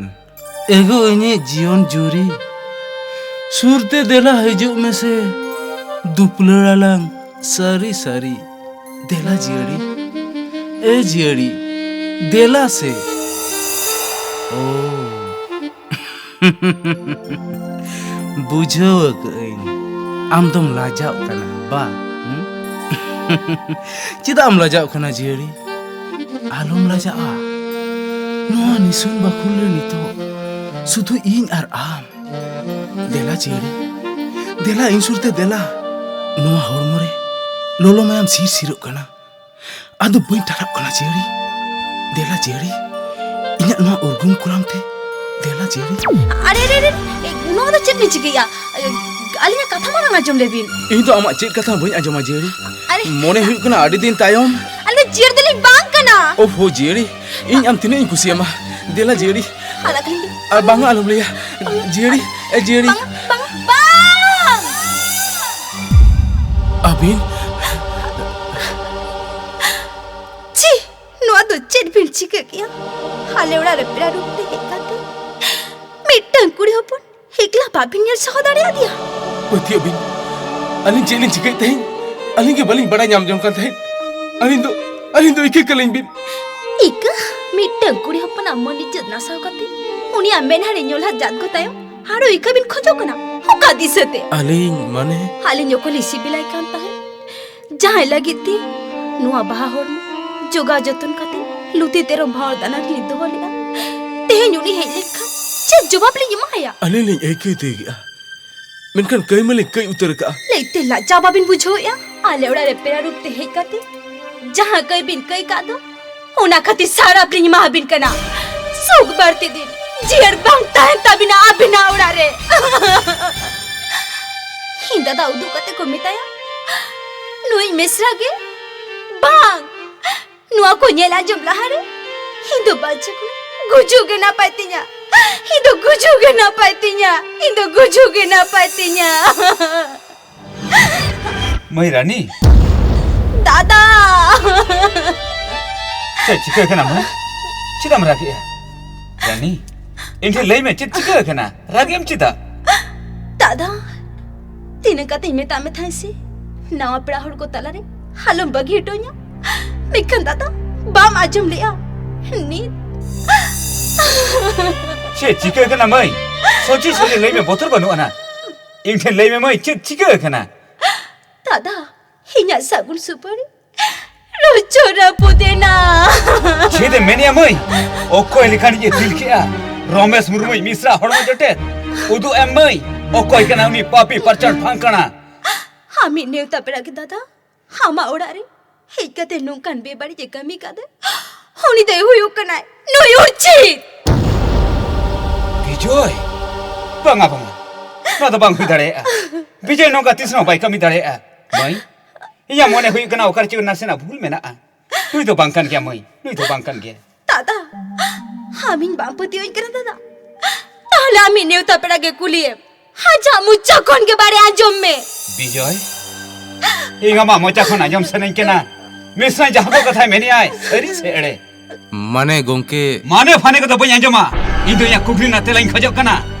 ᱮᱜᱳ ᱤᱧᱤᱡ ᱡᱤᱭᱚᱱ ᱡᱩᱨᱤ, ᱥᱩᱨᱛᱮ ᱫᱮᱞᱟ ᱦᱤᱡᱩᱜ ᱢᱮᱥᱮ, ᱫᱩᱯᱞᱟᱹᱲ ᱟᱞᱟᱝ ᱥᱟᱹᱨᱤ ᱥᱟᱹᱨᱤ᱾ ᱫᱮᱞᱟ ᱡᱤᱭᱟᱹᱲᱤ, ᱮ ᱡᱤᱭᱟᱹᱲᱤ, ᱫᱮᱞᱟ ᱥᱮ᱾ ᱳ᱾ ᱵᱩᱡᱷᱟᱹᱣ ᱟᱠᱟᱹᱜᱼᱟᱹᱧ, ᱟᱢ ᱫᱚᱢ ᱞᱟᱡᱟᱜ ᱠᱟᱱᱟ, ᱵᱟ? ᱦᱩᱸ? ᱪᱮᱫᱟᱜ ᱮᱢ ᱞᱟᱡᱟᱜ ᱠᱟᱱᱟ, ᱡᱤᱭᱟᱹᱲᱤ? ᱟᱞᱚᱢ ᱞᱟᱡᱟᱜᱼᱟ᱾ ᱱᱚᱣᱟ ᱱᱤᱥᱩᱱ ᱵᱟᱠᱷᱩᱞ ᱨᱮ ᱱᱤᱛᱚᱜ ᱥᱩᱫᱷᱩ ᱤᱧ ᱟᱨ ᱟᱢ᱾ ᱫᱮᱞᱟ, ᱡᱤᱭᱟᱹᱲᱤ, ᱫᱮᱞᱟ, ᱤᱧ ᱥᱩᱨᱛᱮ ᱫᱮᱞᱟ᱾ ᱱᱚᱣᱟ ᱦᱚᱲᱢᱚ ᱨᱮ ᱞᱚᱞᱚ ᱢᱟᱭᱟᱢ ᱥᱤᱨ ᱥᱤᱨᱚᱜ ᱠᱟᱱᱟ᱾ ᱟᱫᱚ ᱵᱟᱹᱧ ᱴᱟᱨᱦᱟᱜ ᱠᱟᱱᱟ, ᱡᱤᱭᱟᱹᱲᱤ᱾ ᱫᱮᱞᱟ, ᱡᱤᱭᱟᱹᱲᱤ, ᱤᱧᱟᱹᱜ ᱱᱚᱣᱟ ᱩᱨᱜᱩᱢ ᱠᱚᱨᱟᱣ ᱛᱮ᱾ ᱫᱮᱞᱟ, ᱡᱤᱭᱟᱹᱲᱤ᱾ ᱟᱨᱮ, ᱟᱨᱮ, ᱟᱨᱮ, ᱮ, ᱱᱚᱣᱟ ᱫᱚ ᱪᱮᱫ ᱵᱤᱱ ᱪᱤᱠᱟᱹᱭᱟ? ᱮ, ᱟᱹᱞᱤᱧᱟᱜ ᱠᱟᱛᱷᱟ ᱢᱟᱲᱟᱝ ᱟᱸᱡᱚᱢ ᱞᱮᱵᱤᱱ᱾ ᱤᱧ ᱫᱚ ᱟᱢᱟᱜ ᱪᱮᱫ ᱠᱟᱛᱷᱟ ᱦᱚᱸ ᱵᱟᱹᱧ ᱟᱸᱡᱚᱢᱟ, ᱡᱤᱭᱟᱹᱲᱤ᱾ ᱟᱨᱮ᱾ ᱢᱚᱱᱮ ᱦᱩᱭᱩᱜ ᱠᱟᱱᱟ ᱟᱹᱰᱤ ᱫᱤᱱ ᱛᱟᱭᱚᱢ᱾ ᱟᱞᱮ ᱡᱤᱭᱟᱹᱲ ᱫᱚᱞᱤᱧ ᱵᱟᱝ ᱠᱟᱱᱟ᱾ ᱳᱯᱷᱳ, ᱡᱤᱭᱟᱹᱲᱤ, ᱤᱧ ᱟᱢ ᱛᱤᱱᱟᱹᱜ ᱤᱧ ᱠᱩᱥᱤᱭᱟᱢᱟ᱾ ᱫᱮᱞᱟ, ᱡᱤᱭᱟᱹᱲᱤ᱾ ᱦᱟᱞᱟ ᱠᱷᱟᱱ ᱟᱨ ᱵᱟᱝᱟ, ᱟᱞᱚᱢ ᱞᱟᱹᱭᱟ᱾ ᱡᱤᱭᱟᱹᱲᱤ, ᱮ, ᱡᱤᱭᱟᱹᱲᱤ᱾ ᱵᱟᱝ, ᱵᱟᱝ, ᱵᱟᱝ᱾ ᱟᱹᱵᱤᱱ? ᱪᱤ, ᱱᱚᱣᱟ ᱫᱚ ᱪᱮᱫ ᱵᱤᱱ ᱪᱤᱠᱟᱹ ᱠᱮᱜᱼᱟ? ᱟᱞᱮ ᱚᱲᱟᱜ ᱨᱮ ᱯᱮᱲᱟ ᱨᱩᱯ ᱛᱮ ᱦᱮᱡ ᱠᱟᱛᱮ ᱢᱤᱫᱴᱟᱝ ᱠᱩᱲᱤ ᱦᱚᱯᱚᱱ ᱮᱠᱞᱟ ᱵᱟᱵᱤᱱ ᱧᱮᱞ ᱥᱟᱦᱟᱣ ᱫᱟᱲᱮᱭᱟᱫᱮᱭᱟ? ᱯᱟᱹᱛᱭᱟᱹᱜ ᱵᱤᱱ, ᱟᱹᱞᱤᱧ ᱪᱮᱫ ᱞᱤᱧ ᱪᱤᱠᱟᱹᱭᱮᱫ ᱛᱟᱦᱮᱸᱫ? ᱟᱹᱞᱤᱧ ᱜᱮ ᱵᱟᱹᱞᱤᱧ ᱵᱟᱲᱟᱭ ᱧᱟᱢ ᱡᱚᱝ ᱠᱟᱱ ᱛᱟᱦᱮᱸᱫ᱾ ᱟᱹᱞᱤᱧ ᱫᱚ, ᱟᱹᱞᱤᱧ ᱫᱚ ᱤᱠᱟᱹ ᱠᱟᱹᱞᱤᱧ ᱵᱤᱱ᱾ ᱤᱠᱟᱹ? ᱢᱤᱫᱴᱟᱝ ᱠᱩᱲᱤ ᱦᱚᱯᱚᱱᱟᱜ ᱢᱟᱹᱱ ᱤᱡᱽᱡᱚᱛ ᱱᱟᱥᱟᱣ ᱠᱟᱛᱮ ᱩᱱᱤᱭᱟᱜ ᱢᱮᱫᱦᱟ ᱨᱮ ᱧᱚᱞᱦᱟ ᱡᱟᱛ ᱠᱚ ᱛᱟᱭᱚᱢ ᱟᱨᱚ ᱤᱠᱟᱹ ᱵᱤᱱ ᱠᱷᱚᱡᱚᱜ ᱠᱟᱱᱟ? ᱚᱠᱟ ᱫᱤᱥᱟᱹᱛᱮ? ᱟᱹᱞᱤᱧ ᱢᱟᱱᱮ? ᱟᱹᱞᱤᱧ ᱚᱠᱚᱭ ᱞᱤᱧ ᱥᱤᱵᱤᱞᱟᱭ ᱠᱟᱱ ᱛᱟᱦᱮᱸᱫ? ᱡᱟᱦᱟᱸᱭ ᱞᱟᱹᱜᱤᱫ ᱛᱮ ᱱᱚᱣᱟ ᱵᱟᱦᱟ ᱦᱚᱲᱢᱚ ᱡᱚᱜᱟᱣ ᱡᱚᱛᱚᱱ ᱠᱟᱛᱮ ᱞᱩᱛᱤ ᱛᱮᱨᱚᱢ ᱵᱷᱟᱶᱨ ᱫᱟᱱᱟ ᱨᱮᱞᱤᱧ ᱫᱚᱦᱚ ᱞᱮᱫᱟ, ᱛᱮᱦᱮᱧ ᱩᱱᱤ ᱦᱮᱡ ᱞᱮᱱᱠᱷᱟᱱ ᱪᱮᱫ ᱡᱚᱵᱟᱵ ᱞᱤᱧ ᱮᱢᱟᱭᱟ? ᱟᱹᱞᱤᱧ ᱞᱤᱧ ᱟᱹᱭᱠᱟᱹᱣ ᱛᱤᱭᱳᱜᱮᱜᱼᱟ, ᱢᱮᱱᱠᱷᱟᱱ ᱠᱟᱹᱭ ᱢᱟᱞᱤᱧ ᱠᱟᱹᱭ ᱩᱛᱟᱹᱨ ᱟᱠᱟᱜᱼᱟ᱾ ᱞᱟᱹᱭᱛᱮ ᱞᱟᱡᱟᱣ ᱵᱟᱵᱤᱱ ᱵᱩᱡᱷᱟᱹᱣᱮᱜᱼᱟ? ᱟᱞᱮ ᱚᱲᱟᱜ ᱨᱮ ᱯᱮᱲᱟ ᱨᱩᱯ ᱛᱮ ᱦᱮᱡ ᱠᱟᱛᱮ ᱡᱟᱦᱟᱸ ᱠᱟᱹᱭ ᱵᱤᱱ ᱠᱟᱹᱭ ᱠᱟᱜ ᱫᱚ, ᱚᱱᱟ ᱠᱷᱟᱹᱛᱤᱨ ᱥᱟᱨᱟᱯ ᱞᱤᱧ ᱮᱢᱟᱵᱤᱱ ᱠᱟᱱᱟ᱾ ᱥᱩᱠ ᱵᱟᱹᱲᱛᱤ ᱫᱤᱱ ᱡᱤᱭᱟᱹᱲ ᱵᱟᱝ ᱛᱟᱦᱮᱱ ᱛᱟᱵᱤᱱᱟ ᱟᱹᱵᱤᱱᱟᱜ ᱚᱲᱟᱜ ᱨᱮ᱾ ᱤᱧ ᱫᱟᱫᱟ ᱩᱫᱩᱜ ᱠᱟᱛᱮ ᱠᱚ ᱢᱮᱛᱟᱭᱟ, ᱱᱩᱭ ᱢᱤᱥᱨᱟ ᱜᱮ ᱵᱟᱝ, ᱱᱚᱣᱟ ᱠᱚ ᱧᱮᱞ ᱟᱸᱡᱚᱢ ᱞᱟᱦᱟᱨᱮ ᱤᱧ ᱫᱚ ᱵᱟᱧᱪᱟᱣ ᱠᱷᱚᱱ ᱜᱩᱡᱩᱜ ᱜᱮ ᱱᱟᱯᱟᱭ ᱛᱤᱧᱟ᱾ ᱤᱧ ᱫᱚ ᱜᱩᱡᱩᱜ ᱜᱮ ᱱᱟᱯᱟᱭ ᱛᱤᱧᱟ᱾ ᱤᱧ ᱫᱚ ᱜᱩᱡᱩᱜ ᱜᱮ ᱱᱟᱯᱟᱭ ᱛᱤᱧᱟ᱾ ᱢᱟᱹᱭ ᱨᱟᱱᱤ᱾ ᱫᱟᱫᱟ! ᱪᱮᱫ ᱪᱤᱠᱟᱹ ᱠᱟᱱᱟ ᱢᱟᱹᱭ? ᱪᱮᱫᱟᱜ ᱮᱢ ᱨᱟᱜᱮᱜᱼᱟ? ᱨᱟᱱᱤ, ᱤᱧ ᱴᱷᱮᱱ ᱞᱟᱹᱭ ᱢᱮ, ᱪᱮᱫ ᱪᱤᱠᱟᱹ ᱠᱟᱱᱟ? ᱨᱟᱜᱮᱢ ᱪᱮᱫᱟᱜ? ᱟᱫᱟ, ᱛᱤᱱᱟᱹᱜ ᱠᱟᱛᱮᱧ ᱢᱮᱛᱟᱜ ᱢᱮ ᱛᱟᱦᱮᱸ ᱥᱮ, ᱱᱟᱣᱟ ᱯᱮᱲᱟ ᱦᱚᱲ ᱠᱚ ᱛᱟᱞᱟᱨᱮ ᱟᱞᱚᱢ ᱵᱟᱹᱜᱤ ᱦᱚᱴᱚᱧᱟ᱾ ᱢᱮᱱᱠᱷᱟᱱ ᱫᱟᱫᱟ, ᱵᱟᱢ ᱟᱸᱡᱚᱢ ᱞᱮᱜᱼᱟ᱾ ᱱᱤᱛ ᱪᱮᱫ ᱪᱤᱠᱟᱹ ᱠᱟᱱᱟ ᱢᱟᱹᱭ? ᱥᱚᱡᱷᱮ ᱥᱚᱡᱷᱮ ᱞᱟᱹᱭ ᱢᱮ, ᱵᱚᱛᱚᱨ ᱵᱟᱹᱱᱩᱜ ᱟᱱᱟ᱾ ᱤᱧ ᱴᱷᱮᱱ ᱞᱟᱹᱭ ᱢᱮ ᱢᱟᱹᱭ, ᱪᱮᱫ ᱪᱤᱠᱟᱹ ᱠᱟᱱᱟ? ᱫᱟᱫᱟ, ᱤᱧᱟᱜ ᱥᱟᱹᱜᱩᱱ ᱥᱩᱯᱟᱹᱨᱤ ᱨᱚᱪᱚ ᱨᱟᱹᱯᱩᱫ ᱮᱱᱟ᱾ ᱪᱮᱫ ᱮᱢ ᱢᱮᱱᱮᱜᱼᱟ ᱢᱟᱹᱭ? ᱚᱠᱚᱭ ᱞᱮᱠᱟᱱᱤᱡ ᱮ ᱫᱤᱞ ᱠᱮᱜᱼᱟ? ᱨᱚᱢᱮᱥ ᱢᱩᱨᱢᱩᱭ ᱢᱤᱥᱨᱟ ᱦᱚᱲᱢᱚ ᱡᱚᱴᱮᱫ᱾ ᱩᱫᱩᱜ ᱮᱢ ᱢᱟᱹᱭ, ᱚᱠᱚᱭ ᱠᱟᱱᱟ ᱩᱱᱤ ᱯᱟᱯᱤ ᱯᱟᱨᱪᱟᱲ ᱯᱷᱟᱝᱠᱟᱲᱟ? ᱟᱢᱤᱡ ᱱᱮᱣᱛᱟ ᱯᱮᱲᱟ ᱜᱮ ᱫᱟᱫᱟ, ᱟᱢᱟᱜ ᱚᱲᱟᱜ ᱨᱮ ᱦᱮᱡ ᱠᱟᱛᱮ ᱱᱚᱝᱠᱟᱱ ᱵᱮᱵᱟᱹᱲᱤᱡ ᱮ ᱠᱟᱹᱢᱤ ᱠᱟᱫᱟ᱾ ᱩᱱᱤ ᱫᱚᱭ ᱦᱩᱭᱩᱜ ᱠᱟᱱᱟᱭ ᱱᱩᱭ ᱩᱨᱪᱤᱛ᱾ ᱵᱤᱡᱚᱭ, ᱵᱟᱝᱟ ᱵᱟᱝᱟ, ᱱᱚᱣᱟ ᱫᱚ ᱵᱟᱝ ᱦᱩᱭ ᱫᱟᱲᱮᱭᱟᱜᱼᱟ᱾ ᱵᱤᱡᱚᱭ ᱱᱚᱝᱠᱟ ᱛᱤᱥ ᱦᱚᱸ ᱵᱟᱭ ᱠᱟᱹᱢᱤ ᱫᱟᱲᱮᱭᱟᱜᱼᱟ᱾ ᱢᱟᱹᱭ, ᱤᱧᱟᱜ ᱢᱚᱱᱮ ᱦᱩᱭᱩᱜ ᱠᱟᱱᱟ ᱚᱠᱟ ᱨᱮᱪᱚ ᱱᱟᱥᱮᱱᱟᱜ ᱵᱷᱩᱞ ᱢᱮᱱᱟᱜᱼᱟ᱾ ᱱᱩᱭ ᱫᱚ ᱵᱟᱝ ᱠᱟᱱ ᱜᱮᱭᱟ ᱢᱟᱹᱭ, ᱱᱩᱭ ᱫᱚ ᱵᱟᱝ ᱠᱟᱱ ᱜᱮᱭᱟ᱾ ᱫᱟᱫᱟ, ᱟᱢᱤᱧ ᱵᱟᱢ ᱯᱟᱹᱛᱭᱟᱹᱣᱟᱹᱧ ᱠᱟᱱᱟ ᱫᱟᱫᱟ? ᱛᱟᱦᱞᱮ ᱟᱢᱤᱡ ᱱᱮᱣᱛᱟ ᱯᱮᱲᱟ ᱜᱮ ᱠᱩᱞᱤᱭᱮᱢ, ᱟᱡᱟᱜ ᱢᱚᱪᱟ ᱠᱷᱚᱱ ᱜᱮ ᱵᱟᱲᱮ ᱟᱸᱡᱚᱢ ᱢᱮ᱾ ᱵᱤᱡᱚᱭ, ᱤᱧ ᱟᱢᱟᱜ ᱢᱚᱪᱟ ᱠᱷᱚᱱ ᱟᱸᱡᱚᱢ ᱥᱟᱱᱟᱧ ᱠᱟᱱᱟ, ᱢᱤᱥᱨᱟ ᱡᱟᱦᱟᱸ ᱠᱚ ᱠᱟᱛᱷᱟᱭ ᱢᱮᱱᱮᱜᱼᱟᱭ, ᱥᱟᱹᱨᱤ ᱥᱮ ᱮᱲᱮ? ᱢᱟᱱᱮ ᱜᱚᱝᱠᱮ᱾ ᱢᱟᱱᱮ ᱯᱷᱟᱱᱮ ᱠᱚᱫᱚ ᱵᱟᱹᱧ ᱟᱸᱡᱚᱢᱟ᱾ ᱤᱧ ᱫᱚ ᱤᱧᱟᱜ ᱠᱩᱠᱞᱤ ᱨᱮᱱᱟᱜ ᱛᱮᱞᱟᱧ ᱠᱷᱚᱡᱚᱜ ᱠᱟᱱᱟ,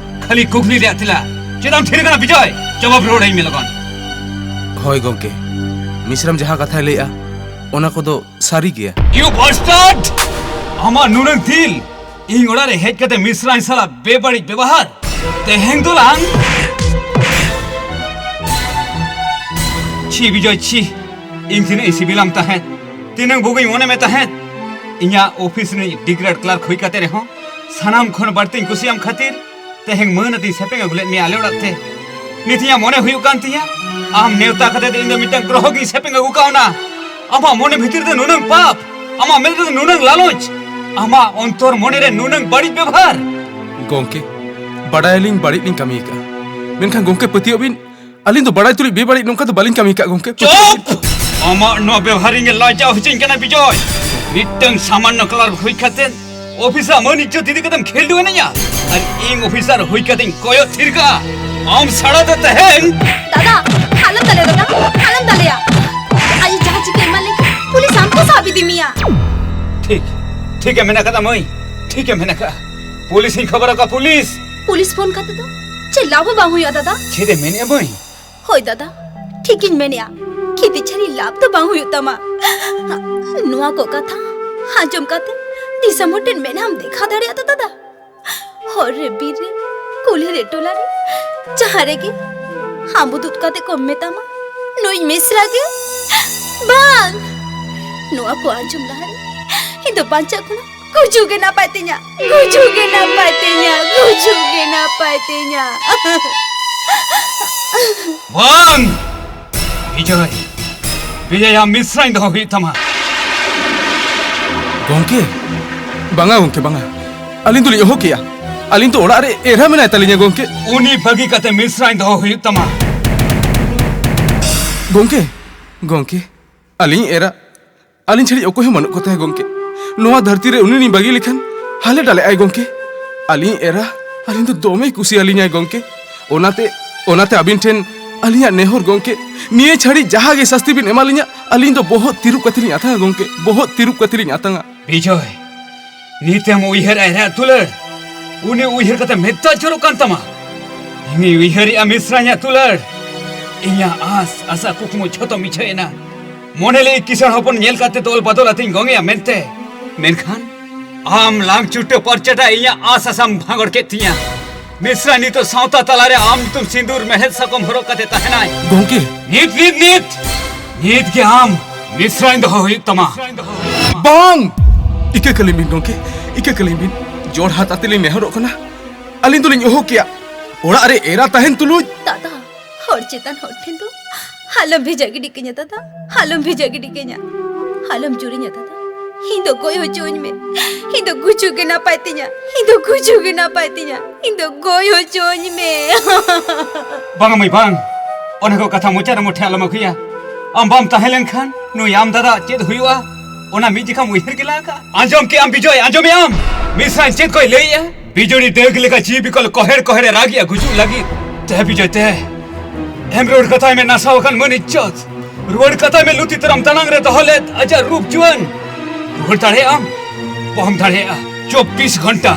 ᱠᱷᱟᱹᱞᱤ ᱠᱩᱠᱞᱤ ᱨᱮᱭᱟᱜ ᱛᱮᱞᱟ᱾ ᱪᱮᱫᱟᱜ ᱮᱢ ᱛᱷᱤᱨ ᱠᱟᱱᱟ ᱵᱤᱡᱚᱭ? ᱡᱚᱵᱟᱵ ᱨᱩᱣᱟᱹᱲ ᱟᱹᱧ ᱢᱮ ᱞᱚᱜᱚᱱ᱾ ᱦᱳᱭ ᱜᱚᱝᱠᱮ, ᱢᱤᱥᱨᱟᱢ ᱡᱟᱦᱟᱸ ᱠᱟᱛᱷᱟᱭ ᱞᱟᱹᱭᱮᱜᱼᱟ, ᱚᱱᱟ ᱠᱚᱫᱚ ᱥᱟᱹᱨᱤ ᱜᱮᱭᱟ᱾ You bastard! ᱟᱢᱟᱜ ᱱᱩᱱᱟᱹᱝ ᱫᱤᱞ, ᱤᱧ ᱚᱲᱟᱜ ᱨᱮ ᱦᱮᱡ ᱠᱟᱛᱮ ᱢᱤᱥᱨᱟᱧ ᱥᱟᱞᱟᱜ ᱵᱮᱵᱟᱹᱲᱤᱡ ᱵᱮᱵᱚᱦᱟᱨ᱾ ᱛᱮᱦᱮᱧ ᱫᱚᱞᱟᱝ᱾ ᱪᱷᱤ ᱵᱤᱡᱚᱭ, ᱪᱷᱤ᱾ ᱤᱧ ᱛᱤᱱᱟᱹᱜ ᱤᱧ ᱥᱤᱵᱤᱞᱟᱢ ᱛᱟᱦᱮᱸᱫ, ᱛᱤᱱᱟᱹᱜ ᱵᱩᱜᱤᱧ ᱢᱚᱱᱮ ᱢᱮ ᱛᱟᱦᱮᱸᱫ᱾ ᱤᱧᱟᱜ ᱚᱯᱷᱤᱥ ᱨᱤᱱᱤᱡ ᱰᱤᱜᱨᱮᱰ ᱠᱞᱟᱨᱠ ᱦᱩᱭ ᱠᱟᱛᱮ ᱨᱮᱦᱚᱸ ᱥᱟᱱᱟᱢ ᱠᱷᱚᱱ ᱵᱟᱹᱲᱛᱤᱧ ᱠᱩᱥᱤᱭᱟᱢ ᱠᱷᱟᱹᱛᱤᱨ ᱛᱮᱦᱮᱧ ᱢᱟᱹᱱ ᱟᱛᱮᱧ ᱥᱮᱯᱮᱧ ᱟᱹᱜᱩ ᱞᱮᱫ ᱢᱮᱭᱟ ᱟᱞᱮ ᱚᱲᱟᱜ ᱛᱮ᱾ ᱱᱤᱛ ᱤᱧᱟᱜ ᱢᱚᱱᱮ ᱦᱩᱭᱩᱜ ᱠᱟᱱ ᱛᱤᱧᱟ, ᱟᱢ ᱱᱮᱣᱛᱟ ᱠᱟᱛᱮ ᱫᱚ ᱤᱧ ᱫᱚ ᱢᱤᱫᱴᱟᱝ ᱜᱨᱚᱦᱚ ᱜᱤᱧ ᱥᱮᱯᱮᱧ ᱟᱹᱜᱩ ᱠᱟᱣᱱᱟ᱾ ᱟᱢᱟᱜ ᱢᱚᱱᱮ ᱵᱷᱤᱛᱤᱨ ᱨᱮ ᱱᱩᱱᱟᱹᱝ ᱯᱟᱯ, ᱟᱢᱟᱜ ᱢᱮᱫ ᱨᱮᱫᱚ ᱱᱩᱱᱟᱹᱝ ᱞᱟᱞᱚᱪ, ᱟᱢᱟᱜ ᱚᱱᱛᱚᱨ ᱢᱚᱱᱮ ᱨᱮ ᱱᱩᱱᱟᱹᱝ ᱵᱟᱹᱲᱤᱡ ᱵᱮᱵᱚᱦᱟᱨ᱾ ᱜᱚᱝᱠᱮ, ᱵᱟᱰᱟᱭᱟᱞᱤᱧ ᱵᱟᱹᱲᱤᱡ ᱞᱤᱧ ᱠᱟᱹᱢᱤ ᱟᱠᱟᱫᱼᱟ, ᱢᱮᱱᱠᱷᱟᱱ ᱜᱚᱝᱠᱮ ᱯᱟᱹᱛᱭᱟᱹᱣ ᱵᱤᱱ, ᱟᱹᱞᱤᱧ ᱫᱚ ᱵᱟᱲᱟᱭ ᱛᱩᱞᱩᱡ ᱵᱮᱵᱟᱹᱲᱤᱡ ᱱᱚᱝᱠᱟ ᱫᱚ ᱵᱟᱹᱞᱤᱧ ᱠᱟᱹᱢᱤ ᱟᱠᱟᱫᱼᱟ ᱜᱚᱝᱠᱮ᱾ ᱪᱩᱯ! ᱟᱢᱟᱜ ᱱᱚᱣᱟ ᱵᱮᱵᱚᱦᱟᱨ ᱤᱧ ᱞᱟᱡᱟᱣ ᱦᱚᱪᱚᱧ ᱠᱟᱱᱟ ᱵᱤᱡᱚᱭ᱾ ᱢᱤᱫᱴᱟᱝ ᱥᱟᱢᱟᱱᱱᱚ ᱠᱞᱟᱨᱠ ᱦᱩᱭ ᱠᱟᱛᱮ ᱚᱯᱷᱤᱥ ᱨᱮ ᱢᱟᱹᱱ ᱤᱡᱡᱚᱛ ᱤᱫᱤ ᱠᱟᱛᱮᱢ ᱠᱷᱮᱞᱰᱩ ᱮᱱᱮᱡᱼᱟ? ᱟᱨ ᱤᱧ ᱚᱯᱷᱤᱥᱟᱨ ᱦᱩᱭ ᱠᱟᱛᱮᱧ ᱠᱚᱭᱚᱜ ᱛᱷᱤᱨ ᱠᱟᱜᱼᱟ ᱟᱢ ᱥᱟᱲᱟ ᱫᱚ ᱛᱮᱦᱮᱧ᱾ ᱫᱟᱫᱟ, ᱟᱞᱚᱢ ᱫᱟᱞᱮᱭᱟ ᱫᱟᱫᱟ, ᱟᱞᱚᱢ ᱫᱟᱞᱮᱭᱟ᱾ ᱟᱡ ᱡᱟᱦᱟᱸ ᱪᱤᱠᱟᱹ ᱮᱢᱟᱱ ᱞᱮᱱᱠᱷᱟᱱ ᱯᱩᱞᱤᱥ ᱟᱢ ᱠᱚ ᱥᱟᱵ ᱤᱫᱤ ᱢᱮᱭᱟ᱾ ᱴᱷᱤᱠ, ᱴᱷᱤᱠ ᱮ ᱢᱮᱱ ᱟᱠᱟᱫᱟ ᱢᱟᱹᱭ, ᱴᱷᱤᱠ ᱮ ᱢᱮᱱ ᱟᱠᱟᱫᱟ᱾ ᱯᱩᱞᱤᱥ ᱤᱧ ᱠᱷᱚᱵᱚᱨ ᱟᱠᱚᱣᱟ, ᱯᱩᱞᱤᱥ᱾ ᱯᱩᱞᱤᱥ ᱯᱷᱳᱱ ᱠᱟᱛᱮ ᱫᱚ ᱪᱮᱫ ᱞᱟᱵᱷ ᱦᱚᱸ ᱵᱟᱝ ᱦᱩᱭᱩᱜᱼᱟ ᱫᱟᱫᱟ᱾ ᱪᱮᱫ ᱮᱢ ᱢᱮᱱᱮᱜᱼᱟ ᱢᱟᱹᱭ? ᱦᱳᱭ ᱫᱟᱫᱟ, ᱴᱷᱤᱠᱤᱧ ᱢᱮᱱᱮᱜᱼᱟ, ᱠᱷᱮᱛᱤ ᱪᱷᱟᱹᱲᱤ ᱞᱟᱵᱷ ᱫᱚ ᱵᱟᱝ ᱦᱩᱭᱩᱜ ᱛᱟᱢᱟ᱾ ᱱᱚᱣᱟ ᱠᱚ ᱠᱟᱛᱷᱟ ᱟᱸᱡᱚᱢ ᱠᱟᱛᱮ ᱫᱤᱥᱚᱢ ᱦᱚᱲ ᱴᱷᱮᱱ ᱢᱮᱫᱦᱟᱢ ᱫᱮᱠᱷᱟᱣ ᱫᱟᱲᱮᱭᱟᱜᱼᱟ ᱛᱚ ᱫᱟᱫᱟ? ᱦᱚᱨ ᱨᱮ, ᱵᱤᱨ ᱨᱮ, ᱠᱩᱞᱦᱤ ᱨᱮ, ᱴᱚᱞᱟ ᱨᱮ, ᱡᱟᱦᱟᱸ ᱨᱮᱜᱮ ᱟᱢ ᱩᱫᱩᱜ ᱠᱟᱛᱮ ᱠᱚ ᱢᱮᱛᱟᱢᱟ, "ᱱᱩᱭ ᱢᱤᱥᱨᱟ ᱜᱮ?" ᱵᱟᱝ! ᱱᱚᱣᱟ ᱠᱚ ᱟᱸᱡᱚᱢ ᱞᱟᱦᱟᱨᱮ ᱤᱧ ᱫᱚ ᱵᱟᱧᱪᱟᱜ ᱠᱷᱚᱱᱟᱜ ᱜᱩᱡᱩᱜ ᱜᱮ ᱱᱟᱯᱟᱭ ᱛᱤᱧᱟ, ᱜᱩᱡᱩᱜ ᱜᱮ ᱱᱟᱯᱟᱭ ᱛᱤᱧᱟ, ᱜᱩᱡᱩᱜ ᱜᱮ ᱱᱟᱯᱟᱭ ᱛᱤᱧᱟ᱾ ᱵᱟᱝ! ᱵᱤᱡᱚᱭ, ᱵᱤᱡᱚᱭ, ᱟᱢ ᱢᱤᱥᱨᱟᱧ ᱫᱚᱦᱚ ᱦᱩᱭᱩᱜ ᱛᱟᱢᱟ᱾ ᱜᱚᱝᱠᱮ, ᱵᱟᱝᱟ ᱜᱚᱝᱠᱮ, ᱵᱟᱝᱟ᱾ ᱟᱹᱞᱤᱧ ᱫᱚᱞᱤᱧ ᱚᱦᱚ ᱠᱮᱭᱟ᱾ ᱟᱹᱞᱤᱧ ᱫᱚ ᱚᱲᱟᱜ ᱨᱮ ᱮᱨᱟ ᱢᱮᱱᱟᱭ ᱛᱟᱹᱞᱤᱧᱟ ᱜᱚᱝᱠᱮ᱾ ᱩᱱᱤ ᱵᱟᱹᱜᱤ ᱠᱟᱛᱮ ᱢᱤᱥᱨᱟᱧ ᱫᱚᱦᱚ ᱦᱩᱭᱩᱜ ᱛᱟᱢᱟ᱾ ᱜᱚᱝᱠᱮ, ᱜᱚᱝᱠᱮ, ᱟᱹᱞᱤᱧ ᱮᱨᱟ, ᱟᱹᱞᱤᱧ ᱪᱷᱟᱹᱲᱤ ᱚᱠᱚᱭ ᱦᱚᱸ ᱵᱟᱹᱱᱩᱜ ᱠᱚᱛᱟᱭᱟ ᱜᱚᱝᱠᱮ᱾ ᱱᱚᱣᱟ ᱫᱷᱟᱹᱨᱛᱤ ᱨᱮ ᱩᱱᱤ ᱞᱤᱧ ᱵᱟᱹᱜᱤ ᱞᱮᱠᱷᱟᱱ ᱦᱟᱞᱮ ᱰᱟᱞᱮᱜᱼᱟᱭ ᱜᱚᱝᱠᱮ᱾ ᱟᱹᱞᱤᱧ ᱮᱨᱟ ᱟᱹᱞᱤᱧ ᱫᱚ ᱫᱚᱢᱮᱭ ᱠᱩᱥᱤᱭᱟᱞᱤᱧᱟᱭ ᱜᱚᱝᱠᱮ᱾ ᱚᱱᱟᱛᱮ, ᱚᱱᱟᱛᱮ ᱟᱹᱵᱤᱱ ᱴᱷᱮᱱ ᱟᱹᱞᱤᱧᱟᱜ ᱱᱮᱦᱚᱨ ᱜᱚᱝᱠᱮ, ᱱᱤᱭᱟᱹ ᱪᱷᱟᱹᱲᱤ ᱡᱟᱦᱟᱸ ᱜᱮ ᱥᱟᱹᱥᱛᱤ ᱵᱤᱱ ᱮᱢᱟ ᱞᱤᱧᱟ, ᱟᱹᱞᱤᱧ ᱫᱚ ᱵᱚᱦᱚᱜ ᱛᱤᱨᱩᱵ ᱠᱟᱛᱮ ᱞᱤᱧ ᱟᱛᱟᱝᱟ ᱜᱚᱝᱠᱮ, ᱵᱚᱦᱚᱜ ᱛᱤᱨᱩᱵ ᱠᱟᱛᱮ ᱞᱤᱧ ᱟᱛᱟᱝᱟ᱾ ᱵᱤᱡᱚᱭ, ᱱᱤᱛᱮᱢ ᱩᱭᱦᱟᱹᱨ ᱮᱨᱟ ᱫᱩᱞᱟᱹᱲ? ᱩᱱᱤ ᱩᱭᱦᱟᱹᱨ ᱠᱟᱛᱮ ᱢᱮᱫ ᱫᱟᱜ ᱡᱚᱨᱚᱜ ᱠᱟᱱ ᱛᱟᱢᱟ᱾ ᱤᱧᱤᱧ ᱩᱭᱦᱟᱹᱨᱮᱜᱼᱟ ᱢᱤᱥᱨᱟᱧᱟᱜ ᱫᱩᱞᱟᱹᱲ᱾ ᱤᱧᱟᱜ ᱟᱸᱥ, ᱟᱥᱟ, ᱠᱩᱠᱢᱩ ᱡᱷᱚᱛᱚ ᱢᱤᱪᱷᱟᱹ ᱮᱱᱟ᱾ ᱢᱚᱱᱮ ᱞᱮᱫ ᱠᱤᱥᱟᱹᱬ ᱦᱚᱯᱚᱱ ᱧᱮᱞ ᱠᱟᱛᱮ ᱫᱚᱞ ᱵᱟᱫᱚᱞ ᱟᱛᱮᱧ ᱜᱚᱝ ᱮᱭᱟ ᱢᱮᱱᱛᱮ, ᱢᱮᱱᱠᱷᱟᱱ ᱟᱢ ᱞᱟᱝ ᱪᱩᱴᱟᱹ ᱯᱟᱨᱪᱟᱴᱟ ᱤᱧᱟᱜ ᱟᱸᱥ ᱟᱥᱟᱢ ᱵᱷᱟᱸᱜᱚᱲ ᱠᱮᱫ ᱛᱤᱧᱟ᱾ ᱢᱤᱥᱨᱟ ᱱᱤᱛᱚᱜ ᱥᱟᱶᱛᱟ ᱛᱟᱞᱟᱨᱮ ᱟᱢ ᱧᱩᱛᱩᱢ ᱥᱤᱸᱫᱩᱨ ᱢᱮᱲᱦᱮᱫ ᱥᱟᱠᱚᱢ ᱦᱚᱨᱚᱜ ᱠᱟᱛᱮ ᱛᱟᱦᱮᱱᱟᱭ᱾ ᱜᱚᱝᱠᱮ, ᱱᱤᱛ, ᱱᱤᱛ, ᱱᱤᱛ, ᱱᱤᱛ ᱜᱮ ᱟᱢ ᱢᱤᱥᱨᱟᱧ ᱫᱚᱦᱚ ᱦᱩᱭᱩᱜ ᱛᱟᱢᱟ᱾ ᱵᱟᱝ! ᱤᱠᱟᱹ ᱠᱟᱹᱞᱤᱧ ᱵᱤᱱ ᱜᱚᱝᱠᱮ, ᱤᱠᱟᱹ ᱠᱟᱹᱞᱤᱧ ᱵᱤᱱ᱾ ᱡᱚᱲ ᱦᱟᱛ ᱟᱛᱮ ᱞᱤᱧ ᱱᱮᱦᱚᱨᱚᱜ ᱠᱟᱱᱟ, ᱟᱹᱞᱤᱧ ᱫᱚᱞᱤᱧ ᱚᱦᱚ ᱠᱮᱭᱟ᱾ ᱚᱲᱟᱜ ᱨᱮ ᱮᱨᱟ ᱛᱟᱦᱮᱱ ᱛᱩᱞᱩᱡ᱾ ᱫᱟᱫᱟ, ᱦᱚᱲ ᱪᱮᱛᱟᱱ ᱦᱚᱲ ᱴᱷᱮᱱ ᱫᱚ ᱟᱞᱚᱢ ᱵᱷᱮᱡᱟ ᱜᱤᱰᱤ ᱠᱟᱹᱧᱟ ᱫᱟᱫᱟ, ᱟᱞᱚᱢ ᱵᱷᱮᱡᱟ ᱜᱤᱰᱤ ᱠᱟᱹᱧᱟ, ᱟᱞᱚᱢ ᱪᱩᱨᱤᱧᱟ ᱫᱟᱫᱟ᱾ ᱤᱧ ᱫᱚ ᱜᱚᱡ ᱦᱚᱪᱚᱣᱟᱹᱧ ᱢᱮ, ᱤᱧ ᱫᱚ ᱜᱩᱡᱩᱜ ᱜᱮ ᱱᱟᱯᱟᱭ ᱛᱤᱧᱟ, ᱤᱧ ᱫᱚ ᱜᱩᱡᱩᱜ ᱜᱮ ᱱᱟᱯᱟᱭ ᱛᱤᱧᱟ, ᱤᱧ ᱫᱚ ᱜᱚᱡ ᱦᱚᱪᱚᱣᱟᱹᱧ ᱢᱮ᱾ ᱵᱟᱝᱟ ᱢᱟᱹᱭ, ᱵᱟᱝ᱾ ᱚᱱᱟ ᱠᱚ ᱠᱟᱛᱷᱟ ᱢᱚᱪᱟ ᱨᱮ ᱢᱩᱴᱷᱮ ᱟᱞᱚᱢ ᱟᱹᱜᱩᱭᱟ᱾ ᱟᱢ ᱵᱟᱢ ᱛᱟᱦᱮᱸ ᱞᱮᱱᱠᱷᱟᱱ ᱱᱩᱭ ᱟᱢ ᱫᱟᱫᱟ ᱪᱮᱫ ᱦᱩᱭᱩᱜᱼᱟ, ᱚᱱᱟ ᱢᱤᱫ ᱡᱚᱠᱷᱟᱢ ᱩᱭᱦᱟᱹᱨ ᱜᱮ ᱞᱟᱜᱟᱜᱼᱟ᱾ ᱟᱸᱡᱚᱢ ᱠᱮᱜᱼᱟᱢ ᱵᱤᱡᱚᱭ, ᱟᱸᱡᱚᱢᱮᱜᱼᱟᱢ? ᱢᱤᱥᱨᱟᱧ ᱪᱮᱫ ᱠᱚᱭ ᱞᱟᱹᱭᱮᱜᱼᱟ? ᱵᱤᱡᱚᱲᱤ ᱰᱟᱹᱜᱽ ᱞᱮᱠᱟ ᱡᱤᱣᱤ ᱵᱤᱠᱚᱞ ᱠᱚᱦᱮᱲ ᱠᱚᱦᱮᱲᱮ ᱨᱟᱜᱮᱜᱼᱟ ᱜᱩᱡᱩᱜ ᱞᱟᱹᱜᱤᱫ᱾ ᱛᱮ ᱵᱤᱡᱚᱭ ᱛᱮ, ᱮᱢ ᱨᱩᱣᱟᱹᱲ ᱠᱟᱛᱟᱭ ᱢᱮ ᱱᱟᱥᱟᱣ ᱟᱠᱟᱱ ᱢᱟᱹᱱ ᱤᱡᱽᱡᱚᱛ᱾ ᱨᱩᱣᱟᱹᱲ ᱠᱟᱛᱟᱭ ᱢᱮ ᱞᱩᱛᱤ ᱛᱟᱨᱟᱢ ᱫᱟᱱᱟᱝ ᱨᱮ ᱫᱚᱦᱚ ᱞᱮᱫ ᱟᱡᱟᱜ ᱨᱩᱯ ᱡᱩᱣᱟᱹᱱ᱾ ᱨᱩᱣᱟᱹᱲ ᱫᱟᱲᱮᱭᱟᱜᱼᱟᱢ? ᱵᱟᱢ ᱫᱟᱲᱮᱭᱟᱜᱼᱟ᱾ ᱪᱚᱵᱵᱤᱥ ᱜᱷᱚᱱᱴᱟ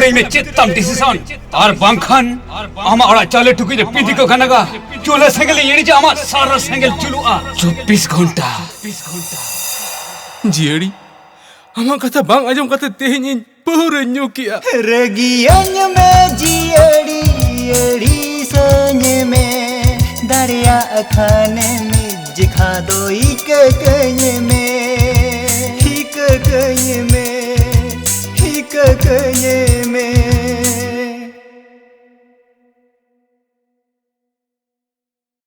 ᱨᱩᱣᱟᱹᱲᱟᱹᱧ ᱢᱮ᱾ ᱪᱮᱫ ᱛᱟᱢ ᱰᱤᱥᱤᱥᱚᱱ? ᱟᱨ ᱵᱟᱝᱠᱷᱟᱱ ᱟᱢᱟᱜ ᱚᱲᱟᱜ ᱪᱟᱣᱞᱮ ᱴᱩᱠᱩᱡ ᱨᱮ ᱯᱤᱸᱫᱤ ᱠᱚ ᱜᱟᱱᱟᱜᱟ᱾ ᱪᱩᱞᱦᱟᱹ ᱥᱮᱸᱜᱮᱞ ᱤᱧ ᱤᱲᱤᱡᱟ, ᱟᱢᱟᱜ ᱥᱟᱨᱟ ᱥᱮᱸᱜᱮᱞ ᱡᱩᱞᱩᱜᱼᱟ᱾ ᱪᱚᱵᱵᱤᱥ ᱜᱷᱚᱱᱴᱟ᱾ ᱡᱤᱭᱟᱹᱲᱤ, ᱟᱢᱟᱜ ᱠᱟᱛᱷᱟ ᱵᱟᱝ ᱟᱸᱡᱚᱢ ᱠᱟᱛᱮ ᱛᱮᱦᱮᱧ ᱤᱧ ᱯᱟᱹᱣᱨᱟᱹᱧ ᱧᱩ ᱠᱮᱜᱼᱟ᱾ ᱨᱟᱹᱜᱤᱭᱟᱹᱧ ᱢᱮ ᱡᱤᱭᱟᱹᱲᱤ, ᱟᱹᱲᱤᱥᱟᱹᱧ ᱢᱮ, ᱫᱟᱲᱮᱭᱟᱜ ᱠᱷᱟᱱᱮᱢ ᱢᱤᱫ ᱡᱮᱠᱷᱟ ᱫᱚ ᱤᱠᱟᱹ ᱠᱟᱹᱧ ᱢᱮ, ᱤᱠᱟᱹ ᱠᱟᱹᱧ ᱢᱮ, ᱤᱠᱟᱹ ᱠᱟᱹᱧ